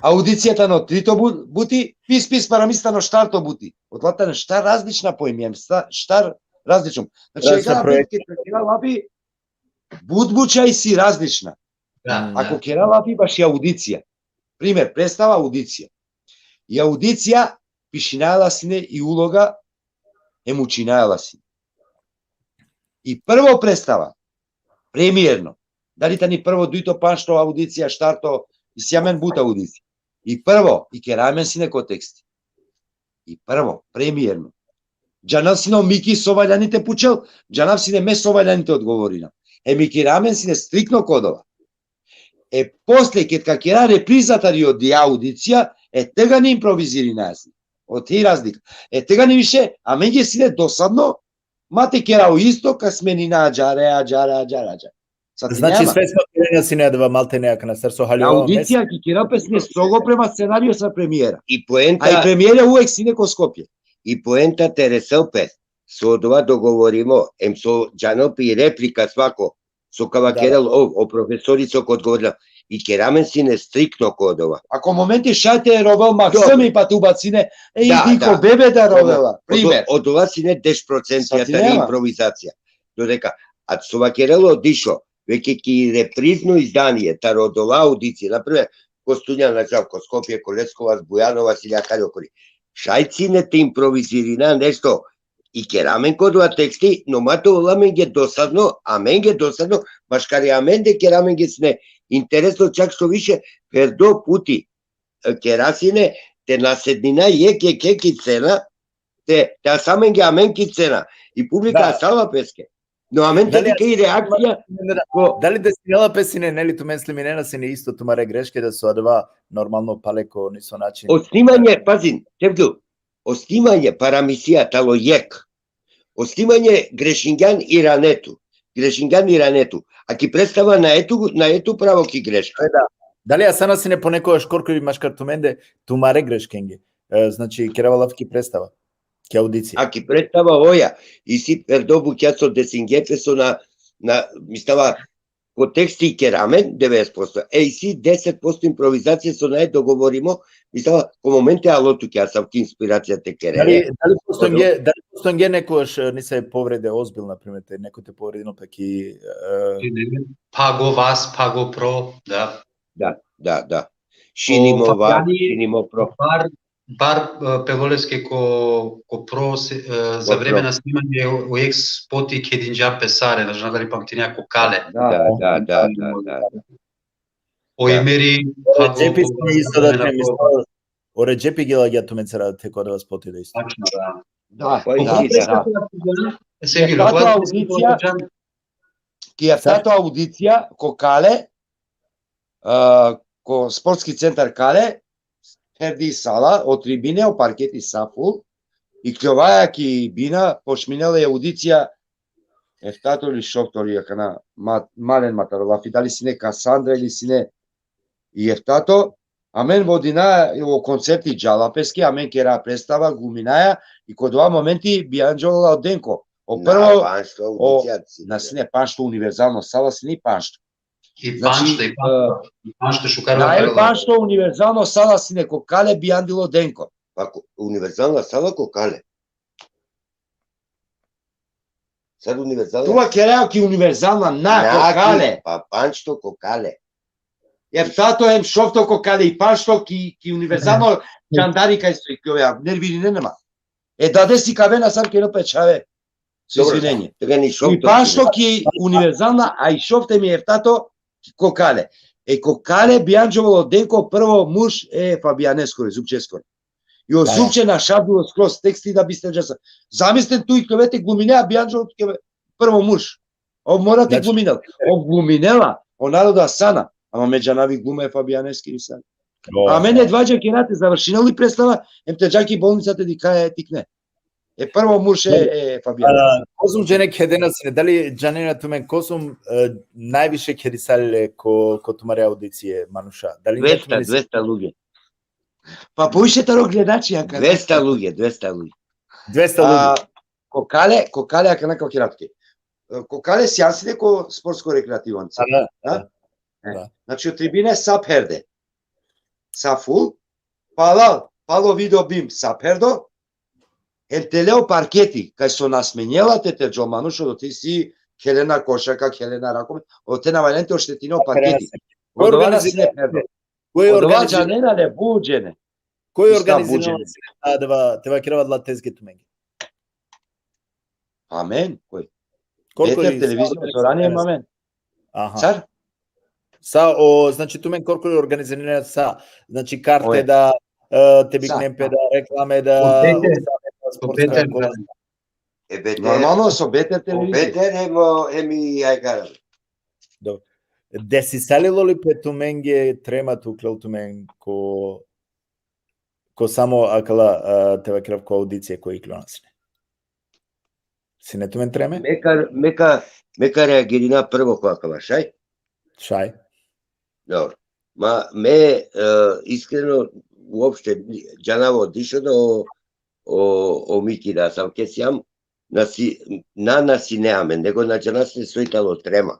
audicija tano trito bu-, buti, pis pis paramis tano štarto buti. Odola tane štar različna pojmija, šta-, štar različno. Znači, agjaar bend ked kera lafi, but buča isi različna. Da, da. Ako kera lafi baši audicija. Primer, predstava, audicija. I audicija pišinaja la sine i uloga, hem učinaja la sine. I prvo predstava, premierno, dali tani prvo, dujto, pandžto audicija, štarto, isi amen but audicija. I prvo, i kera amen sine ko teksti. I prvo, premierno. Džanav sine o Miki so valjani te pučel, džanav sine me so valjani te odgovorinav. Hem i kera amen sine striktno ko odova. E, posle, ked ka kera repriza tari odija audicija, e, tegani improvizirinaja sine. Ote i razlika. E, tegani više, amenge sine dosadno, ma te kera o isto, ka smenina ađare, ađare, ađare, ađare. Znači, svesno kerena sine adava maltene akana sar so haljova. Audicija ki kera pe sine strogo prema scenario sar premiera. I poenta, a i premiera uvek sine ko Skopje. I poenta te resel pe, so odova dogovorimo, em so džanel pe i replika svako, so ka vakerel o, o profesori so ka odgovorina. I kera amen sine striktno ko odova. Ako momenti šaj te rovel maksimi pa te ubacine, e, i diko bebe da rovela, primer. Odova sine deš procenti tari improvizacija. Dodeka, a so vakerela o Dišo, veke ki reprizno izdanie, taro odola audicije, na primer, ko Studija na džav, ko Skopje, ko Leskovac, Bujanovac ili akari okori. Šaj sine te improvizirina nešto, i kera amen ko odova teksti, no ma te ovel amenge dosadno, amenge dosadno, maškari amende kera amenge sine interesno, čak što više, ferdo puti, e, kera sine, te na sednina jekh, jekh, jekh ki scena, te, te asa amenge amen ki scena, i publika asala peske. No amen te dikha i reakcija. Dali desinela pe sine, neli, tumen sliminena sine isto tumare greške, da so adava normalno pale ko niso način. O snimanje, pazin, Tevgil, o snimanje paramisija tano jekh. O snimanje grešingjan i rane tu. Grešingjan i rane tu. A ki predstava nae tu, nae tu pravo ki greška. E, da. Dali asana sine ponekogaš korkori maškar tumende, tumare greškenge? E, znači, kerava lafi ki predstava, ki audicija. A ki predstava oja, isi ferdo bukja so desingje pe so na, na, mislava, ko teksti kera amen devedeset posto. E, isi deset posto improvizacija so nae dogovorimo, mislava, ko momente alo tuke asavki inspiracija te kere. Dali, dali postojnge, dali postojnge nekogaš, e, nisave povrede ozbilna, na primer, te neko te povredinel pe ki, e, Pago vas, pago pro, da. Da, da, da. Šinimo vas, šinimo pro. Bar, bar, e, pelo leske ko, ko pro, se, e, za vreme na snimanje o, o jekh spoti kedinđa pe sare, na džanav dali pamtinea, ko Kale. Da, da, da, da, da. O Emeri, o Redžepi, o Redžepi gela gja tumencar te ko adava spoti da isto. Tačno, da. Da, pa i da, da. Ki eftato audicija, ki eftato audicija ko Kale, e, ko sportski centar Kale, ferdi sala, o tribine, o parketi sa ful, ikljovaja ki bina, počminela i audicija, eftato ili šovto ili akana, ma, ma len ma taro lafi, dali sine Kasandra ili sine i eftato, amen vodina o koncerti džala peske, amen kera predstava, guminaja, i ko dova momenti bijanđola o Denko. O prvo, na sine pandžto univerzalno sala, sine i pandžto. I znači, panšto, i panšto, i panšto šukar. Na el panšto univerzalno sala sine ko kale, bijandilo denko. Pa ko, univerzalna sala ko kale. Sad univerzalna. Tu vakerava ki univerzalna, na ko kale. Pa panšto ko kale. Eftato hem šovto ko kale i panšto ki, ki univerzalno čandari kaj so i kjove, nervirine nema. E dade sikavena sam keno pe čhave. Izvinjenje. I panšto ki univerzalna, a i šovto hem i eftato ko kale. E ko kale bijanđovalo denko prvo murš e Fabijaneskoro, Zupčeskoro. I o Zupče našavdilo skroz teksti da biste džasa. Zamislite tu i kjove te glumine, a bijanđovalo prvo murš. Ov mora te gluminel. Ov gluminela, o narodo asana. Ama me džanav i gluma e Fabijaneskiri sar. Amen edva dža kena te završinel i predstava, em te dža ki bolnica te dikha e tikne. E prvo murš e Fabijan. Kozum džene kedena sine, dali džanena tumen kozum najviše kedisale ko, ko tumare audicije manuša? Dali dvesta, dvesta lugje. Pa poviše taro gledači, Anka. Dvesta lugje, dvesta lugje. Dvesta lugje. Ko kale, ko kale, akana ka vakerav tuke. Ko kale sian sine ko sportsko rekreativonce. Da, da. E, znači, o tribine sa pherde. Sa ful, palal, palo video bim sa pherdo, hem tele o parketi, kaj so na smenjela te, te džo manuš, odote si khelena košarka, khelena rakomet, odote na valjani te oštetine o parketi. Odova na sine pherdo. Odova džanena le, but džene. Koj organizinela sine adava, te vakerava adala tezge tumenge? Amen, koj? Beter televizija, so rani amen. Aha. Sar? Sa, o, znači, tumen korkori organizinena sa, znači, karte da, e, te biknen pe da, reklame da, o, sa, da, sportska kola. E, beter. Normalno, so beter televizija. Beter, hem, hem i ajgara. Dobro. Desisalo li pe tumenge trema te uklol tumen ko, ko samo akala, a, te vakerav ko audicije ko iklona sine? Sine tumen treme? Me ka, me ka, me ka reagirina prvo ko akava, šaj? Šaj. Dobro. Ma, me, e, iskreno, uopšte, džanava o Dišo da o, o, o Miki da sam ke sijam, na si, na, na sine amen, nego na džana sine so i tano trema.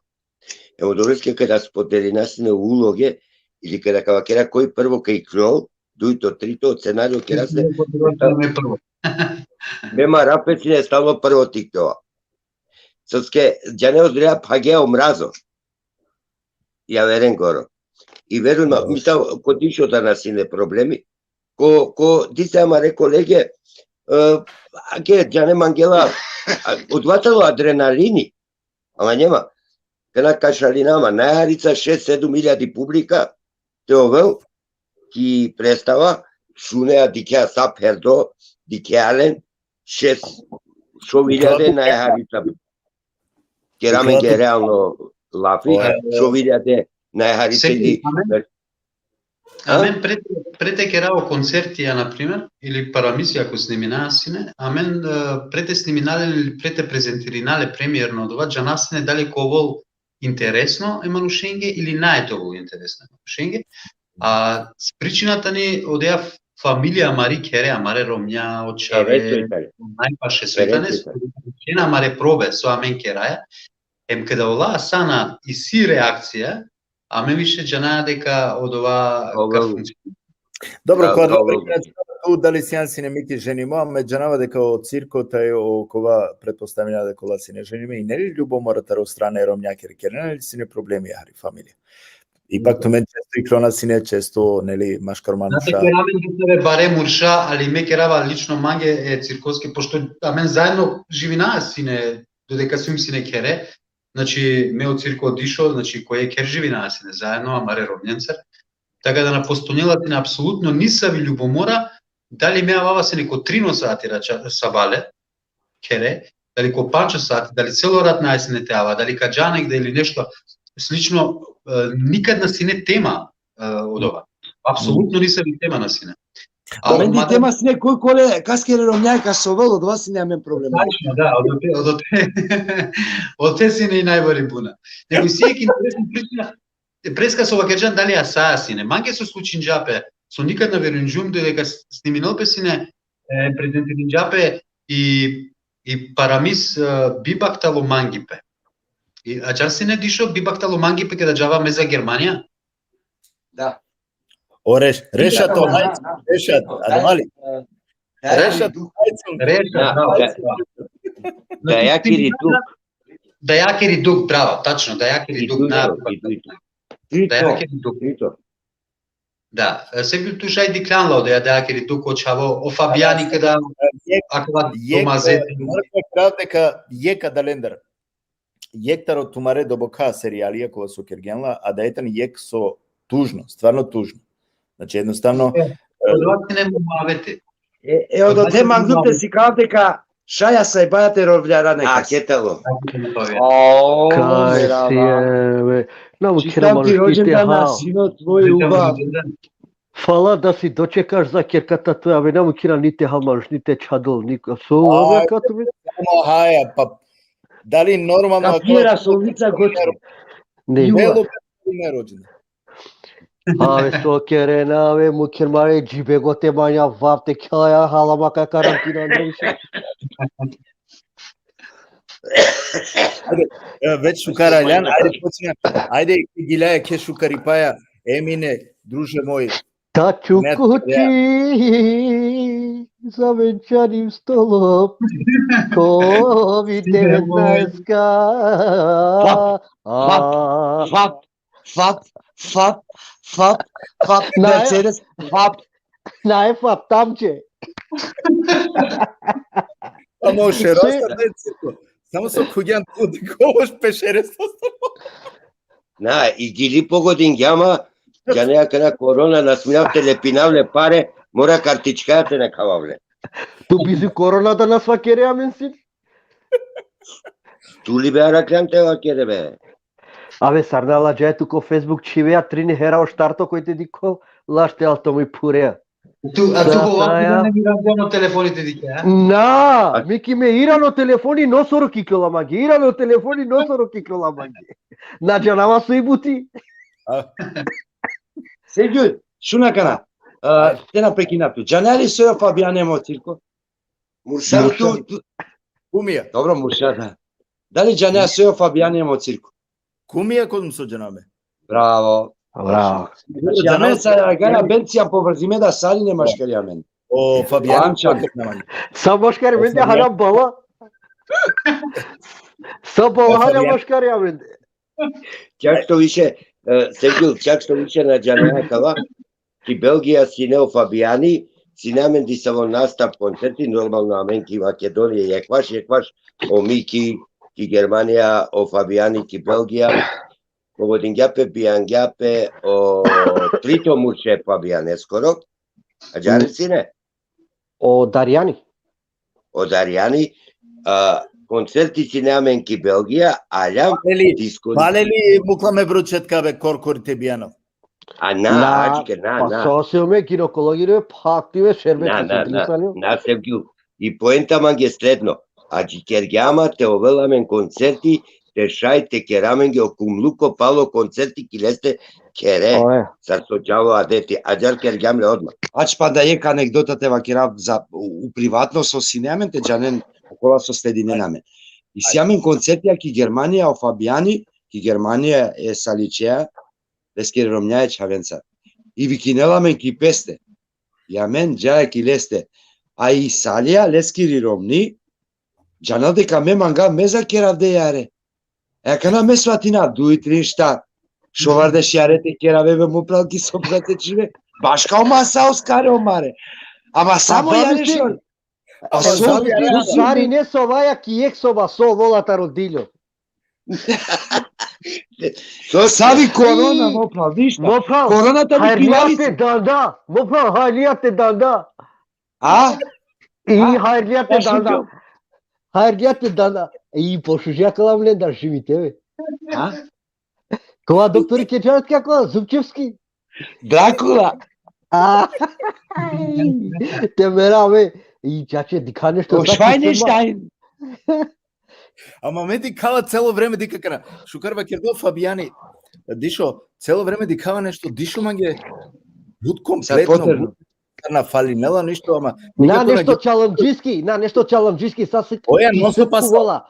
E, odoleske kada spodelina sine uloge, ili kada ka vakera koj prvo ka iklol, dujto, trito, scenario kera sine. Me mara pe sine stalno prvo te ikljova. Soske, džane, odolea phagea o mrazo. Javerengoro. I verujma, mislam, ko Dišo da na sine problemi. Ko, ko dise amare kolege, e, ake, džane, mangela, a, odova tano adrenalini. Ama nema. Kana ka šalina, ama najharica šest, sedum iljadi publika te ovel ki predstava, šunea, dikhea sa pherdo, dikhea len, šest, šov iljade najharica. Kera amenge realno lafi, šov iljade najharica. Amen, pred, pred te kera o koncertija, na primer, ili paramisija koju sniminea sine, amen, e, pred te sniminea le ili pred te prezentirina le premierno odova, džana sine dali ka ovel interesno e manušenge ili naj te ovel interesno e manušenge. A pričina tani odoja familija amari khere, amare romnja, o čhave, najpaše, so i tane, amare probe, so amen keraja, em kada ola asana isi reakcija, amen više džanaja deka odova ka funkcionira. Dobro, ko tu, dali sian sine Miki ženimo, a me džanava deka o cirko taj okova pretpostavina deka ola sine ženime, i neli ljubomora taro strana e romnjakere, kerena li sine problemi hari familija? Ipak tumen često iklona sine, često, neli, maškar manuša. Znate, kera amen bare murša, ali me kerava lično mange e cirkoske, pošto amen zaedno živina sine, dodeka sum sine khere, znači, me o cirko Dišo, znači, ko e kher živina sine zaedno, amare romnjencar. Taka da na postojnela sine apsolutno nisavi ljubomora, dali me avava sine ko trino sati rača, sabale, khere, dali ko pančo sati, dali celo rat naj sine te ava, dali ka dža negde ili nešto slično, e, nikad na sine tema, e, odova. Apsolutno nisavi tema na sine. A mende tema sine koj kole, kaskere romnjaja ka sovel, odova sine amen problema. Tačno, da, odote, odote, odote sine i najbari buna. Nego si jekh interesna pričina, preska so vakerđam dali asaja sine. Mange so slučinđa pe, so nikad na verujinđum deka sniminel pe sine, e, prezentirinđa pe i, i paramis, e, Bibak talo mangipe. I, ađahar sine, Dišo, bi bahtalo mangipe keda džava me za Germanija? Da. O Reš, Rešat Da, da, Olajc, da. Rešat, Da, adamali. e, Rešat da, Olajc. Reša, Da, bravo. da, da. Dajakiri Duk. Dajakiri Duk, bravo, tačno, Dajakiri I Duk, Duto, na, i Duto. Tito. Dajakiri Duk. Duto. Da, e, Sevgjul, tu šaj dikhljan la o Dajakiri Duk, o čhavo, o Fabijani, keda, Jek, akava jek, domazeti. e, mora te krav deka jek adalendar. Jek taro tumare doboka serijalija kova so kergjan la, a da etan jek so tužno, stvarno tužno. Znači, jednostavno, E, odova sine muhabeti. E, e, odote mangum te sikav deka šaj asajbaja te rovljara A, nekas. ketalo. O, Kaj merhaba. si, e, na mukhira Čitam ti manuš nite rođendana, hal. sino tvoje uba. Fala da si dočekaš za kerkata tu, abe na mukhira nite hal manuš, nite čhadol, niko. So, A, ove, ka tu mi? Samo haja, pa dali normalno... Ka pije rasolica gočko. Ne. Ju- Belo nerođeno. Ave so kerena, ave mukher mare džibe gote manja vap te khaja, hala ma ka karantina androviše. E, već šukar aljan, ajde počinja. Ajde, Gilaja, ke šukaripaja, Emine, druže moj. Ta Net- čukuči za venčanim stolom, kovid devetnaeska. Fap, fap, fap, fap, fap, Na, Mercedes, fap. Na e fap tamče. Samo šero Sve- sa te cirko. Samo so khugjan tu dikoš pe šero sa. Na, i Gili pogodingja ma, džane akana korona, na smijav te lepinav le pare, mora kartička te na khavav le. Tu bizi korona da na sva kere amen sin. Tu li be araklan te vakere be. Ave sarna la džaj tu ko Facebook čhivea trin hera o štarto koj te dikho laš te alto mi phurea. Tu, a tu Da, ko da, ja. Ne mi radjano telefonite dikhe, a? Na, mi ki me irano telefoni nosoro kiklola mange, irano telefoni nosoro kiklola mange. Na džanava so i buti. Sevgjul, šun akana. A, te na prekina tu. Džanea li so o Fabijani mo cirko? Mursa tu, tu, Kumija. Dobro, Mursa, da. Dali džanea so o Fabijani mo cirko? Kumija kod so džaname. Bravo. Bravo. Znači, amen sa gana Bencija povrzime da sarine maškari amen. O Fabijan. Amčan. Sa maškari mende hana bala. Sa bala hana maškari mende. Čak što više, e, Sevgjul, čak što više na džanea kava, ki Belgija sine o Fabijani, sine amen disavo nastav koncerti, normalno amen ki Makedonija, jekvaš, jekvaš, o mi ki, ki Germanija, o Fabijani ki Belgija, pogodingja pe, bijangja pe, o trito murše Fabijaneskoro, ađahar sine? O Darjani. O Darjani, a, koncerti sine amen ki Belgija, aljam Eli, disko. Paleli mukla me bručetka be korkori te bijanov. A na, ađike, na, Pa na. so se ome ginekologi re, pa ti ve šerbe Na, ka na, se na, drisali. na, Sevgjul. I poenta mange sledno. Ađi kergjama te ovel amen koncerti, te šaj te kera amenge o kumluko palo koncerti ki leste kere. Oje. Sar so džalo adeti, ađar kergjam le odma. Ač pa da jek anegdota te vakerav za, u, u privatno so sine amen te džanen okola so sledinen amen. Isi amen koncertija ki Germanija, o Fabijani, ki Germanija e Salićeja, leskiri romnja e čhavenca. I vikinela amen ki peste. I amen džaja ki leste. A i Salija, leskiri romni, džanel deka me manga me za kerav de jare. E akana me svatina, duj, tri, štar. Šovar de šare te kerave be mo pral ki so brate čive. Baška o masa o skare o mare. Ama samo babi jare si- šor. A so- so, u stvari ne sovaja ki jek soba, so vola taro diljo. So Savi korona, mo pral, ništa. Mo pral, Korona tamo hajrlija pivavica. Te danda. Mo pral, hajrlija te danda. A? I A? hajrlija Te Ja danda. šužo. Hajrlija Te danda. I pošužja kala mle da živi tebe. A? Kova doktori ke džanat kja kala? Zubčevski. Drakula. A, te mera me. I čače, dikha nešto. O Švajneštajn. Ama me dikhala celo vreme dikha kana. Šukar vakerdo Fabijani. Dišo, celo vreme dikhava nešto. Dišo mange but kompletno. Potrebno. Na falinela ništo, ama Na nikako nešto na- čalamdžiski, na nešto čalamdžiski, sa se Oja, non so pa sa- vola.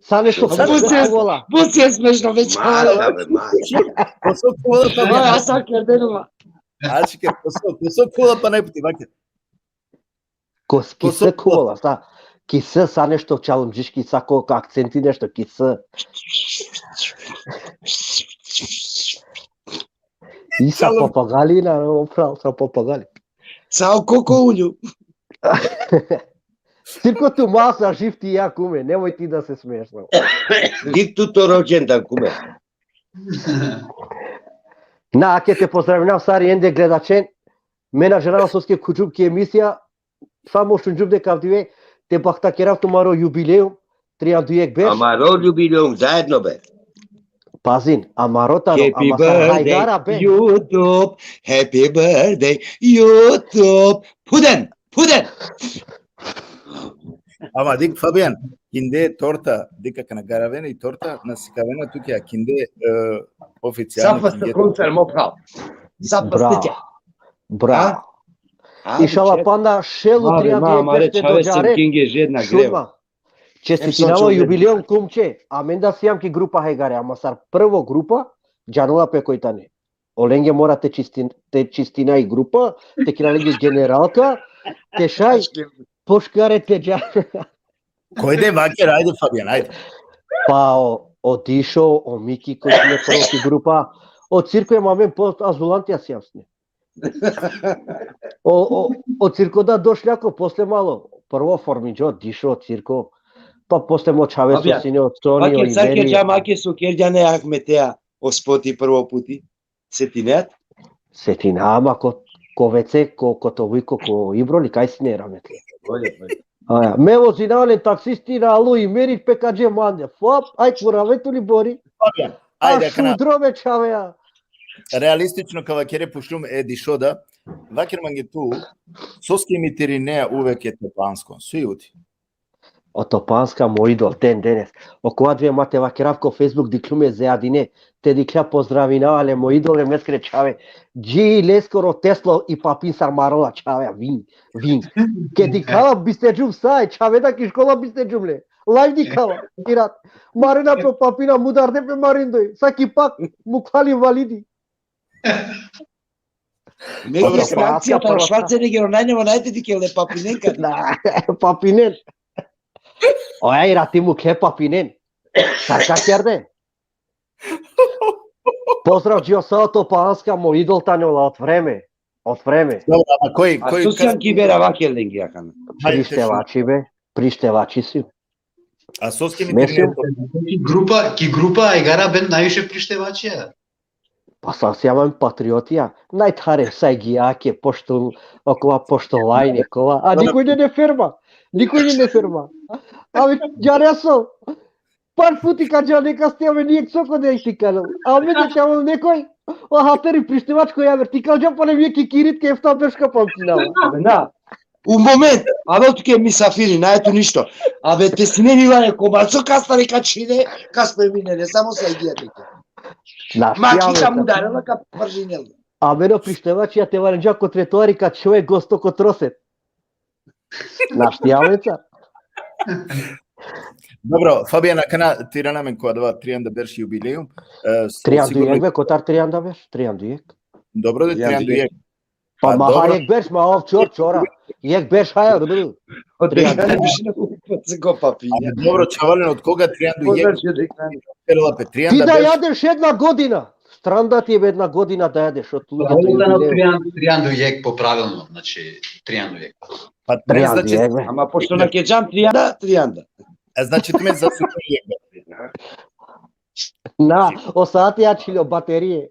Sa nešto Sa ko nešto- so khuvola. But si smešno već, Mara, ali. be, mara. Ko so khuvola, Ovo, ja Fabijan? Sam kerdeno ma. Ači ke, ko so, ko so khuvola, pa najputi, vaker. Ko s-, Ko ki so se khuvola, sa. Ki se sa nešto čalumdžiški, sa ko, ko akcenti nešto, ki se. I sa Čalum- papagali na, no, pravo, sa papagali. Sa o koko ulju. Cirko, tu masa živ ti ja kume, nemoj ti da se smeješ, no. Dik tu to rođendan, kume. Na, ake te pozdravinav sari ende gledačen. Me na džanav soske khučum ki emisija, samo šunđum deka avdive te bahtakerav tumaro jubileum, trianda u jek berš. Amaro jubileum zajedno be. Pazin, amaro tano, Happy ama sar birthday, hajgara be. YouTube, happy birthday, YouTube. Puden, puden. Ama dik, Fabijan, kinde torta, dik akana garavena i torta, na sikavena tuke, a kinde, e, Sa oficijalno pasta kinde. Koncer, mo pravo. Sa Bravo. pasta. Bravo. A, Inšala čet- panda šelu Ma, be, trianda ma, u jek amare berš te čhave dođare. sem kinge žedna grev. Šutma. Čestitinava Em, so jubileum kumče, amen da sijam ki grupa hajgare, ama sar prvo grupa, džanola pe koj tane. Olenge mora te čistin-, te čistina i grupa, te kira lenge generalka, te šaj poškare te dža. Koj de, vaker, ajde, Fabijan, ajde. Pa o, o Dišo, o Miki, koj sine prvo ki grupa, o Cirko, em amen po azulantija sijam sine. O, o, o Cirko da došljako posle malo. Prvo forminđo Dišo, Cirko, pa posle mo čhave so Fabijan, sine, o Toni, o Vaker, sa Imeri. kerđam, ake so kerđane Ahmetea, o spoti prvo puti. Setinea? Setina, ama ko, ko vece, ko, ko to vujko, ko Ibroli, kaj sine, rahmetli. Bolje, bolje. Aja, me vozinava len taksisti na alo Imeri pe ka dže mande. Fop, aj, kurave tu li bori. Fabijan, A ajde, akana, šudro me čhavea. realistično ka vakere pušlum e Dišo da, vaker mange tu, soske imitirinea uvek e Topansko, so i uti. O Topanska mo idol, den denes. Okova dve ma te vakerav ko Facebook, dikhljum e Zeadine, te dikhlja, pozdravinava le, mo idol e meskere čhave. Dži leskoro Teslo i papin sar marola čhave, vin, vin. Ke dikhava bisteđum sa, e čhave da ki škola bisteđum le. Live dikhava, irat. Marena pe papina, mudarde pe marindoj. Sa ki pak, mukhali validi. Me Dobro, ki akcija Francija, taro prva Schwarzenegger, o najnevo najte dikel le papinenka. Na, papinen. Oja, irati mukhe papinen. Sar ka kerde? Pozdrav, džio, sa o Topanska, mo idol tane ola od vreme. Od vreme. Dobro, ama koj, A koj, so sijam ki bera, vaker lenge akana. Ajde, Prištevači be, prištevači si. A soske Mislim- imitirinea? Ki grupa, ki grupa hajgara ben najviše prištevačija. Pa sa sijam patriotija. Najthare sajgijake, pošto, okova poštovanje, kova. A nikoj ne, ne ferma. Nikoj ne, ne ferma. Abi, džaneso. Par puti ka džane ka ste, ame nijek soko ne ti kanal. Ame ne te avel nekoj, o hateri prištevač koj aver. Ti ka džan pale mi ki kirit ke efta berš ka pamtinava. Na. U moment, avel tuke misafiri, na e tu ništo. Abe te sine ni vare ko maco kastare ka čhine, ka spremine, ne samo sajgija teke. Na, Ma ja, ki ka be, mudarela, ka pržinel. Amen o prištevačija te varenđa ko trotoari ka čhove gosto ko troset. Našti avenca. Dobro, Fabijan, akana te irana amen ko adava trianda berš jubileum. E, so Trianda u sigurno jek be, kotar trianda berš, trianda u jek. Dobro, da, Trianda u trianda u jek. Pa Pa ma ha dobro. Jek berš, ma ov čor, čora. Jek berš, haja, dobro. Od Trianda. Trianda više ne ko pa pinja. Dobro, čhavalen, od koga trianda u jek? Pozdrav će da igram. Kerela pe Ti trianda da berš. Jadeš jedna godina. Stranda ti je jedna godina da Jadeš, od tu Pravilno jubileju. Trianda, Trianda u jek po pravilno, znači Trianda u jek. Pa ne Trianda znači, u jek be. Ama pošto na keđam trianda, trianda. e, znači ti me zasukno jek. Na, o sati ja čilo baterije.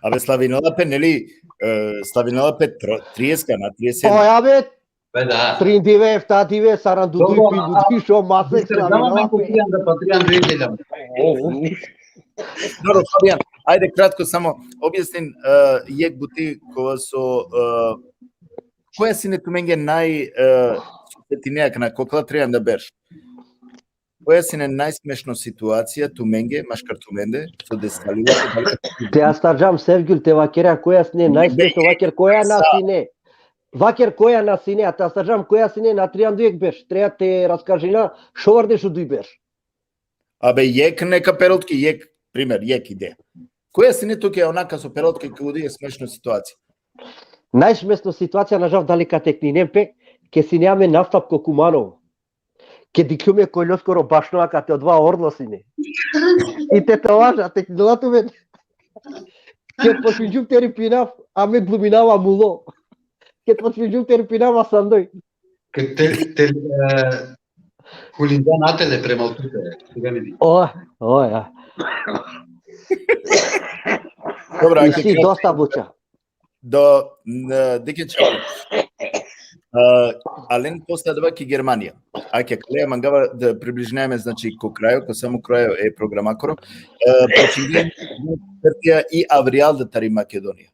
Abe slavinela pe, neli, e, slavinela pe tro-, trieska, na triesen. Oja be, Be da. trindive, eftadive, saranduduj, Dobro, pindudujšo masek Mister, dama slavinela neko pe. Trianda, pa Trianda u jek geljam. Dobro, Fabijan, ajde kratko samo objasnin, e, jek buti kova so, e, koja sine tumenge naj, e, setinea akana, ko kala trianda berš. Koja sine najsmešno situacija tumenge, maškar tumende, so deskalilo se, dali- Te astarđam, Sevgjul, te vakera koja sine najsmešno, Be, vaker koja na sa- sine. Vaker koja na sine, a te astarđam koja sine na trianda u jek berš. Treba te raskažina šovardeš u duj berš. Abe, jekh neka perel tuke, jekh primer, jekh ideja. Koja sine tuke onaka so perel tuke, kudi e smešno situacija? Najsmešno situacija, na žal, dali ka tekninen pe, ke sine amen naftap ko Kumanovo. Ke dikhljum e kojloskoro bašno akate, odova orlo sine. I te tovaža, te kidela tumen. Ke počmingjum te ripinav, a me gluminava mulo. Ke počmingjum te ripinav, a sandoj. Ke te, te, e, kulindan atele premal tute, tuga mi di. O, o, ja. Dobro, I si dosta buča. Do, n-, dikhen čak. Uh, alen posle adava ki Germanija. Ake, kale, mangava da približiname, znači, ko krajo, ko samo krajo e programakoro. Uh, počingjen koncertija i avrijal da tari Makedonija.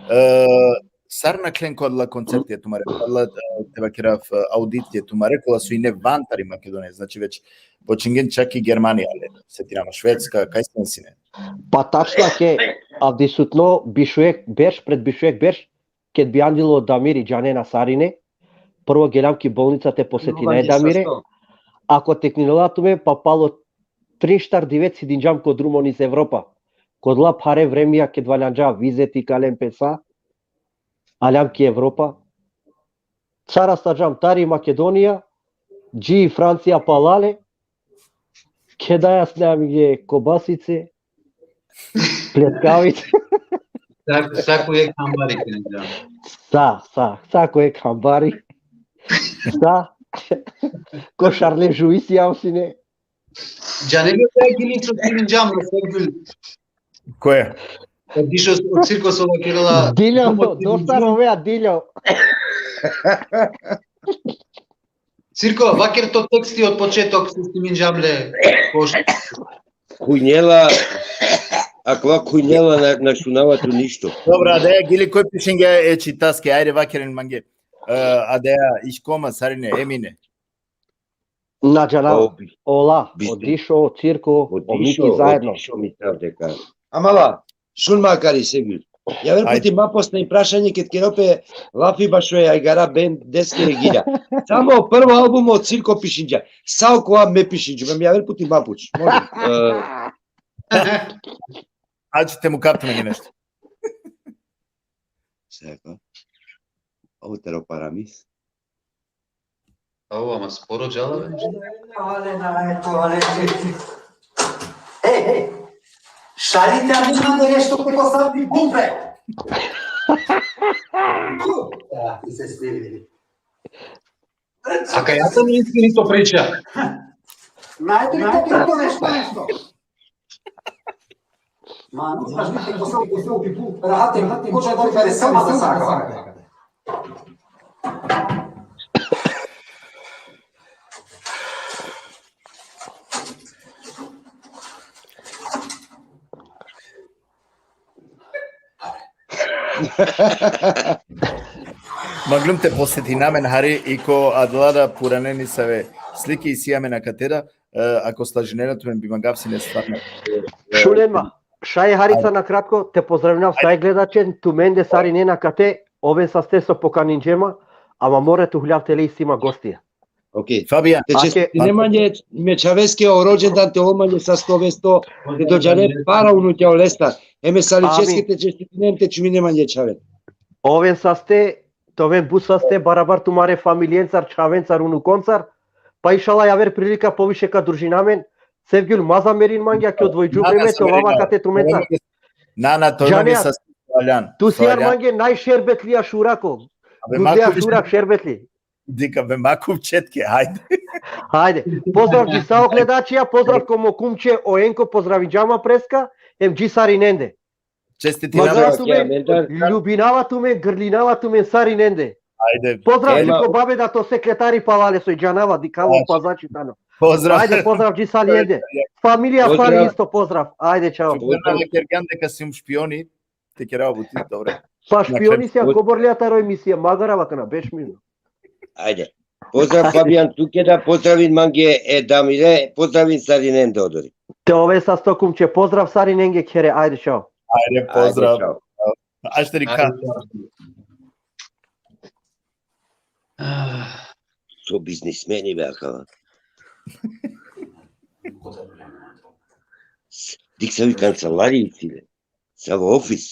Uh, sar nakhlen ko adala koncertija tumare, adala, uh, te vakerav, uh, audicije tumare, kola so ine van tari Makedonija, znači već počingjen čak i Germanija, ale, setinama, Švedska, kaj sine sine? Pa tačno ke avdisutno bišujek berš, pred bišujek berš, ked bijandilo Damiri, džanena sarine, prvo geljam ki bolnica te posetina e Damire, ako tekninela tumen, pa palo trin-štar dive cidingjam ko drumo niz Evropa. Ko adala phare vremija ked valjandža vize te ikalen pe sa, aljam ki Evropa. Sar astargjam tari Makedonija, dži Francija palale, kedaja sine amenge kobasice, pletkavice. Sa, sa ko jekh hambari, kedaja. Sa, sa, sa ko jekh hambari. Sa, ko šarle žuisi am sine. Džane li te gili so cidingjam, Sergul? Koja? Dišo o Cirko so vakerela. Diljo, dosta rovea, Diljo. Cirko, vaker to teksti od početok, so cidingjam le koš. Khujnela, akava khujnela na, na šunava tu ništo. Dobro, adeja gili koj pišingja e čitaske, ajde vakeren mange. Uh, adeja, iškoma, sarine, Emine. Na džanav, O, bi-, ola, bi-, o Dišo, o Cirko, o Miki Odišo, zajedno. odišo mi tav deka. Amala, šun makari, Sergul. Javer puti ma posna i prašanje ked kero pe lafi bašo e Ajgara bend, deskere gilja. Samo prvo album o Cirko pišingja. Sa okova me pišingjum, javer puti ma puč. Može. Uh, ači te mu kapte mange nešto. Sako. Ovo tero paramis. Ovo, ama sporo džala, be. Ale, na, eto, ale, e, e, šarite, a nema nešto ko sam ti bumbe. Ja, ti se snimi. A kaj ja sam istinito priča. Najte mi to nešto, nešto. Ma, no, znaš, ti ko sam ti bumbe, rahate, rahate, ko će da pere sama za saka. Manglum te posetina amen hari i ko adala da purane nisave slike isi amen akate da, e, ako slažinena tumen bi mangav sine stvarno. Šunen ma, šaj harica na kratko, te pozdravinav sa e gledačen, tumende sarinen akate, oven saste so pokaningje ma, ama mora te huljav tele isi ma gostija. Okej. Fabijan, Te Ake- čestitine mange, me čaveske o rođendan te ol mange sasto vesto, te dođane para unukja olestar. Eme saličeske te čestitine, te čumine mange čaven. Oven saste, te oven but saste, barabar tumare familijencar, čhavencar, unukoncar, pa inšala javer prilika poviše ka družina amen, Sevgjul, ma zamerin mange, ake odvojđu vreme, te ova akate tumencar. Na, na, to Džane, mange sa Aljan. Tu si ar Aljan. Mange najšerbetlija šurako. Abe, Gudlea ma kup- šurak šerbetli. Dika be, ma kup četke, hajde. Hajde. Pozdrav dži sa o gledačija, pozdrav ko mo kumče o Enko, pozdravinđa ma preska, em dži sarinende. Čestitina. Magara Pozdrav, tumen, Klemendar. Ljubinava tumen, grlinava tumen sarinende. Ajde. Pozdrav Ema- dži ko babeda, to sekretari palale, soj džanava, dikalo pazači tano. Pozdrav. Ajde, pozdrav dži sarinende. Familija Pozdrav. Sari isto pozdrav. Ajde, čao. Pozdrav. Kergan deka sim špioni. Te kera buti, dobro. Pa špioni si, a kobor lea taro emisija, magara vakana, beš minuto. Ajde. Pozdrav Fabijan, tuke da pozdravin mange e Damire, pozdravin sarinende odori. Te ove sasto kumče, pozdrav sarinenge khere, ajde, čao. Ajde, pozdrav. Ajde, čao. Ašteri ka. So biznismeni be akava. Dik savi kancelarija isi, le. Savo ofis.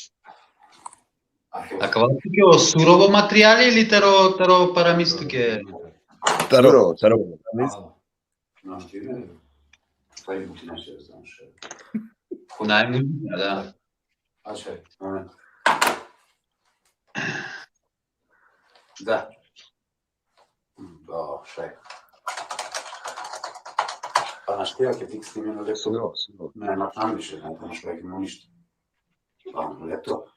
Akava tuke o surovo materijali ili taro, taro Paramis tuke? Taro, Suro, taro. suro. Naj muzika, da. Acha, moment. Da. Da, šaj. Pa našti, ake dik snimim o laptop. Suro, suro. Ne, na tamo više, ne, tamo šaj, ništa. Pa, laptop.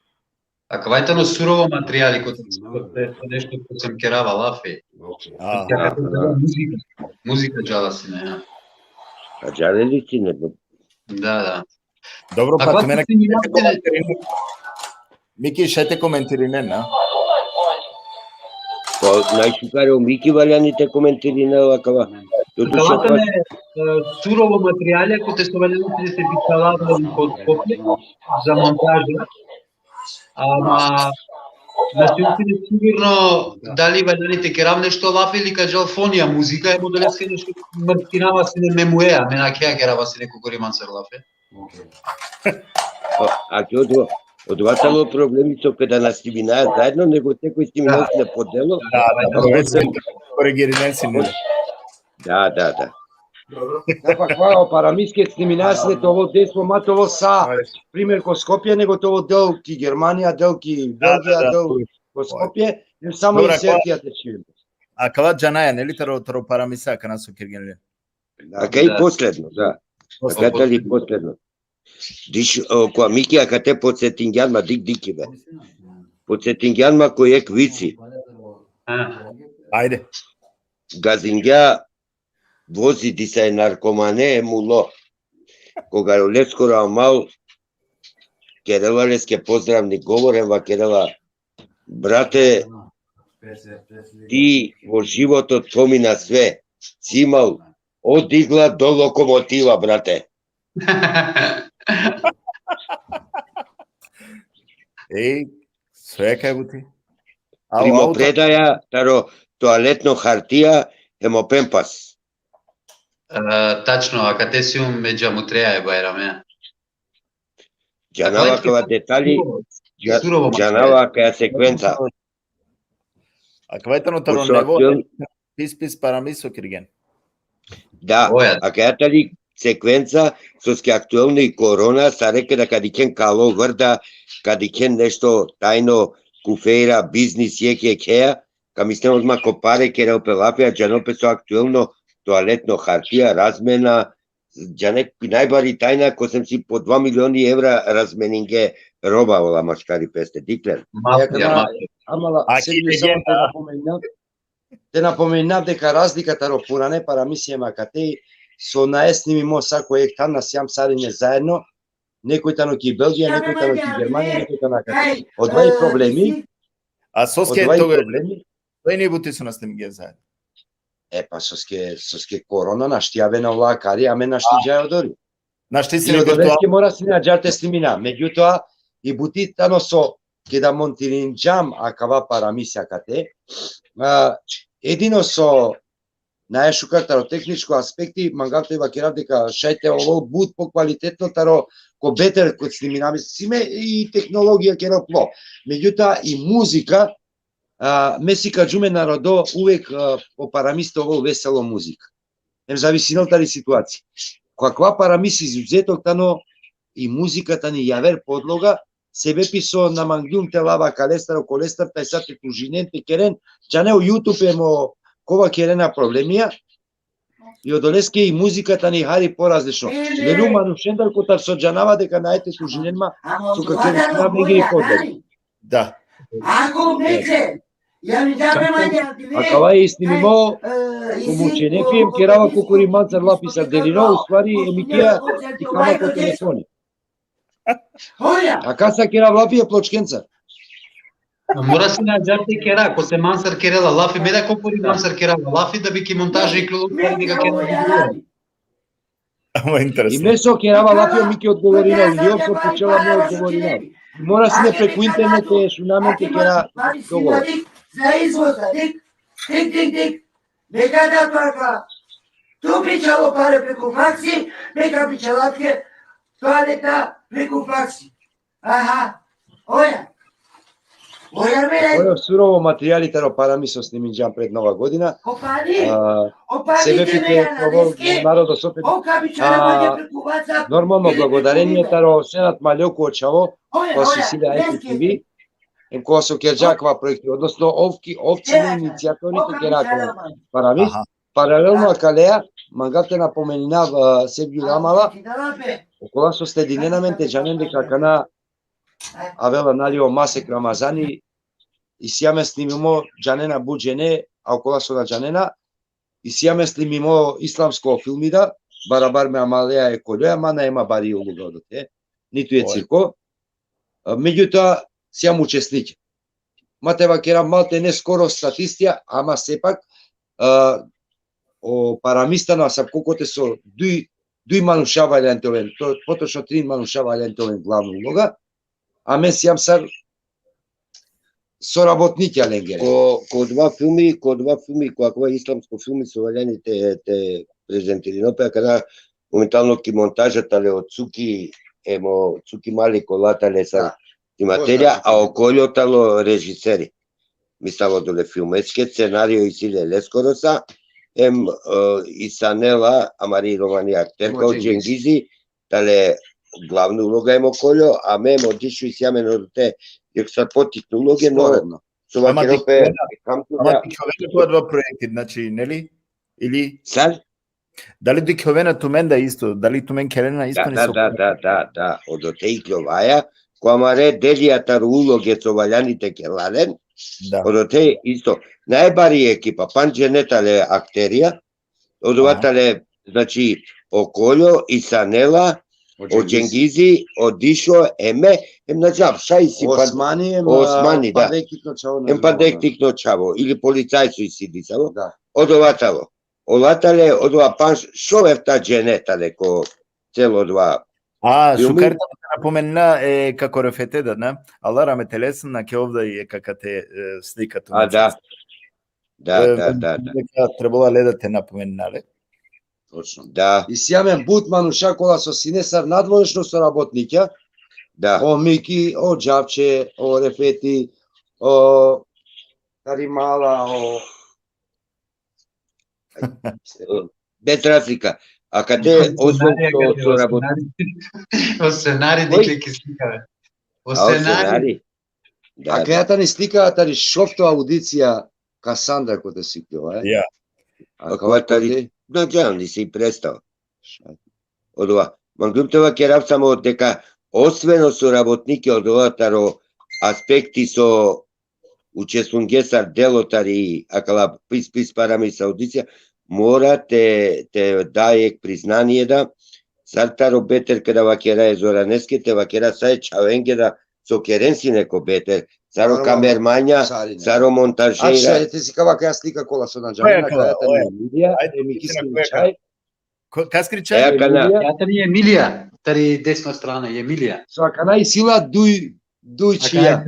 Akava tano surovo materijali, kote, kote nešto ko sem kerava lafi. Okej. A, Ja, muzika, muzika džala sine, ja. A džane li sine? Da, da. dobro, pa Akava te mene si imate Miki, šaj te komentirinen, na? Pa najšukar o Miki valjani te komentirine akava. Tu tu Akava šakva. tane, e, surovo materijali, kote so valjani te bičala ko Skopje za montaža. Ama na sijum sine sigurno dali valjani te kerav nešto lafi ili ka džal fonija muzika, em odoleske nešto mrtkinava sine me muea, me nakea kerava sine ko gorimancar lafi. Okej. Pa, a ki odova, odova tano problemi so keda na snimina zajedno, nego sekoj snimina sine po delo. Da, da, da, da, korigirinen si, ne. Da, da, da. Dobro. Da, pa kva, o Paramis ked snimina sine te ovel desno ma te ovel sa, primer ko Skopje, nego te ovel del ki Germanija, del ki Belgija, da. Del ko Skopje, em samo Dobro, i Serbija te čujem. Akava džanaja, neli, taro, taro Paramisa, kana so kergjen le. Akaj Da. Posledno, da. Akaj tali posledno. Diš, o, ko Miki, akate podsetingjan ma, dik, dik ibe. Podsetingjan ma ko jekh vici. A, Ajde. Gazingja vozi disaj narkomane e mulo. Koga leskoro amal kerela leske pozdravni govor, em vakerela: brate, ti vo životo pomina sve. Si mal odigla do lokomotiva, brate. Ej, so je kaj buti? A, Primo auto- predaja taro toaletno hartija hem o pempas. E, tačno, akate sijum me džamutreja e Bajramea. Džanava Akava kava detalji, dža- surovo džanava kaja sekvenca. Akava tano taro Pošto nevo, aktuel- pis, pis Paramiso kergjen. Da, Oja. Akaja tali sekvenca, soske aktuelno i korona, sare keda ka dikhen kalo vrda, ka dikhen nešto tajno, kufejra, biznis, jekh jekheja, ka mislen odma ko pare kerel pe lafi, a džanel pe so aktuelno, toaletno hartija, razmena, džane, najbari tajna, ko sem si po dva milioni evra razmeninge roba ola maškari peste, dikh len. Mafija, Akana- mafija. Ama la, A sebi ki samo te legenda? napomenav, te napomenav deka razlika taro purane Paramisi em akate, so nae snimimo sa ko jekh than, na sijam sarine zaedno, nekoj tano ki Belgija, nekoj tano ki Germanija, nekoj tano akate. Odova i problemi, A soske odova i to, problemi. to i ni buti so na snimingje zaedno. E pa soske, soske korona našti avena ola akari, amen našti džaja odori. Našti si I nego to. Odoleske mora sine ađahar te snimina. Međutoa, i buti tano so, keda montirinđam akava Paramisi akate, a, edino so nae šukar taro tehničko aspekti, mangav te vakerav deka šaj te ovel but pokvalitetno taro ko beter kod sniminami, sine i tehnologija kerel plo. Međutoa, i muzika, a, me sikađum e narodo uvek, a, o Paramis te ovel veselo muzika. Em zavisinel tari situacija. Ko akava Paramis izuzeto tano, i muzika tani javer podloga, sebepi so na mangjum te lav akalestar, okolestar, taj sa te tužinen, te keren, džane, o YouTube em o kova kerena problemija, i odoleske i muzika tani hari porazlično. Lelum manušendar kotar so džanava deka nae te tužinen ma, so ka keren, na mengiri podloga. Da. Akava e snimimo ko mučenepi, em kerava kokori mancar lafi sar delino, u stvari, em ikea, i kama ko telefoni. Akasa kerav lafi e pločkenca. Mora sine ađahar te kera, ko se mancar kerela lafi, me da kokori mancar kerava lafi, da bi ki montaža i kljulo, da bi ga kera. Ama I interesno. me so kerava lafi, o Miki odgovorina, ili ov so pučela, me odgovorina. I mora sine preku internet te šuna amen te kera dogovor. Za izvoz, dik, dik, dik, dik. Neka da torka. Tu bičalo pare preku faksi, neka bičala tke. Toaleta preku faksi. Aha. Oja. Oja me Ovo je surovo materijali taro parami so sniminđam pred Nova godina. Kopani. A, Opani sebepi te te me na ovo deske. Narodo Sopet. Oka bi A, čara manje preku WhatsApp. Normalno, Ili preku blagodarenje email. Taro Senat Maljoku o čhavo, Oja, ko so oja, isi le I P deske. T V, em ko so kerđa akava projekti, odnosno ov ki, ov sine inicijatori te kera akava parami. Aha. Paralelno akalea, mangav te napomeninav, a, Sevgjul Amala, okola so sledinena amen te džanen deka akana avela, nali, o masek Ramazani, isi amen snimimo, džanena but džene, a okola so na džanena, isi amen snimimo islamsko filmi da, barabar me Amalea e Koljoja, ma na ema bari uloga odote, nitu e cirko. A, megjutoa, sijam učesnik. Ma te vakera maltene skoro statistija, ama sepak, a, o parami stano asavko kote so duj, duj manuša valjani te oven, to, potočno trin manuša valjani te oven glavno uloga, a me sijam sar sorabotnikja lengere. Ko, ko odova filmi, ko odova filmi, ko akava islamsko filmi so valjani te, te prezentirinel pe, akana momentalno ki montaža tale o Cuki, em o Cuki Malik, ola tale sar snimatelja, a o Koljo talo režiseri. Mi stalo dole filmeske, scenario isi le leskoro sa, em, e, Isanela, amari romani akterka, o Džengizi, tale glavno uloga em o Koljo, a me em o Dišo isi amen odote jekh sar potikno uloge, no, so vakero pe, kam tu ama da. Dikhjovena tu adava projekti, znači, neli? Ili? Sar? Dali dikhjovena tumen da isto? Dali tumen kerena isto? Da, da, da, da, da. Odote ikljovaja, ko amare delija taro uloge so valjani te kera len, da. Odote isto. Najbari ekipa, pandž džene tale akterija, odova tale, znači, o Koljo, Isanela, o Džengizi, o Dišo, em me, em na džanav, šaj isi Osmani, em, Osmani, da. Em pandektikno čhavo, ili policajco isi disavo. Da. Odova talo. Ola tale, odova pandž, šov efta džene tale ko celo odova. A, šukar te napomenina, e, kako Refete da, na? Allah rahmet eylesin, na ke ovda i akate, e, slika tu. A, da. Da, e, da, da, da. Trebela le da te napomenina le. Točno. Da. Isi amen but manuša kola so sine sar nadvožno sorabotnikja. Da. O Miki, o Džavče, o Refeti, o Karimala, o Bez razlika. A kate osnovno so raboti? O scenari, dikhle ki slika. O scenari. Da, akava tani slika tari šovto audicija Kasandra kote sikljova, e? Ja. Akava tari, na džanav, nisi prestao. Odova. Mangljum te vakerav samo deka osnovno so rabotnike odova taro aspekti so učestvunge sar delo tari akala pis, pis parami sa audicija, mora te, te da jekh priznanie da, sar taro Beter keda vakera e Zoraneske, te vakera sa e čhavenge da so keren sine ko Beter, sar o kamermanja, sar o montažera. Ača, te sikava akaja slika kola so na džanena, akaja tani Emilija, e Mikis čhaj. Kaskiri čhaj? Akaja tani Emilija, tari desno strana, Emilija. So akana isi la duj, duj čhija.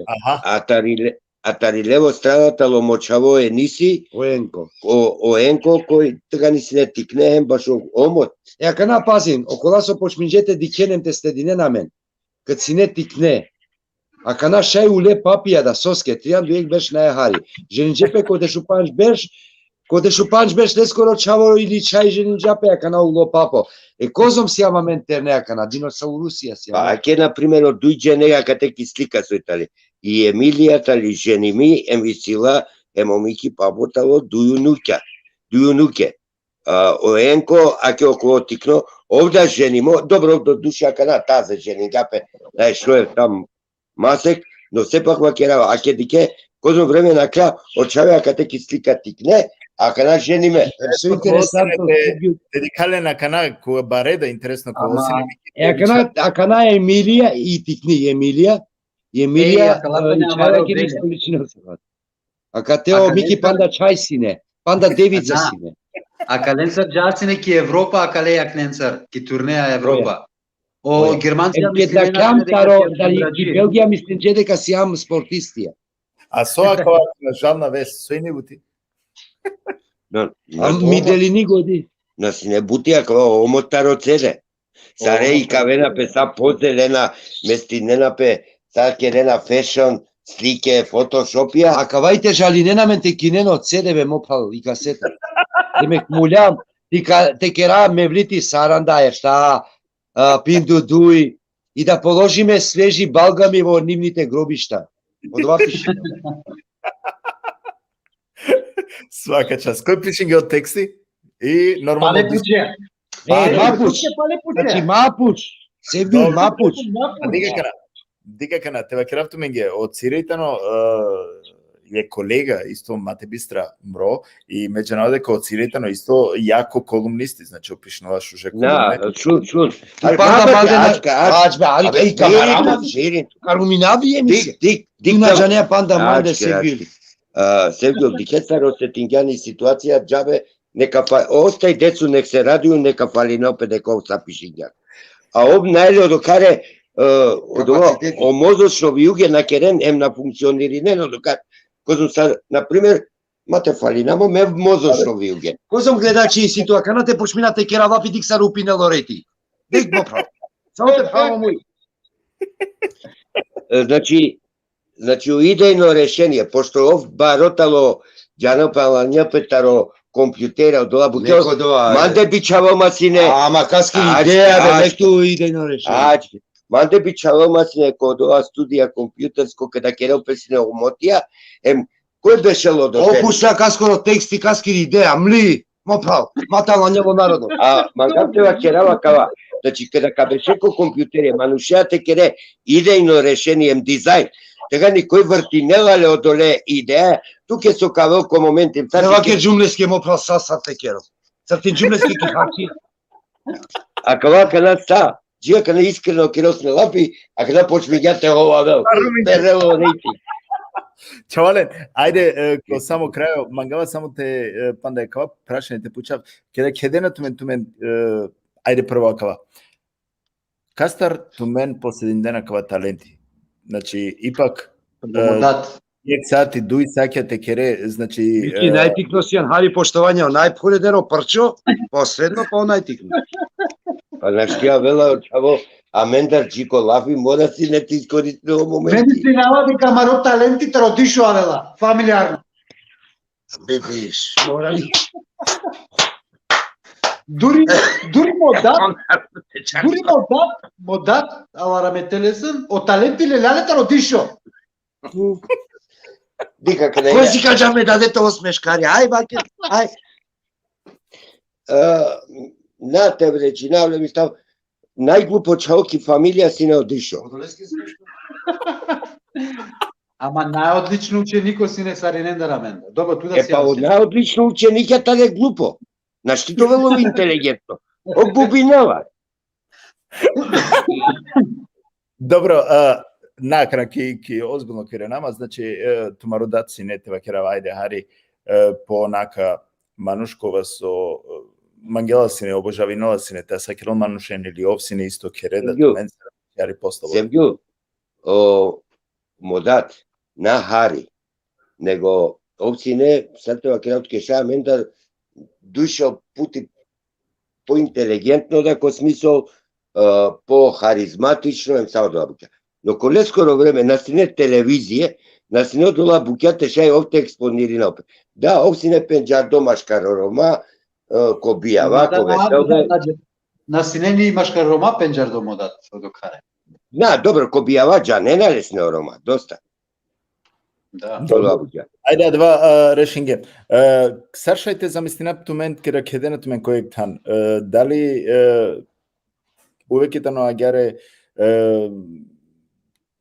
Aha. A tari le-, a tari levo strana talo mo čhavo Enisi. O Enko. O, o Enko, koj tegani sine tikne, hem bašo omot. E, akana pazin, okola so počminđe te dikhen hem te sledinen amen. Kad sine tikne. Akana šaj ule papija da, soske, trianda u jekh berš nae hari. Ženinđe pe ko dešupandž berš, ko dešupandž berš leskoro čhavo ili čhaj ženinđa pe, akana ulo papo. E, kozom sijam amen terne akana, dinosaurusija sijam. Pa, ake, na primer, o duj džene akate ki slika soj tali. I Emilija tali ženimi, em isi la, em o Miki papo talo duj unukja. Duj unuke. A, o Enko, ake okolo tikno, ov da ženimo, dobro, ov doduše akana taze ženingja pe, na šlo e tam masek, no sepak vakerava, ake dikhe, kozom vreme nakhlja, o čhave akate ki slika tikne, akana ženime. Em, so interesantno, te, te dikha len akana ko bare da, interesno, ko sine. E, akana, akana Emilija i tikni, Emilija, i Emilija, e, i čhave ki količina se. Akate o Miki panda čhaj sine, panda devica sine. Akalencar dža sine ki Evropa, akale jaklencar, ki turneja Evropa. O Germancija, em, ked nakljam taro, tari ki Belgija, mislinđe deka sijam sportistija. A so akava, žalna vest, so ine buti? A mi delini godi. Na sine buti, akava omot taro cele. Sare ikavena pe sa pozelena, mestinena pe, sa kerena fashion, slike, photoshopija. Akava i te žalinena amen te kinena o C D be, mo phral, i kaseta. Demek, muljam, te ka-, te kera mevliti saranda, efta, a, pindu duj, i da položime sveži balgami vo nivnite grobišta. Odova pišinge. Svaka čast. Koj pišinge o teksti? I normalno Pale Puče. E, Pale Mapuč. Puče, Pale Puče. Znači, Mapuč. Sevgjul, dobro. Mapuč. A dikh akana, dikh akana, te vakerav tumenge, o Cirejtano, e, je kolega isto ma te bistra mro, i me džanav deka o Cirejtano isto jako kolumnisti, znači, o pišinela šuže kolumne. Na, šun, šun. Tu panda mande na, ačka, ačka. Ač be, ali, ej, kamera, širin. Karuminavi emisija. Dik, dik, dik. Tu na džanea panda mande, Sevgjul. A, Sevgjul, dikhe sar osetingjan i situacija, džabe, neka fa-, ostaj decu, nek se raduju, neka falinel pe, neka ov sa pišingjan. A ov najle odokare, e, odova, kapaciteti. O mozgo šovjuge na keren, em na funkcionirinen odokar. Kozom sar, na primer, ma te falina mo, me mozgo šovjuge. Kozom gledači, si tu akana te počmina te kera lafi, dikh sar upinel o rejting. Dikh, mo phral. Samo te phral, muj. E, znači, znači, o idejno rešenie, pošto ov baro tano džanel pe, alanjel pe taro kompjutera, odola bukja. Neko doa, mande bičhalo ma sine. Ama kaskiri ideja, be, ač, nek tu idejno rešenie. Ač, mande bičhalo ma sine ko odola studija kompjutersko, keda kerel pe sine o motija, em, koj bešel odote? Opuša kaskoro teksti, kaskiri ideja, mli. Mo phral, ma te alanjel o narodo. A, mangava te vakerav akava. Znači, keda ka beše ko kompjuteri, manuša te kere idejno rešenie em dizajn. Tegani koj vrtinela le odole ideja, tuke so ka avel ko momenti. Ne vaker džumleske, mo phral, sa, sa te kero. Sa te džumleske ki haki. Akava kana sa, dži akana iskreno kerel sine lafi, akana počmingja te hovavel. Perelo niti. Čhavalen, ajde, e, ko samo krajo, mangava samo te, e, panda akava prašanje te pučav, keda kedena tumen, tumen, e, ajde prvo akava. Kastar tumen posedindena akava talenti? Znači, ipak, e, o dat. Jek sati, duj satja te kere, znači, Miki, e, najtikno sian, hari poštovanje, o najphuredero prčo, posledno, pa o najtikno. Pa našti avela o čhavo, amendar dži ko lafi, mora sine te iskoristinel o momenti. Meni si nava deka amaro talenti taro dišo avela, familijarno. Vidiš, mora li. Duri, duri mo dat, duri mo dat, mo dat, Allah rahmet eylesin, o talenti lelja le taro dišo. Dikh akana. Ko si ka dža me dade to osmeškari, aj, bake, aj. E, na te vređinav le, mi stav, najglupo čhavo ki familija sine o dišo. Ama najodlično učeniko sine sarinendar amendar. Dobro, tu da. E, si pa, o najodlično učenikja tane glupo. Našti te ovel ov inteligentno. Ov gubinela. Dobro, a, na, akana ki, ki ozbiljno kerena ma, znači, e, tumaro dat sine, te vakerav, ajde, hari, e, po onaka manuš kova so, e, mangela sine, obožavinela sine te asakerel manušen, ili ov sine isto kere da tumen hari poslova. Sevgjul, o, mo dat, na hari, nego ov sine, sar te vakerav tuke, šaj amendar duj šel puti pointeligentno, da, ko smisol, e, poharizmatično, em sa odola bukja. No ko leskoro vreme na sine televizije, na sine odola bukja te šaj ov te eksponirinel pe. Da, ov sine pendžardo maškaro Roma, e, ko bijava, ko veselbe. Na sine ni maškaro Roma pendžardo mo dat, odokhare. Na, dobro, ko bijava džanena le sine o Roma, dosta. Da. Dobro. Ajde, adava, a, rešinge. E, sar šaj te zamislinav tumen keda kedena tumen ko jek than. E, dali, e, uvek i tano agjaar, e,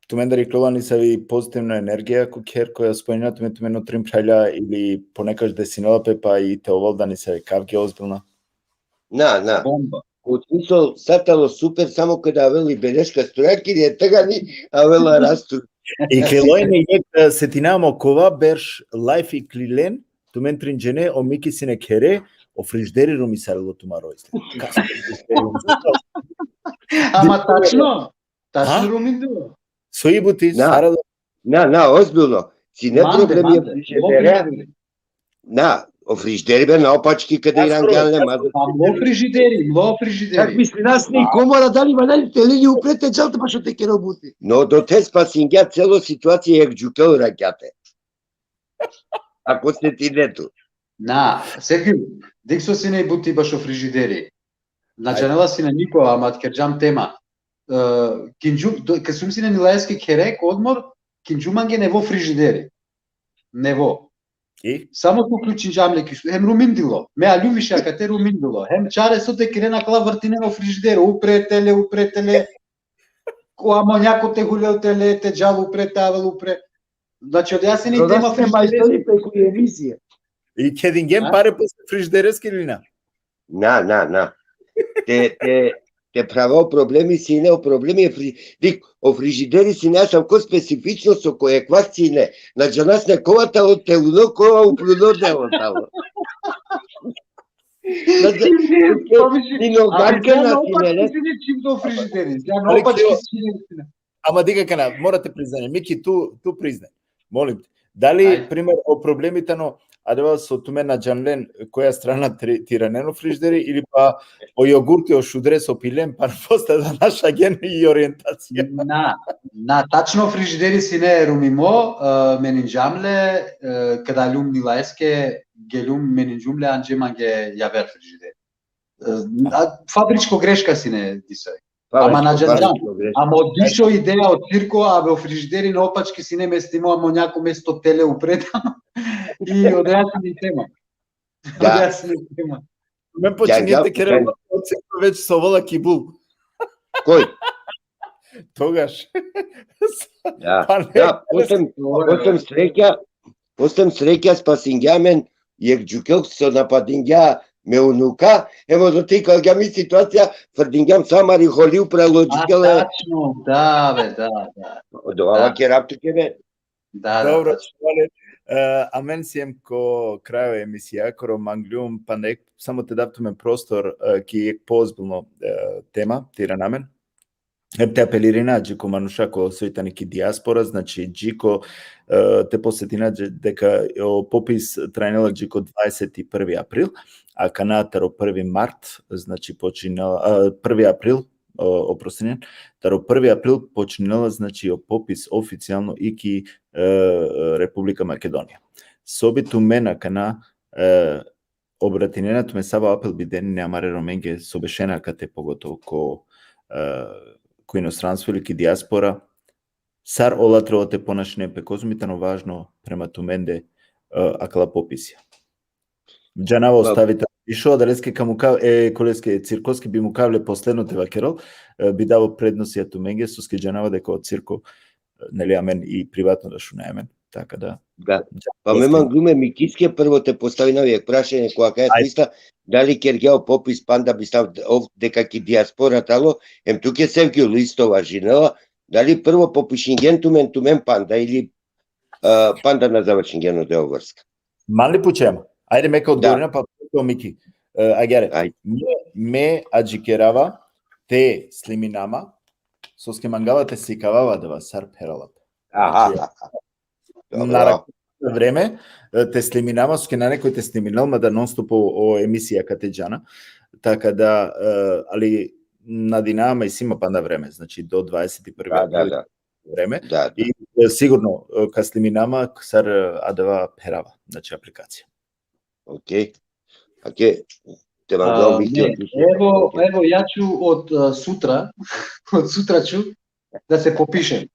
tumendar ikljola nisavi pozitivna energija ko kher, koja spojnina tumen, tumen o trin phralja, ili ponekaš desinela pe pa i te ovel da nisavi kavge ozbiljna? Na, na. Bomba. Ko smisol, sa tano super, samo keda avela i beleška strojakiri, e tegani avela rastur. Iklilo ine jek, e, setinava mo kova berš lajf iklilen, tumen trin džene, o Miki sine khere, o frižideri rumisarilo tumaro iste. Kas frižideri rumisarilo? Ama tačno? Tačno rumindilo? Soj buti, na, saralo? Na, na, ozbiljno. Sine problemi e frižidere. Na, O frižideri be naopački keda irangjam le, ma. Pa mlo frižideri, mlo frižideri. Čak mislinea sine i komora, dali valjani te le li upre te džal te bašo te kero buti. No, do te spasingja celo situacija, jekh džukel rakjate. Ako se ti ne tu. Na, Sergio, dik so sine i buti bašo frižideri. Na džanela sine niko, ama te kergjam tema. E, kinđum, do, kad sum sine nilaeske khere, ko odmor, kinđum mange nevo frižideri. Nevo. I? Samo te uključinđam le kišto. Hem rumindilo. Me aljum više akate rumindilo. Hem čare so te kirena kala vrtinen o frižideri. Upre te le, upre te le. Ko amonjako te hulel te le, te džal upre, te avel upre. Znači, odeja sine i tema Prodaste majstori pe ku emisije. I kedingjem A? Pare posle frižidereske ili na? Na, na, na. Te, te, te prava o problemi sine, o problemi e fri-, dik, o frižideri sine asavko specifično so ko jekh vakti sine. Na džanas ne kova talo teluno, kova upruno delo talo. Znači, ti nogarke na sine, ne? Sine čim do frižideri. Ja Ali naopački krio- sine. Ama dik akana, mora te priznanen. Miki, tu, tu priznaj. Molim te. Dali, Ajde. Primer, o problemi tano, adava so tumen na džanlen koja strana tri-, tiranen o frižideri ili pa o jogurti, o šudre so pilen, pa posle da našagen i orijentacija. Na, na, tačno frižideri sine rumimo, e, meninđam le, e, kada aljum nilaeske, geljum meninđum le anđe mange javer frižideri. E, a, fabričko greška sine disoj. Ama na džanđam. Ama o diso ideja o cirko, a o frižideri naopački sine mestimo amonjako mesto te le upre tano. I odeja sine tema. Da. Odeja sine tema. Men počinjem te kerem o cirko već so vola ki bul. Koj? Togaš. Da, Pa ne, da, posem, posem srekja, posem srekja spasingja amen jekh džukel so napadingja me unuka, evo do te ikalgja mi situacija, frdingjam sa amari holi upral o džukel. Tačno, da, be, da, da. Odova vakerav tuke me. Da, da, Dobro, tačno. Čuvale, e, amen siem ko krajo emisija, koro mangljum, pa nek, samo te dav tumen prostor, e, ki jekh poozbiljno, e, tema, te iran amen. Hem te apelirina dži ko manuša ko so i tani ki dijaspora, znači dži ko, e, te podsetina dži-, deka o popis trajnela dži ko dvadeset i prvi april, a akana taro prvi mart, znači počinela, e, prvi april, o, oprostinen, taro prvi april počinela, znači, o popis oficijalno i ki, e, Republika Makedonija. So bi tumen akana, e, obratinena tumen, savo apel bi denine amare Romenge so bešena akate, pogotovo ko, e, ko inostranstvo ili ki dijaspora, sar ola trebela te ponašinen pe, kozom i tano važno prema tumende, e, akala popisija. Džanava, ostavite više, adaleske ka mukav, e, koleske cirkoske bi mukav le posledno te vakerel, e, bi davo prednost ja tumenge, soske džanava deka o cirko, e, neli, amen i privatno da šunaja amen, taka da. Da. Pa me mangljum e Mikiske prvo te postavinav jekh prašanje, ko akaja smisla, dali kergja o popis panda, bistav ov deka ki dijaspora tano, em tuke Sevgjul isto važinela, dali prvo popišingjen tumen, tumen panda ili, e, panda na završingjen odova vrska? Man li pučem? Ajde, me ka odgovorina, pa to Miki. E, agjaar. Ajde. Me, me adžikerava te sliminama, soske mangava te sikavava adava sar pherala. Aha. Znači, Dobro. na račun vreme, e, te sliminama, soske nane koj te sliminel, mada non stop o, o emisija akate džana. Taka da, e, ali nadinama i sima panda vreme, znači do dvadeset i prvi Da, da, april da. vreme. Da, da. I, e, sigurno, e, ka sliminama sar, e, adava pherava, znači aplikacija. Okej. Okej. Te A, mangljam, Miki, ne, otišao. evo, Okej. evo, ja ću od, e, sutra, od sutra ću da se popišem.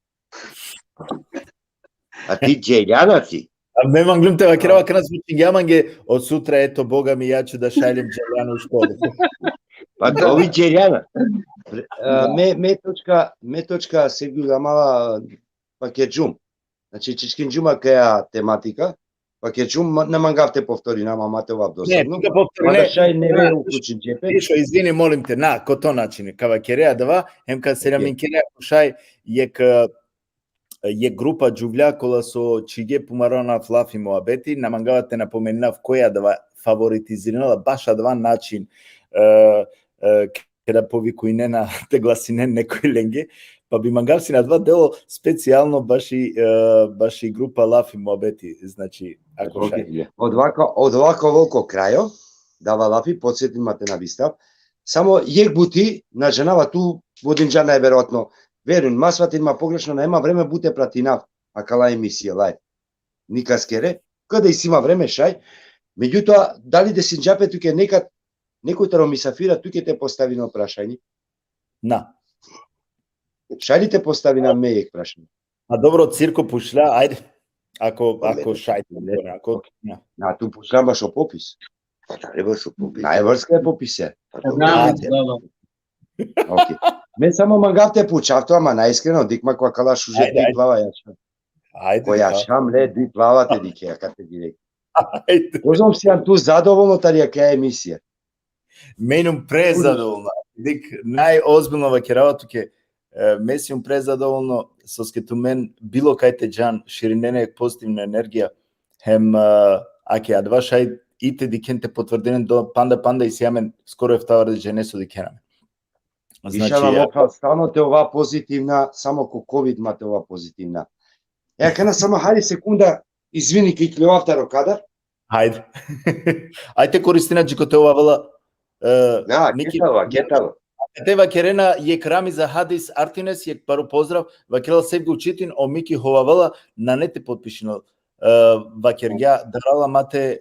A ti dželjana si? A me mangljum te vakerava, akana zvučingja mange, od sutra, eto, Boga mi, ja ću da šaljem dželjana u školu. Pa to vi dželjana. E, me, me točka, me točka, Sergio, amava, pa kergjum. Znači, čačkingjum akaja tematika, pa kergjum, ma-, na mangav te povtorinama, ma te ovav dosadno. Ne, ti ka povtorine. Mada šaj neve Na, uključinđe pe. Išo, izvini, molim te, na, ko to način, ka vakerea adava, hem ka selaminkerea ko šaj jek, e, jek grupa džuvlja kola so čhige pumaro anav lafi muhabeti, na mangava te napomeninav koja adava favoritizirinela baš adava način, e, e, keda povikujnena te glasinen nekoj lenge, pa bi mangav sine adava delo specijalno baši, e, baši grupa lafi muhabeti, znači, Ako Ok. šaj. Odova ka, odova ka ovel ko krajo, dava lafi, podsetin ma te na bistav. Samo jekh buti, na džanava, tu vodinđa najverojatno. Verujin, ma svatin ma pogrešno, na ima vreme bute pratinav akala emisije live. Nikaskere, kada isi ma vreme šaj. Međutoa, dali desinđa pe tuke nekad, nekoj taro misafira tuke te postavina prašanje? Na. Šaj li te postavina me jekh prašanje? A dobro, Cirko pučlja, ajde. Ako, ako šaj. Ako, na. Na, tu pučlja bašo popis. Pa da, bašo popis. Najvrska e popise. Pa Da, dobro. da. Ok. Me samo mangav te pučav to, ama najiskreno, dik ma ko akala šuže Ajde, di ajde. plava jaša. Ajde, Ko da. jašam le di plava te dikhe, akate direkt. Ajde. Kozom sian tu zadovolno tari akaja emisija? Me inum prezadovolno. Dik, najozbiljno vakerava tuke, e, me sium prezadovolno, soske tumen bilo kaj te džan, širinena jekh pozitivna energija, hem, e, ake adava šaj i te dikhen, te potvrdinen, do panda, panda isi amen skoro eftavardeš džene so dikhena amen. Znači, Inšallah, ja, mo phral, stalno te ova pozitivna, samo ko kovid ma te ova pozitivna. E, akana samo hari sekunda, izvini, ka ikljovav taro kadar. Hajde. Ajde koristina dži kote ova avela, e, Da, Miki, ketava, ketava. te vakerena jekh Ramiza Hadis Artines, jekh baro pozdrav, vakerela Sevgul Čitin, o Miki hovavela, nane te potpišinel, e, vakergja, darala ma te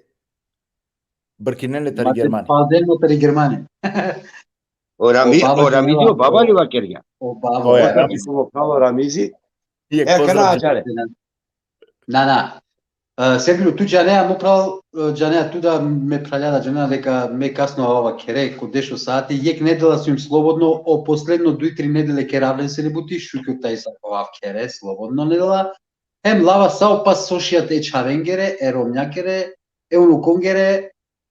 brkinen le tari Ma te Germani. palden mo tari Germani. O Rami-, O baba o Ramizi, džanela. O baba li vakergja? O baba. O, O e, baba. Ramizi. O Ramizi. Jekh E, akana pozdrav. Ađare. Na, na. E, Sevgil, tu džanea, mo phral, e, džanea tu da me phralja da džanea deka me kasno ova khere, ko dešo sati, jekh nedela sium slobodno, o posledno duj, tri nedele kerav len sine buti, šukir taj sa ovav khere, slobodno nedela. Hem lava sa o pasošija te čhavengere, e romnjakere, e unukongere,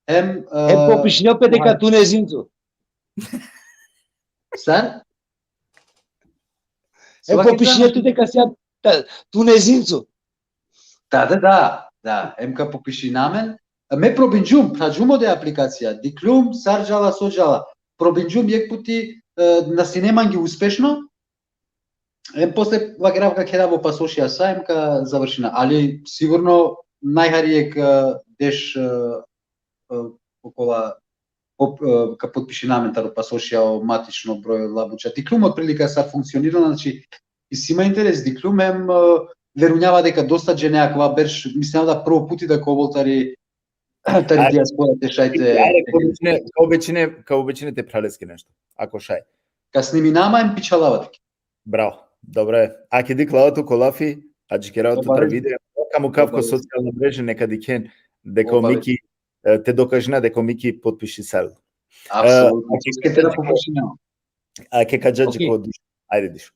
hem, e, Hem popišinel pe deka tu nezinco. Sar? Hem popišinel tu deka sian ta-, tu nezinco. Da, da, da, da. Hem ka popišinamen. Me probinđum, phrađum ode aplikacija, diklum, sar džala, so džala. Probinđum jekh puti, e, na sine mange uspešno. Hem posle vakerav ka kerav o pasošija sa, hem ka završina. Ali sigurno najhari jekh, e, deš, e, e, okola, pop-, e, ka potpišinamen taro pasošija o matično broj, la buča. Diklum otprilika sar funkcionirela, znači, isi ma interes, diklum, hem, e, verujnava deka dosta džene akava berš, mislinav da prvo puti da ka ovel tari, tari Ajde. Dijaspora te šaj te. Ajde, ka obećine, ka obećine, ka obećine te phraleske nešto, ako šaj. Ka sniminama hem pičhalava tuke. Bravo, dobro e. Ake diklava tu ko lafi, adžikerava tu Dobar. Taro video, ka mukav ko Dobar. Socijalna mreža, neka dikhen deka o Dobar. Miki, e, te dokažina deka o Miki potpišisal. Apsolutno. E, Ake te na pokušinava. Ake ka dža dži Okej. ko Diš. Ajde, Diš.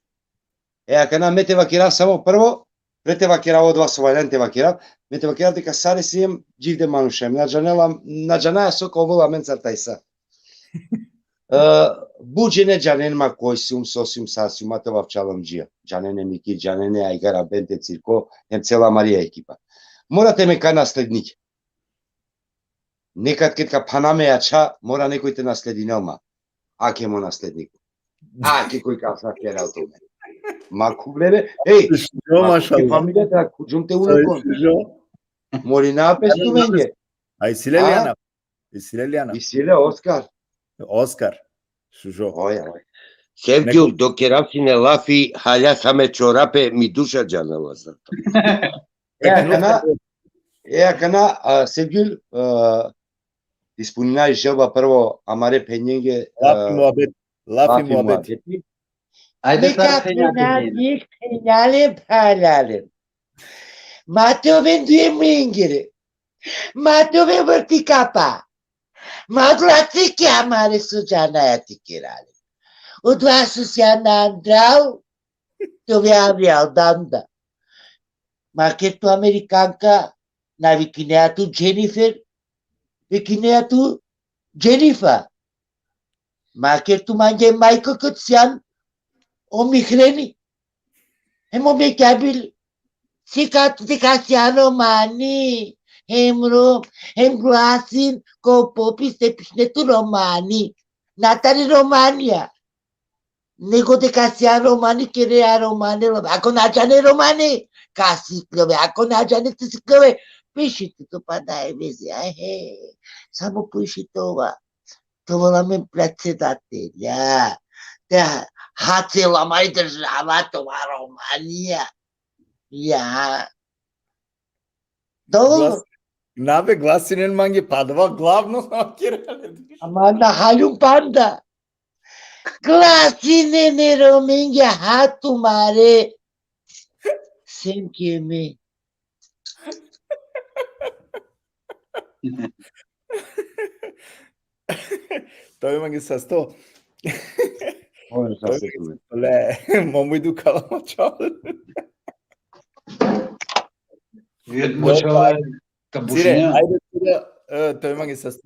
E, akana me te vakerav samo prvo, pre te vakerav odova so valjan te vakerav, me te vakerav deka sare siem dživde manuša, na džanela, na džanaja so ka ovel amencar tajsa. E, but džene džanen ma koj sum, so sum, sar sum, ma te ovavčalom džija. Džanen e Miki, džanen e Ajgara Bend, e Cirko, hem cela amari ekipa. Mora te me ka naslednik. Nekad ked ka phana me ačha, mora nekoj te nasledinel ma. Ake mo naslednik. Ake koj ka sa kerav tumen. Ma khublere. Ej, Šužo, ma mašallah. familija te khudžum te unukon. Šužo. Mori na pes Ana, tumenge. A isi le A? Lijana? Isi le Lijana? Isi le Oskar. Oskar. Šužo. Oj, oj. Sevgjul, dok kerav sine lafi, halja sa me čorape, mi duša džanela sa. E, akana, e, akana, a, Sevgjul, a, ispunina i želba prvo amare phenjenge, Lafi a, muhabet. Lafi lafi muhabet. muhabeti. Ajde, Neka sar phenja te phenja dena. Dik phenjale, phalale. Ma te oven duje mengere. Ma te oven vrti kapa. Ma glaci ke amare so džanaja te kerale. Odova so sian andrao, te ove avri aldanda. Ma ker tu Amerikanka, na vikinea tu Jennifer, vikinea tu Jennifer. Ma ker tu mange majko kot sian o Mihreni. Hem o Mekabil, sika tu deka sian romani, hem ro-, hem glasin ko popis te pišne tu romani. Na tari Romanija. Nego deka sian romani, kere a romane, ako na džane romani, ka sikljove, ako na džane te sikljove, Piši tu, tu pa daj veze, aj he, samo piši te ova. Te ovel amen predsedatelja. Te hace la maj država, te ova Romanija. Ja. Dovoljno. Glas-, na be, glasinen mange, pa adava glavno na kere. Ama na haljum panda. Glasinen e Romenge, ha tumare. Sem ki me. Toj mange sasto. Oj, Toj sasto. Le, momu i dukhala mačal. Jed močala ka Cire, bušinja. Ajde, Cire, e, toj mange sasto.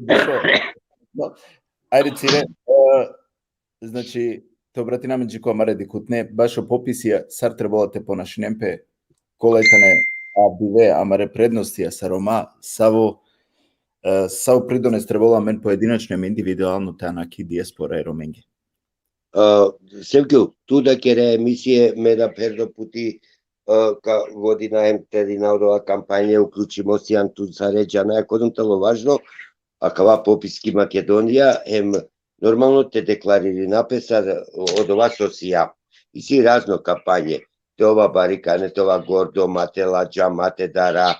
Ajde, Cire, e, znači, te obratina amen dži ko amare dikhutne, bašo popisija, sar trebela te ponašinen pe, kola tane avdive amare prednostija sa Roma, savo, e, savo pridones trebela amen pojedinačno hem individualno te ana ki dijaspora e Romenge. A, Sevkjo, tu da kere emisije, me da pherdo puti, a, ka vodina hem te dina odova kampanje, uključimo sian tu sare džana, kozom tano važno, akava popis ki Makedonija, hem normalno te deklaririna pe sar odova so sijam. Isi razno kampanje, te ova barikane, te ova gordo, ma te ladža, ma te dara.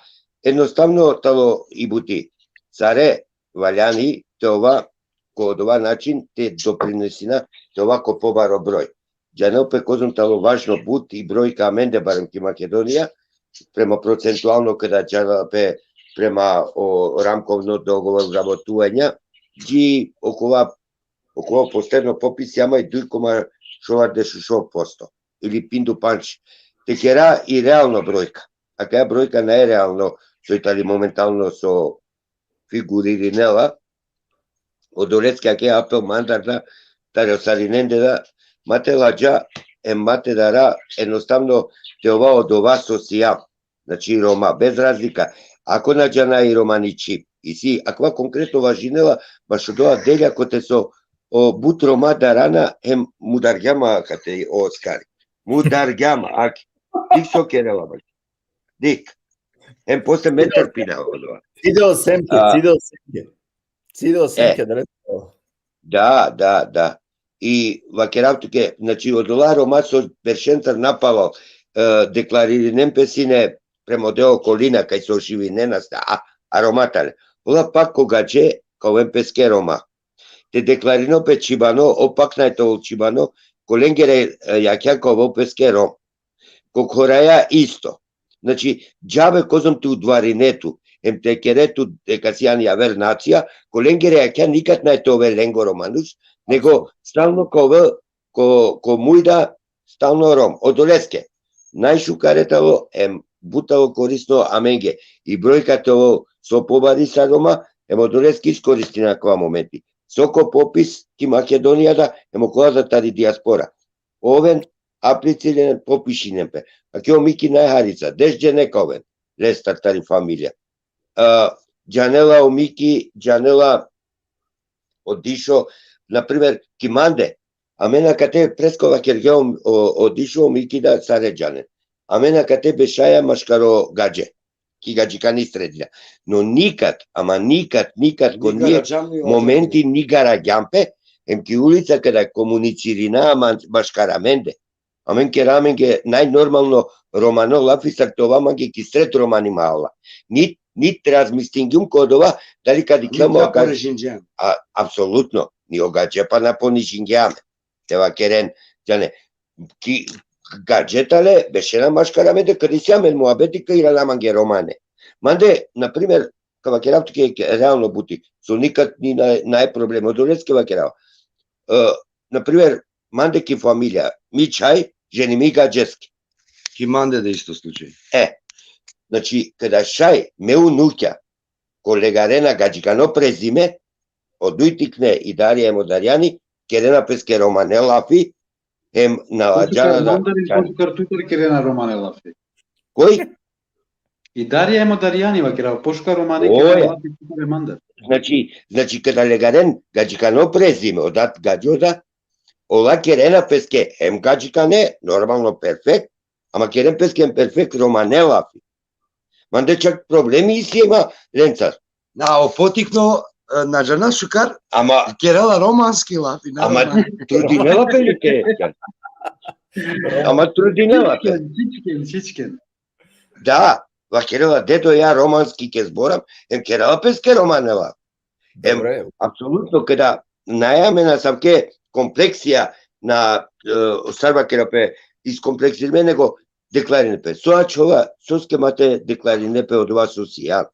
Ednostavno tano i buti. Sare valjani te ova ko odova način te doprinesina te ova ko pobaro broj. Džanel pe kozom tano važno but i brojka amende, barem ki Makedonija, prema procentualno keda džanel pe prema o ramkovno dogovor vrabotuvanja, dži okova, okova posledno popis sijam aj duj koma šovardeš u šov posto, ili pindu pandž. Te kera i realno brojka. Akaja brojka naj realno, soj tani momentalno so figuririnela, odoleske ake apel mandar da, tari o sarinende da, ma te ladža, em ma te dara, ednostavno te ova odova so sijam. Znači, Roma, bez razlika. Ako na džana i romani čhib, isi, akava konkretno važinela, bašo odova delja kote so, o, but Roma darana, hem mudargjama kate o Oskari. Mudargjama, aki. Dik so kerela, baš. Dik. Hem posle me trpina odova. Cidel sem ke, A. cidel sem ke. Cidel sem E. ke, da. Da, da, da. I vakerav tuke, znači, odola Roma so beršencar napalo, e, deklaririnen pe sine prema deo okolina kaj so živinena sta, a, a Roma tane. Ola pak ko gadže, ka oven peske Roma. Te deklarino pe čhibano, o pak naj te ol čhibano, ko lengere, e, jakha ka ovel peske Rom. Ko khoraja isto. Znači, džabe kozom te udvarine tu, em te kere tu deka sian javer nacija, ko lengere jakha nikad naj te ove lengoro manuš, nego stalno ka ove ko, ko mujda, stalno Rom. Odoleske, najšukare tano, em but tano korisno amenge, i brojka te ol so pobari sa Roma, em odoleske iskoristina akava momenti. So ko popis ki Makedonija da, em okola da tari dijaspora. Oven, apliciren, popišinen pe. Ake o Miki najharica, deš džene ka oven. Lestar tari familija. A, džanela o Miki, džanela o Dišo, na primer, ki mande, amen akate presko vakergja o, o, o Dišo, o Miki da sare džanen. Amen akate bešaja maškaro gadže. Ki gadžikani sredina. No nikad, ama nikad, nikad, ko Nikad nije ađam ni momenti ni garagjam pe, em ki ulica keda komunicirina aman maškar amende. Amen kera amenge najnormalno romano lafi sar te ova mange ki sred romani mahala. Ni, ni razmislingjum ko odova, dali ka dikhljam Nikad o gadže. Ponižinđam. A, apsolutno, ni o gadže pa na ponižingjam. Te vakeren, džane, ki gadže tale, bešena maškar amende, keda isi amen muhabeti, ka irana mange romane. Mande, na primer, ka vakerav tuke realno buti, so nikad ni na, naj problem, odoleske vakerav. E, na primer, mande ki familija, mi čhaj, ženimi gadžeske. Ki mande da isto slučaj. E, znači, keda šaj, me unukja, ko legarena gadžikano prezime, o duj tikne, i Darija em o Darjani, kerena peske romane lafi, em na ladžana da. Mandar i pošukar tutar kerena romane lafi. Koj? I Darija em o Darjani vakerav, pošukar romane Oja. Kerena lafi tutar e mandar. Znači, znači, keda legaren gadžikano prezime, o dat gadžo da, ola kerena peske, em gadžikane, normalno perfekt, ama keren peske em perfekt romane lafi. Mande čak problemi isi ema lencar. Na, o potikno, e, na džana šukar, Ama, kerela romanski lafi, na ama roman. Trudinela pe li te. Ama trudinela pe. Čičken, čičken. Da, vakerela dedo, ja romanski ke zboram, em kerela peske romane lafi. Em, Dobro je. Apsolutno, kada naja amen asavke kompleksija na, e, sar vakera pe, iskompleksirime, nego deklaririne pe. So ačhola, soske ma te deklarine pe odova so sijan.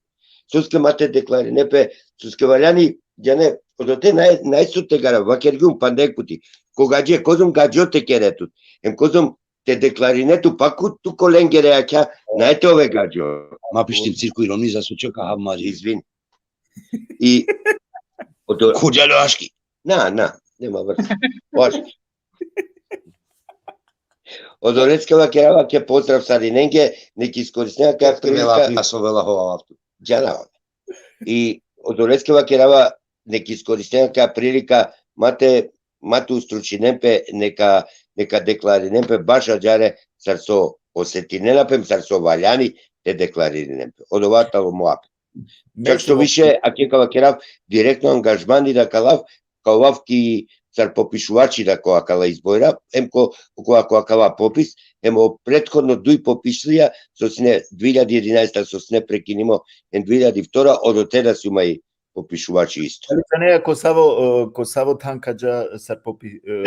Soske ma te deklarine pe, soske valjani, džane, odote naj, naj so te garav, vakergjum panda jekh puti. Ko gadže, kozom gadžo te kere tut. Em kozom te deklarine tu, pa ko tu ko lengere jakha, naj te ove gadžo. Ma pištim, Cirko, ironi za slučaj ka hav mari. Izvin. I odo, Kudjalo aški. na, na, nema vrste. Oš. Odoleske vakerava ke pozdrav sarinenge, nek iskoristina ka prilika. Asovela hova tu. Džanava. I odoleske vakerava, nek iskoristina ka prilika, ma te, ma te ustručinen pe, neka, neka deklarinen pe baš ađare, sar so osetinena pe, sar so valjani te deklarinen pe. Odova talo muhabet. Čak što više, ake ka vakerav, direktno angažmani da ka lav, ka ovav ki sar popišuvači da ko akala izbora, em ko, ko, ko akala popis, em o prethodno duj popisija, so sine dve hiljade jedanaesta, so sine prekinimo, em dve hiljade vtora, odote da sijum aj popišuvači isto. Ali za ne, ko savo, e, ko savo than ka dža sar popi-, e,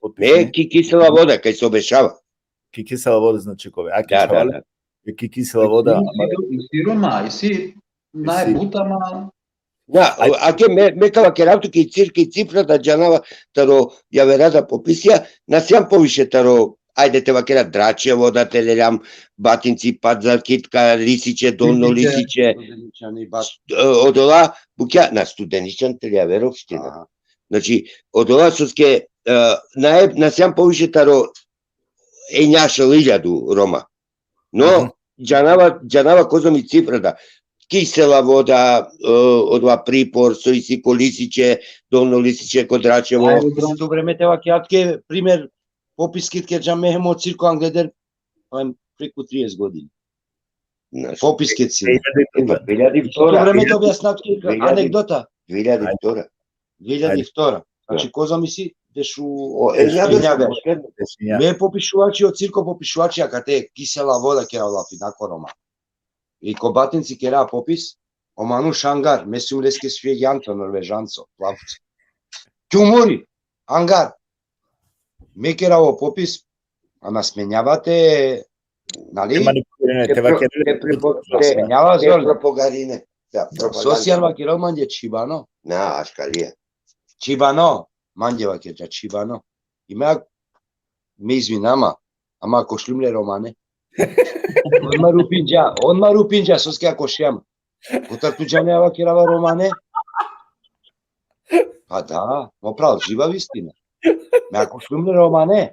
popis, Ne, ki Kisela Voda, kaj so bešava. Ki Kisela Voda, znači, kove. A ki Da, da, Čhavale? da. Ki Kisela Voda, Isi, isi Roma, isi najbuta, ma Da, ake me, me ka vakerav tu ki cir-, ki cifra da džanava taro javera da popisija, na sijam poviše taro, ajde te vakera Dračevo, da te leljam Batinci, Pazarkitka, Lisiće, Dolno Lisiće, Studeničani, baš. e, odola, bukja, na Studeničan te javer opština. Znači, odola soske, e, na, na sijam poviše taro enja šel iljadu Roma. No, džanava, džanava kozom i cifra da. Kisela Voda, e, odova Pripor, so isi ko Lisiće, Dolno Lisiće, ko Dračevo. Isi tu vreme te vakerav tuke, primer, popiske kergja me hem o Cirko angleder, pa preku trideset godini. Znaš, Popiske si. e, pa dve hiljade Tu vtora. vreme te objasnav tuke Dve hiljade. anegdota. Dve hiljade vtora. Dve hiljade vtora. Znači, kozom isi dešu... O, e, ja da Dve hiljade. Posledno. Ja. Me popišuvači, o Cirko popišuvači, akate Kisela Voda kera lafi, na ko Roma. I ko Batinci kera popis, o manuš angar, me sijum leske švegjanco, norvežanco, plavco. Kjumuri, angar. Me kera o popis, ama smenjava te, nali? Te manipulirine, Te te pro-, vakere-, te prepo-, te te, Smenjava te zor. Propagarine. Da, propaganda. Sosijan vakero manje čibano. Na, aškalija. Čibano, manje vakerđa čibano. I me, me izvinama, ama košljum le romane. Odma rupinđa, odma rupinđa, soske košljam. Kotar tu džane ava kerava romane? Pa da, mo pral, živa istina. Me košljum le romane.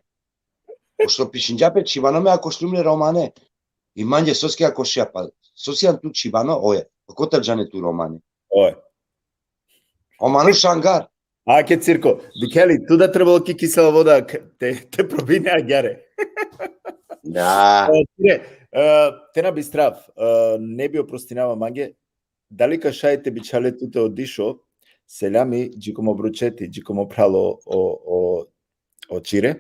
Pošto pišinđa pe čibano, me košljum le romane. I manje soske košlja, pa sosijan tu čibano, oje. Pa kotar džane tu romane? Oje. O manuš angar. Ake Cirko, dikheli, tu da trebalo ki Kisela Voda k-, te, te probine agjare. Da. E, Cire, e, te na bistrav, e, ne bi oprostinava mange, dali ka šaj te bičhale tute o dišo, seljami, dži ko mo bručeti, dži ko mo pralo o, o, o Čire.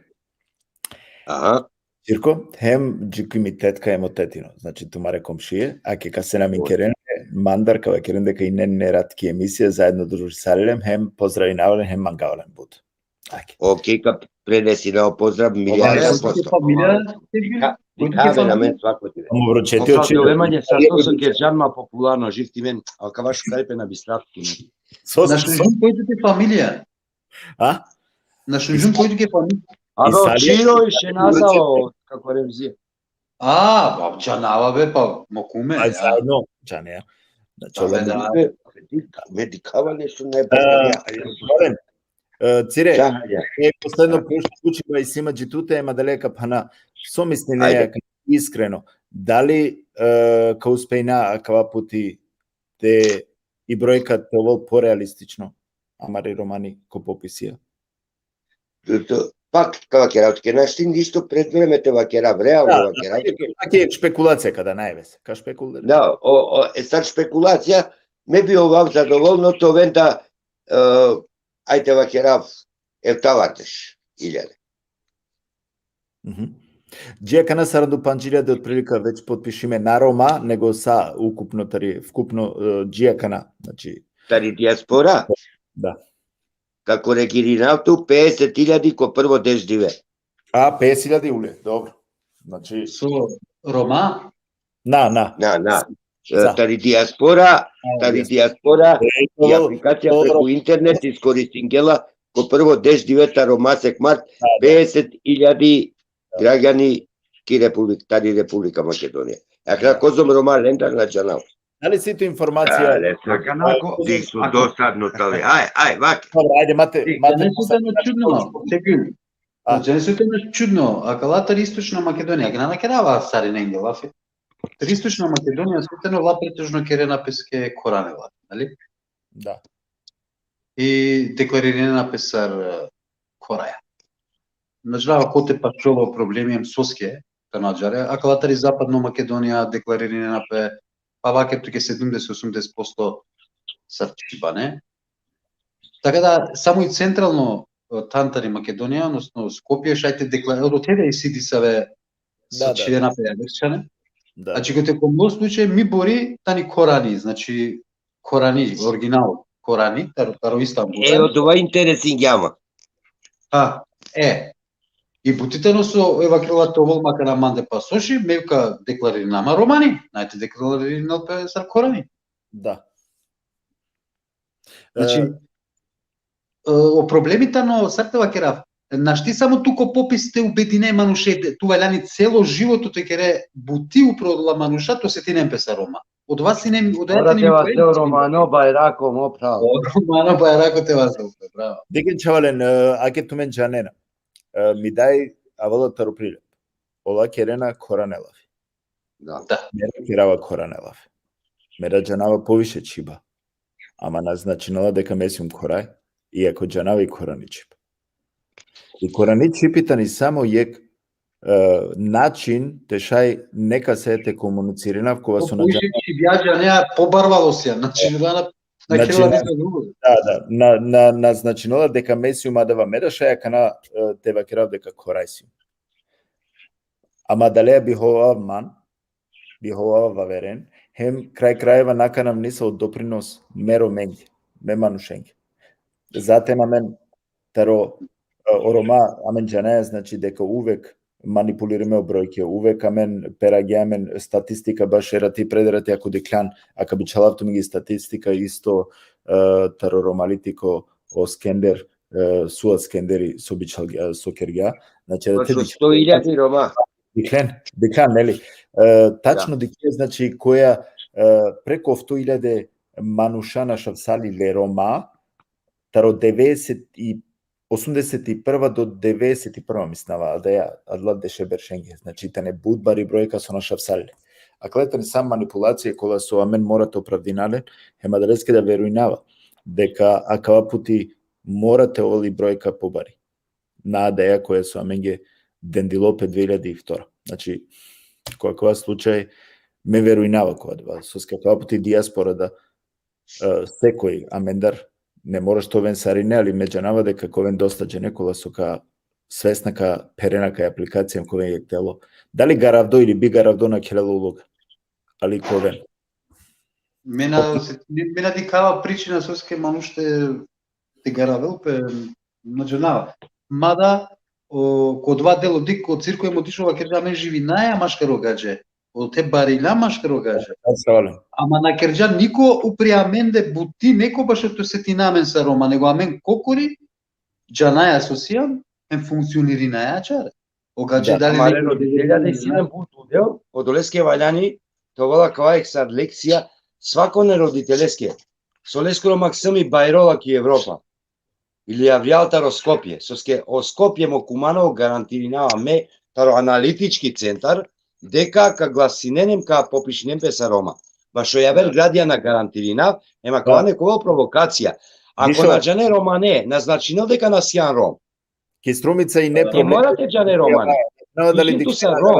Aha. Cirko, hem dži ki mi tetka hem o tetino, znači tumare komšije, ake ka seljami keren, mandar ka vakeren deka inen nerat ki emisija, zajedno družisali len, hem pozdravinava len, hem mangava len but. Ake. Okej, ka prenesina o pozdrav, milija Obavezno. posto. Familija, Dikha-, dikhaven amen svako dive. Mo bručeti Opravo, o Čire. Ove manje, sa što sam kerđan ma popularno, živ ti men, ali ka vaš šukar pe na bistrav ti men. So, Na so, šunžun koji ti familija? A? Na šunžun koji ti familija? A I do sad je- Čiro i Šenaza o, kako Remzije. A, ba, džanava be, pa, mo kume, A ja. Zajedno, džane, ja. Znači, Da, ovo da. Me, me dikhava nešto E, najbolje. Mladen, e, Cire, Ča, ja. e, posledno puč-, pučiba isi ma dži tute, ema daleka pana. So misline, Ajde. Ka-, iskreno, dali, e, ka uspejna akava puti te i brojka te ovel porealistično, amari romani ko popisija? To, Ak ka vakerav tuke, našti ništo pred vreme te vakerav, realno vakerav tuke. Aki špekulacija kada najves. Ka špekulacija. Da, o, o, e sad špekulacija, me bi ovav zadovoljno te oven da, e, ajde vakerav, eftavateš iljade. Mhm. Dži akana saranda u pandž iljade otprilika već potpišime, na Roma, nego sa ukupno tari, ukupno, e, dži akana, znači. Tari dijaspora? Da. Ka korigirinav tu, pedeset iljadi ko prvo deš dive. A, pedeset iljadi ule, dobro. Znači, So Roma? Na, na. Na, na. Sa. E, tari dijaspora, tari dijaspora, i aplikacija preku internet iskoristingela ko prvo deš dive taro masek mart, pedeset iljadi gragjani ki Republik-, tari Republika Makedonija. Akana kozom Roma lendar na džanav. Dali si tu informacija? Ale, sakanako, di su dosadno tale. Aj, aj, vak. Dobro, ajde, mate, E, mate. Džane so tano čudno, Tegül. A. Džane so tano čudno, akala tari Istočna Makedonija, akana na kerava sarinenge lafi. Tari Istočna Makedonija so tano la pretežno kerena peske korane lafi, nali? Da. I deklarirena pe sar, e, koraja. Na džanav kote pašlo problemi em soske, tano ađahar. Akala tari Zapadno Makedonija deklarirena pe, pa vaker tuke sedumdeset, osumdeset posto sar Čhiba, ne? Taka da, samo i centralno, e, than tari Makedonija, odnosno Skopje, šaj te dekla-, odote da isi disave Da, da. Čhivena pe javer čhane. Da. Znači, kote ko mo slučaj, mi bori tani korani, znači, korani, original korani, taro, taro Istanbul. E, odova interesingja ma. Ha, e. I buti tano so, e, vakerela te ovol ma akana mande pasoši, me ka deklaririnav ma romani, naj te deklaririnel pe sar korani. Da. Znači, E, e, o problemi tano, sar te vakerav, našti samo tu ko popis te ubedine manuše, tu valjani celo životo te kere buti upro odola manuša, te osetinen pe sar Roma. Odova sine, odova Ora tani te mi vaste poenta. Romano bajrako, mo phral. O Romano bajrako te vaste, bravo. Dikhen čhavalen, e, ake tumen džanena. E, mi daj avela taro Prilep. Ola kerena korane lafi. Da. Da. Me na kerava korane lafi. Me na džanava poviše Čhiba. Ama na značinela deka me sijum koraj, iako džanava i korani Čhib. I korani Čhibi tani samo jek, e, način te šaj nekase te komunicirinav, kova so na Poviše Čhibja džanea, pobarvalo sija, znači, da na, na Znači, kerela na- ništa drugo. Da, da, na, na, na značinela deka me sijum adava, me na šaj akana, e, te vakerav deka koraj sijum. Ama dali bi hovav man, bi hovav averen, hem kraj krajeva na kanav nisavo doprinos me Romenge, me manušenge. Zaten amen taro, e, o Roma, amen džanaja, znači, deka uvek manipulirime o brojke, uvek amen peragja amen statistika baš erati predrati, ako dikhljan, aka bičhalav tumenge statistika isto, e, taro Romalitico o Skender, e, Sua Skenderi so bičhalgja, so kergja. Znači, da te Baš sto iljadi Roma. Dikhljan, dikhljan, neli? E, tačno dikhljan, znači, koja, e, preko ofto iljade manuša našavsali le Roma, taro devedeset i, osumdeset i prva do devedeset i prva, mislinava, da ja, adala deše beršenge. Znači, tane but bari brojka so našavsali le. Akala tane samo manipulacije kola so amen mora te opravdina len, hem adaleske da verujnava deka akava puti mora te ovel i brojka pobari. Na adaja koja so amenge dendilo pe dve iljadi i vtora. Znači, ko akava slučaj, me verujnava ko adava, soske akava puti dijaspora da, e, sekoj amendar, ne moraš te oven sarine, ali me džanava deka ka oven dosta džene kola so ka svesna ka pherena kaj aplikacija ka oven jek telo. Dali garavdo ili bi garavdo na khelela uloga. Ali ka oven. Me na, me, me na dikhava pričina soske manuš te, te garavel pe, na džanava. Mada, o, ko dova delo dik, ko cirko em otišlo vakergja, amen živinaja maškaro gadže. Ote barilja maškaro gadže. Sar valen. Ama na kergja niko upri amende buti, neko baš te osetina amen sar Roma, nego amen kokori, džanaja so sijam, em funkcionirinaja ačhar. O gadže Da. dali Ama neko roditelja da isi len but udel, odoleske valjani te ovel akava jek sar lekcija svakone roditeleske. So leskoro maksimi bajrola ki Evropa. Ili avrijal taro Skopje. Soske o Skopje mo kumano garantirinava me taro analitički centar, deka ka glasinen em ka popišinen pe sar Roma. Bašo javer gradija na garantirinav, ema kova Da. Da. Nekova provokacija. Ako Više na džane romane, na značinel deka na sijan Rom. Ki Strumica i E neproblemi. Mora te džane romani. No, dali Mislim tu dikhena sa Rom.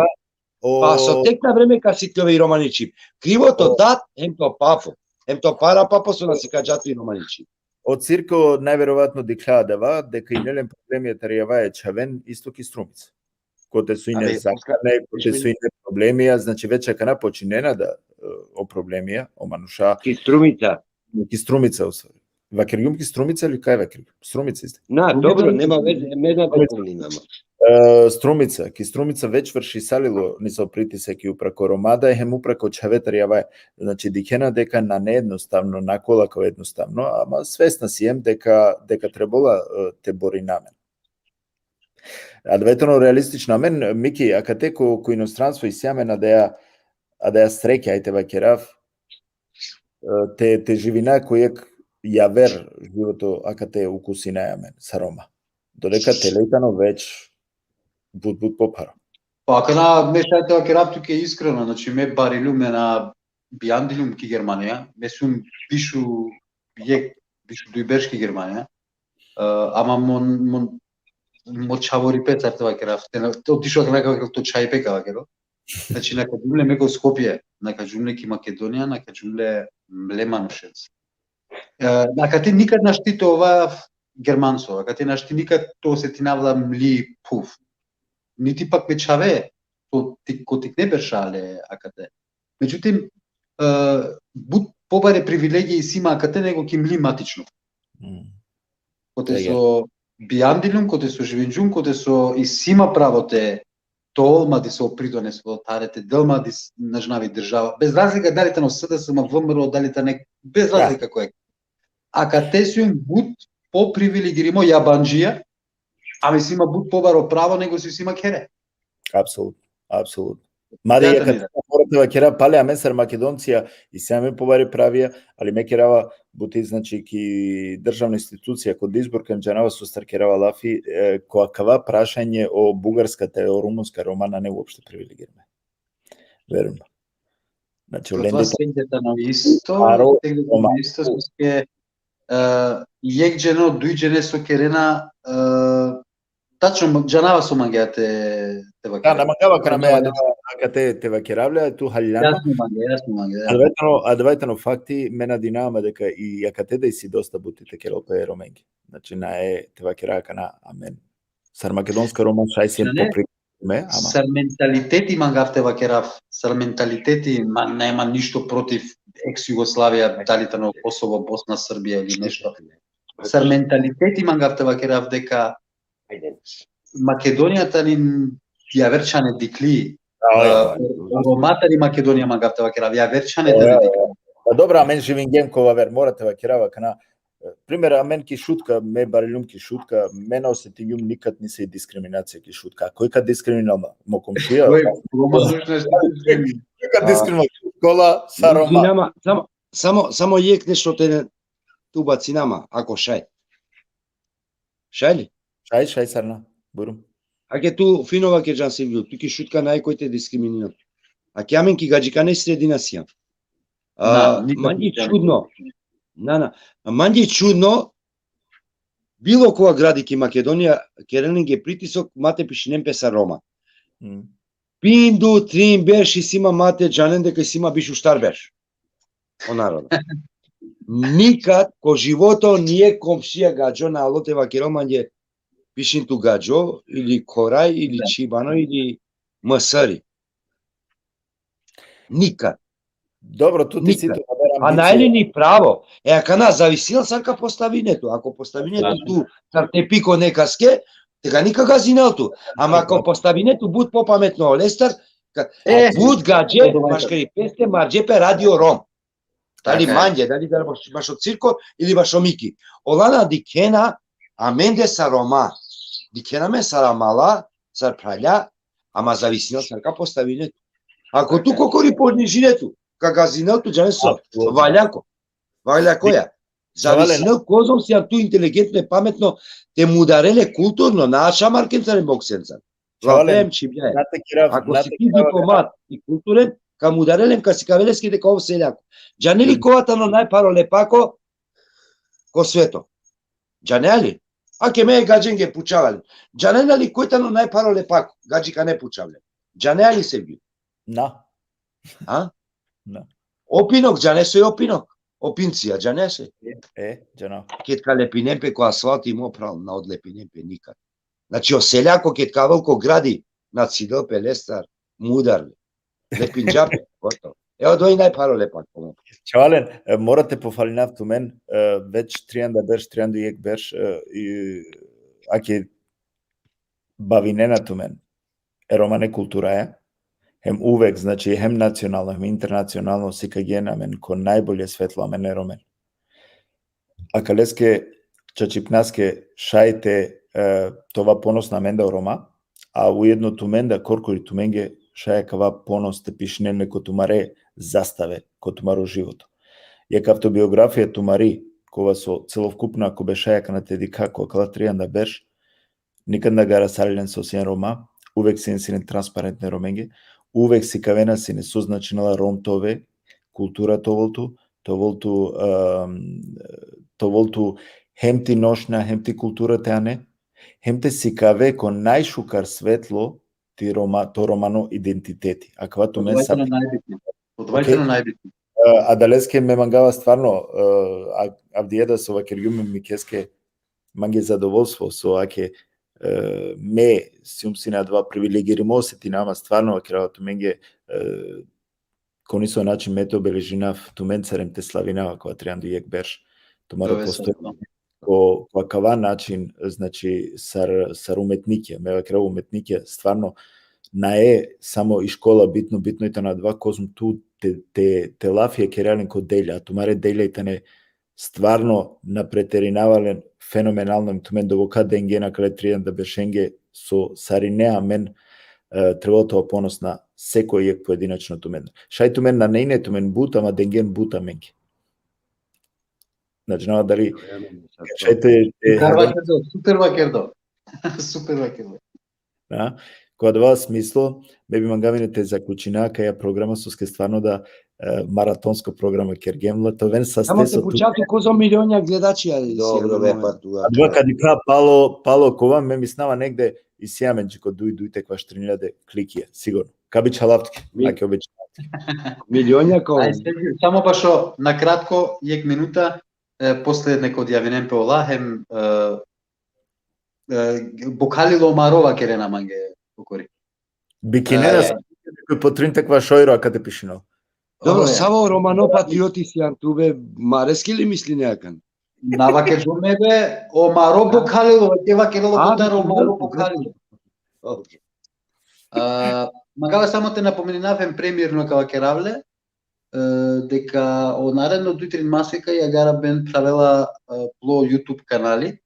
O, Pa so tek na vreme ka siklove i romani čhib. Krivo to dat, hem to papo. Hem to para papo so na sikaja tu i romani čhib. O Cirko najverovatno dikhlja adava, deka ine len problemi tari avaja čhaven, isto ki Strumica. Kote so ine zakane, kote so ine problemija, znači već akana počinena da, e, o problemija, o manuša. Ki Strumica. Ki Strumica, u stvari. Vakergjum ki Strumica ili kaj vakergjum? Strumica isto. Na, dobro, nema veze, me na dopolninama. E, Strumica, ki Strumica već vršisalilo niso pritisek i uprako Roma da, hem uprako čhave tari avaja. Znači, dikhena deka nane jednostavno, na kola kao jednostavno, ama svesna siem deka, deka trebola, e, te borina amen. Adava tano realistično amen, Miki, akate ko, ko inostranstvo isi amen adaja, adaja srekja, ajde vakerav, e, te, te živina ko jekh javer životo, akate ukusinaja amen sa Roma. Dodeka tele tano već but, but popharo. Pa akana me šaj te vakerav tuke iskreno, znači me bariljum me na bijandilum ki Germanija, me sum bišu jekh, bišu duj berš ki Germanija, e, ama mo, mo, mo čhavoripe, sar te vakerav, te na, te otišo akana ka vakerav, to čhajpe ka vakerav. Znači, na ka džum le me ko Skopje, na ka džum le ki Makedonija, na ka džum le mle manušenca. E, akate nikad našti te ova Germanco, akate našti nikad te osetinavla mli phuv. Niti pak me čhave, to ti, ko tikne berša ale akate. Međutim, e, but pobare privilegije isi ma akate nego ki mli matično. Mm. Kote Ege. So bijandilum, kote so živinđum, kote so isi ma pravo te, te ol ma diso pridoneso tare, te del ma dis, na džanav, i država. Bez razlika dali tano S D S M, V M R O, dali tane, bez Da. Razlika koje. Akate sum but poprivilegirimo jabandžija, ama isi ma but pobaro pravo nego so isi ma khere. Apsolutno, apsolutno. Mada Ja, i akate Danilo. Mora te vakera, pale amen sar Makedoncija, isi amen pobare pravija, ali me kerava buti, znači, ki državna institucija, ko Duisburg, em džanava sostar kerava lafi, e, ko akava prašanje o bugarska te o rumunska Roma nane uopšte privilegirime. Verujno. Znači, Kova olende svegde tano isto, Aro, svegde Roma. Tano isto, soske, e, jekh dženo, duj džene so kerena, e, tačno, džanava so mangea te, te Da, vakerav. na mangava kana me Mangava adava, akate te vakerav le, tu haljana. Jasno mange, jasno mange, ja. Adava tano, adava tano fakti, me nadinava ma deka i akate da isi dosta buti te kerel pe Romengi. Znači, nae te vakera kana amen. Sar makedonska Roma šaj siem Ne, poprivilegirime, ama. Sar mentaliteti mangav te vakerav, sar mentaliteti, ma, nema ništo protiv eks Jugoslavija, dali tano Kosovo, Bosna, Srbija ili nešto. Sar mentaliteti mangav te vakerav deka Makedonija tani javer čhane dikli, Da, e, ja. Roma tani Makedonija mangav te vakerav, javer čhane tani dikli. Pa dobro, amen živingjem ko aver, mora te vakerav kana. Primer, amen ki Šutka, me bariljum ki Šutka, me na osetingjum nikad nisave diskriminacija ki Šutka. Koj ka diskriminal ma? Mo komšija? Koj, Roma slušna Koj ka diskriminal? Škola, sa Roma. Izvinama, samo, samo, samo jekh nešto te ne, tu bacinama, ako šaj. Šaj li? Šaj, šaj, sarna. Bujrum. Ake tu fino vakerđan, Silvio, tu ki Šutka nane koj te diskriminira. Ake amen ki gadžikane sredina sijam. A, Na, nikad manje nisam. Čudno. Na, na. Manje čudno, bilo kova gradi ki Makedonija, keren lenge pritisok, ma te pišinen pe sa Roma. Mm. Pindu, trin berš isi ma, ma te džanen deka isi ma biš u štar berš. O narodo. Nikad ko životo nijekh komšija gadžo na alo te vakerel mange, pišin tu gadžo, ili Koraj, ili Da. Čibano, ili Msari. Nikad. Dobro, tu ti si Nikad. tu aver A ambicija. nane li ni pravo? E, akana zavisinel sar ka postavine tu. Ako postavine tu, tu sar te piko nekaske, te ka nika gazinel tu. Ama ako postavine tu but popametno olestar, ka, E, but gadže, odova e. Maškari peste, marđe pe radi o Rom. Dali Така е. Mange, dali, dali baš, baš o Cirko ili baš o Miki. Ola na dikhena amende sar Roma. Dikhena amen sar amala, sar phralja, ama zavisinel sar ka postavine tu. Ako tu kokori ponižine tu, ka gazinel tu, džane so, Apsolutno. valjako. Valjakoja. Zavisinel kozom sian tu inteligentno, pametno, te mudare le kulturno, na šamarkencar hem boksencar. Čhavalen, Valpem čhibjaja. na te kerav, Ako na si te ti kerav, diplomat i kulturen, ka mudare le hem ka sikave leske deka ov seljako. Džane li kova tano najpharo lepako ko sveto? Džane li? Ake me e gadženge pučava len. Džanena li koj tano najpharo lepako? Gadžikane pučav len. Džanea li, Sevgjul? Na. A? Na. O Pinok, džanea soj o Pinok? O Pincija, džanea soj? E, džana. Ked ka lepinen pe ko asfalti, mo phral, na odlepinen pe nikad. Znači, o seljako ked ka avel ko gradi, na cidel pe lestar, mudar le. Lepinđa pe, gotovo. E, odoj najpharo lepako. Čhavalen, e, mora te pofalinav tumen, e, već trianda berš, trianda i jek berš, e, i, ake bavinena tumen e romane kulturaja, hem uvek, znači, hem nacionalno, hem internacionalno, sikagjen amen ko najbolje svetlo amen e Romen. Akaleske čačipnaske šaj te, e, te ova ponosna amen da o Roma, a ujedno tumen da korkori tumenge šaj akava ponos te pišinen le ko tumare zastave, ko tumaro životo. Jek avtobiografija tumari, kova so celovkupna ko bešaj akana te dikha ko akala trianda berš, nikad na garasali len so sien Roma, uvek sien sine transparentne Romenge, uvek sikavena sine so značinela Rom te ove, kultura te ovel tu, te ovel tu, em, te ovel tu hem ti nošnja, hem ti kultura te ane, hem te sikave ko najšukar svetlo ti Roma, to romano identiteti. Akava tumen Odova sa tano najbitno. Odova Okej. Tano najbitno. E, adaleske me mangava stvarno, e, a-, avdive da so vakergjum e Mikeske, mange zadovoljstvo so ake, e, me sijum sine adava privilegirimo osetinama, stvarno vakerava tumenge, e, ko niso način me te obeležinav tumen, sarem te slavinav akava trianda i jek berš tumaro Dove postojanje svetlo. ko, ko akava način, znači, sar, sar umetnikija, me vakerava umetnikija, stvarno, nae samo i škola bitno, bitno i tano adava kozom tu te, te, te lafija kerea len ko delja, a tumare delja i tane stvarno na preterinava len fenomenalno, em tumen doboka dengen akale trianda beršenge so sarine amen, e, trebela te ova ponosna sekoj jek pojedinačno tumen. Šaj tumen nane ine tumen but, ama dengen but amenge. Znači, na, dali, šaj te, te, Super vakerdo, super vakerdo. Super vakerdo. Na? Ko adava smislo, me bi mangav ine te zaključina akaja programa, soske stvarno da, e, maratonsko programa kergjem la, te oven sa Samo ste te so tu. pučav tu kozo milionja gledačija si Dobro, ano be, moment. pa tu. Adava kadi ka palo, palo kova, me mislinava negde isi amen dži ko duj, duj te kvaš trin iljade klikija, sigurno. Ka bi čhalavtke, Mi- ake obeč. Milionja ko... Aj, Sergio, samo bašo nakratko, jek minuta, e, posle nek odjavinen pe ola, hem, e, e, bokhalilo o maro vakerena mange okori. Bikinena E. sa po trin te kvaš euro, a kate pišino. Dobro, Ove. Savo romano patrioti sian tu, be, mareske li misline akan? Na vakergjum me, be, o maro bokhalilo, ke vakerelo A, kotar o maro bokhalilo. Bokhalilo. A, mangava samo te napomeninav hem premierno ka vakerav le, e, deka o naredno duj trin maseka i Agara Band pravela, e, plo YouTube kanali,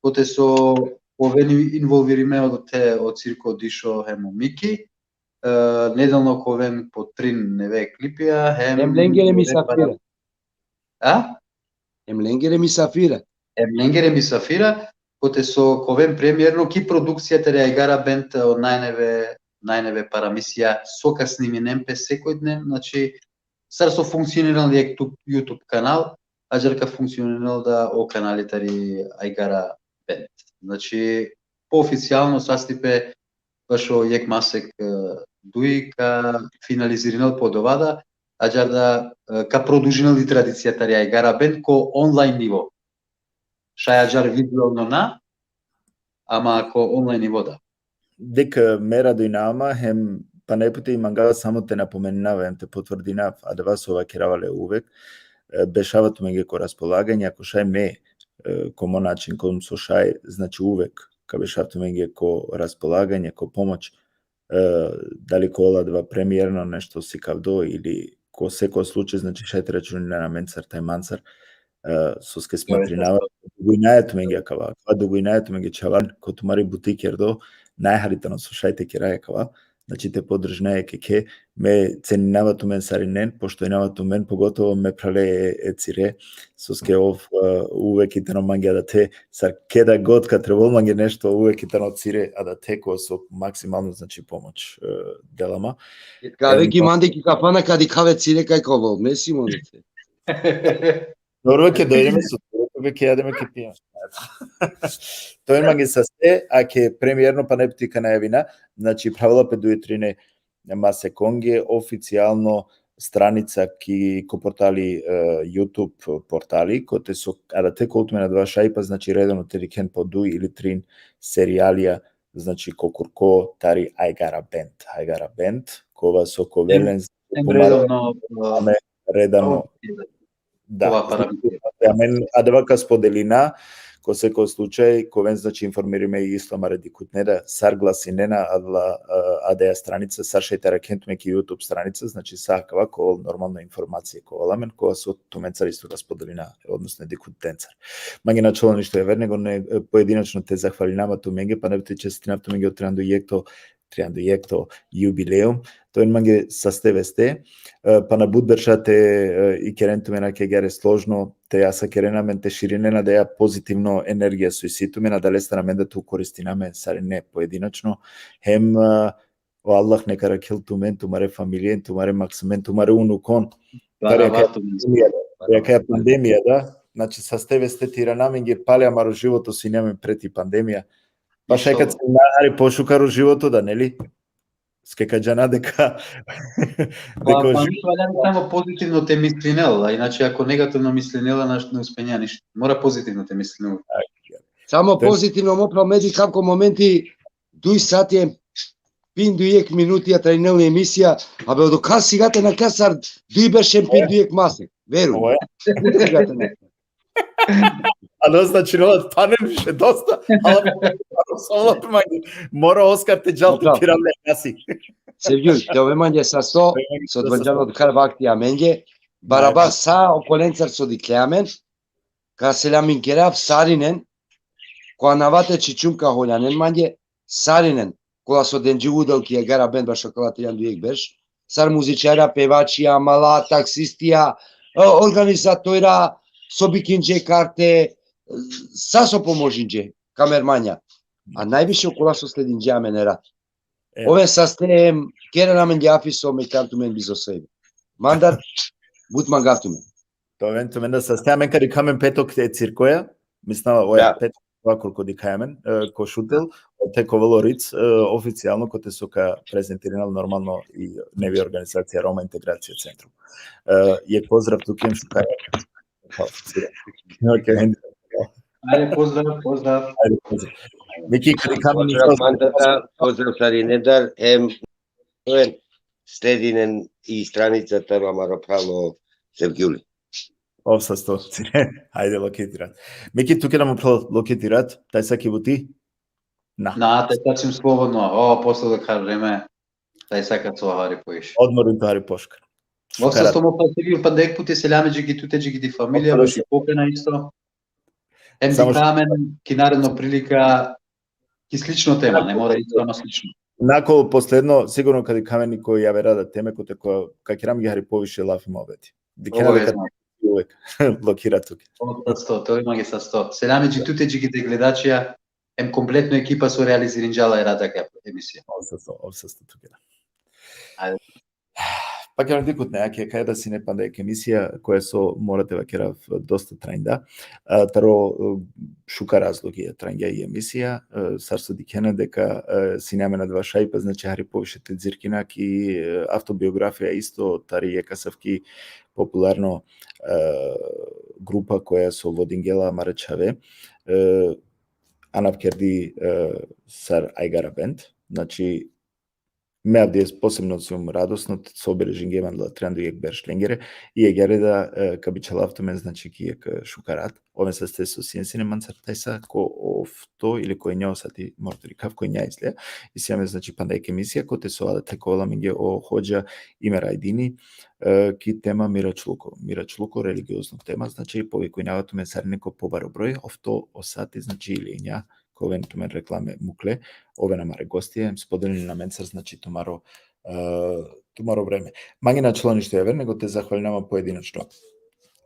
kote so oven involvirime odote o Cirko Dišo hem o Miki, e, nedelno ka oven po trin neve klipija, hem... Hem lengere neve misafira. para-, a? Hem lengere misafira. Hem lengere misafira, kote so ka oven premierno ki produkcija tari Agara Band, o najneve, najneve paramisija so ka sniminen pe sekoj dnevno, znači, sar so funkcionirinel jek tu-, YouTube kanal, ađar ka funkcionirinel da o kanali tari Agara Band. Znači, po oficijalno sastipe bašo jek masek, e, duj ka finalizirinel po odova da, ađar da, e, ka produžinel i tradicija tari Agara Band ko online nivo. Šaj ađar vizualno na, ama ko online nivo da. Dek, e, me radujnava ma, hem pana jek puti mangava samo te napomeninav, hem te potvrdinav adava so vakerava le uvek, e, bešava tumenge ko raspolaganje, ako šaj me, e, ko mo način, kozom so šaj, znači uvek ka bešav tumenge ko raspolaganje, ko pomoć, e, dali ko ola adava premierno nešto sikavdo ili ko seko slučaj, znači šaj te računinen amencar, taj mancar, e, soske smatrinava, dugujnaja tumenge akava, akava dugujnaja tumenge čhavan, ko tumari buti kerdo, najhari tano so šaj te keraja akava, znači te podržinaja ke, ke, me ceninava tumen sarinen, poštujnava tumen, pogotovo me phrale e, e Cire, soske ov, e, uvek i tano mange adate, sar keda god ka trebol mange nešto, uvek i tano Cire adate, ko so maksimalno, znači, pomoć, e, dela ma. Ka ave Em, ki mande ki kafana, ka dikhav e Cire kaj ka ovel, me si mande. Dobro, ke dojde me so Koga ke jademe ke pijeme. To je mange saste, a ke premierno pana pe ti ka najavina, znači pravila pe duj trine mase konge, oficijalno stranica ki ko portali, e, YouTube portali, kote so, adate ka ovel tumen adava šajipa, znači redovno te dikhen po duj ili trin serijalija, znači ko kurko tari Ajgara Band. Ajgara Band, kova so ka ovel len, Em redovno, e, redovno. Da. Amen, adava ka spodelina, ko seko slučaj, ka oven, znači, informirime isto amare dikhutne da sar glasinena adala, e, adaja stranica, sar šaj te arakhen tumen ki YouTube stranica, znači, sa akava ka ovel normalno informacija ka ovel amen, kova so tumencar isto ka spodelina, odnosno dikhutnencar. Mange na ačhola ništo javer, nego ne, e, pojedinačno te zahvalinama tumenge, pana pe te čestitinav tumenge o trianda u jekhto, trianda u jekhto jubileum, te oven mange saste veste, e, pana but berša te, e, ikeren tumen ake agjaar složno, te asakeren amen, te širinen adaja pozitivno energija so isi tumen, adalestar amen da te koristina amen sarine pojedinačno, hem, e, o Allah neka arakhel tumen, tumare familijen, tumare maksumen, tumare unukon. Tari akaja pandemija da, tari akaja pandemija da, znači saste veste te irana amenge, pale amaro životo sine amen preti pandemija, pa šaj ka cena hari pošukar o životo da, neli? Soske ka džana deka, pa, deka o pa životo, valjani samo pozitivno te mislinel, a inače ako negativno mislinela, naš-, ne uspenja ništo. Mora pozitivno te mislinel. Samo pozitivno, mo phral, me dikhav ko momenti duj sati em pinda u jekh minuti ja trajnela i emisija, a be, odokar sigate nakhla sar duj berš em pinda u jekh masek. Veruj. Sigate nakhla. A dosta činova, pa ne više, dosta. Ala, ala, mora Oskar te džal te piram le kasi. Sevgjul, te ove mange sasto, so dvandžan odokar vakti amenge, baraba sa okolencar so dikhle amen, ka selamin kerav sarinen, ko anava te čičum ka holjanen mange, sarinen, kola so denđe udel ki Agara Band bašo akala trianda u jekh berš, sar muzičarja, pevačija, mala, taksistija, e, organizatorja, so bikinđe karte, e, sa so pomožinđe, kamermanja. A najviše okola so sledinđe amen e rat. E. Oven saste em keren amen lafi so me ikljam tumen bizo sebe. Mandar, but mangav tumen. Te oven tumen da saste, amen ka dikha amen petok te cirkoja, mislinava, oja, petok, vakur ko dikhaja amen, e, ko Šutel, te ka ovel o Ritz, e, oficijalno, kote so ka prezentirinel normalno i nevi organizacija Roma Integracija Centrum. E, jekh pozdrav tuke em šukar. Okej. Ajde, pozdrav, pozdrav. Ajde, pozdrav. Miki, ka dikha amen pozdrav, mandar da, pozdrav sarinendar, em sledinen i stranica taro amaro phral o Sevgjuli. Ov sasto. Ajde, lokitirat. Miki, tuke na, mo phral, lokitirat, tajsa ki buti? Na. Na, tajsa sijum slobodno. O, posle odokar vreme, tajsa ka sova hari poviše. Odmorin tu hari pošukar. Ov sasto, mo phral Sevgjul, panda jekh puti selami dži ki tute, dži ki ti familija, dži ki pokana isto. Em dikha amen ki naredno prilika ki slično tema, ne mora isto, ama slično. Nakon posledno, sigurno ka dikha amen ko javera da teme, kote ka kera amenge hari poviše lafi muhabeti. Dikhena deka uvek blokira tuke. Ov sasto, te ove mange sasto. Selami dži tute, dži ki te gledačija, em kompletno ekipa so realizirinđa la e rat akaja emisija. Ov sasto, ov sasto tuke. Ajde. Pa keren dikhutne, ake, kaj da sine panda jekh emisija, koja so mora te vakerav dosta trajnda. A, taro, e, šukar razlogi trajnda i emisija, e, sar so dikhena deka, e, sine amen adava šajipa, znači hari poviše te cirkina ki, e, avtobiografija isto tari jekh asavki popularno, e, grupa koja so vodingje la amare čhave, e, anav kerdi, e, sar Ajgara Band, znači me avdive posebno sijum radosno, so obeležingje mandar la trianda u jekh berš lengere, i agjaar da, e, ka bičhalav tumen, znači, ki jekh, e, šukar rat, oven saste so sien sine mancar tajsa, ko ofto ili ko enja o sati, mora te dikhav, ko enja izgleda, isi amen, znači, panda jekh emisija, kote so adate ka ovel amenge o hodža Imer Ajdini, e, ki tema miračluko, miračluko, religiozno tema, znači, povikujnava tumen sarine ko pobaro broj, ofto o sati, znači, ili enja, ka oven tumen reklame mukle, oven amare gostija, em spodelinen amencar, znači, tumaro, e, tumaro vreme. Mange na ačhola ništo javer, nego te zahvalinama pojedinačno.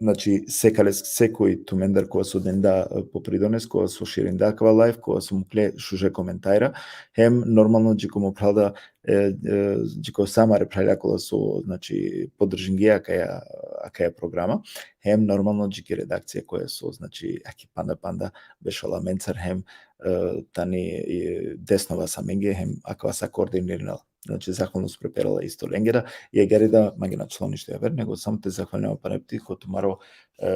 Znači, sekale, sekoj tumendar kova so denda, e, po pridones, kova so širinda akava live, kova so mukle šuže komentarja, hem normalno dži ko mo phral da, e, e, dži ko sa amare phralja kola so, znači, podržingje akaja, akaja programa, hem normalno dži ki redakcija koja so, znači, aki panda, panda bešala amencar, hem, e, tani, e, desno vas amenge, hem akava sa koordinirinela. Znači, zahvalnost preperela isto lengera, i agjaar da mangena člonište javer, nego samo te zahvalinav pana pti ko tumaro, e,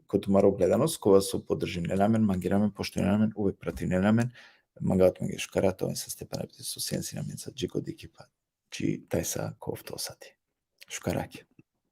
ko tumaro gledanost, kova so podržinena amen, mangena amen, poštujnena amen, uvek pratinena amen, mangava tumenge šukar rat, oven saste pana pti so sien sine amenca dži ko dikhipa. Znači, tajsa ko ofto sati. Šukar rakja.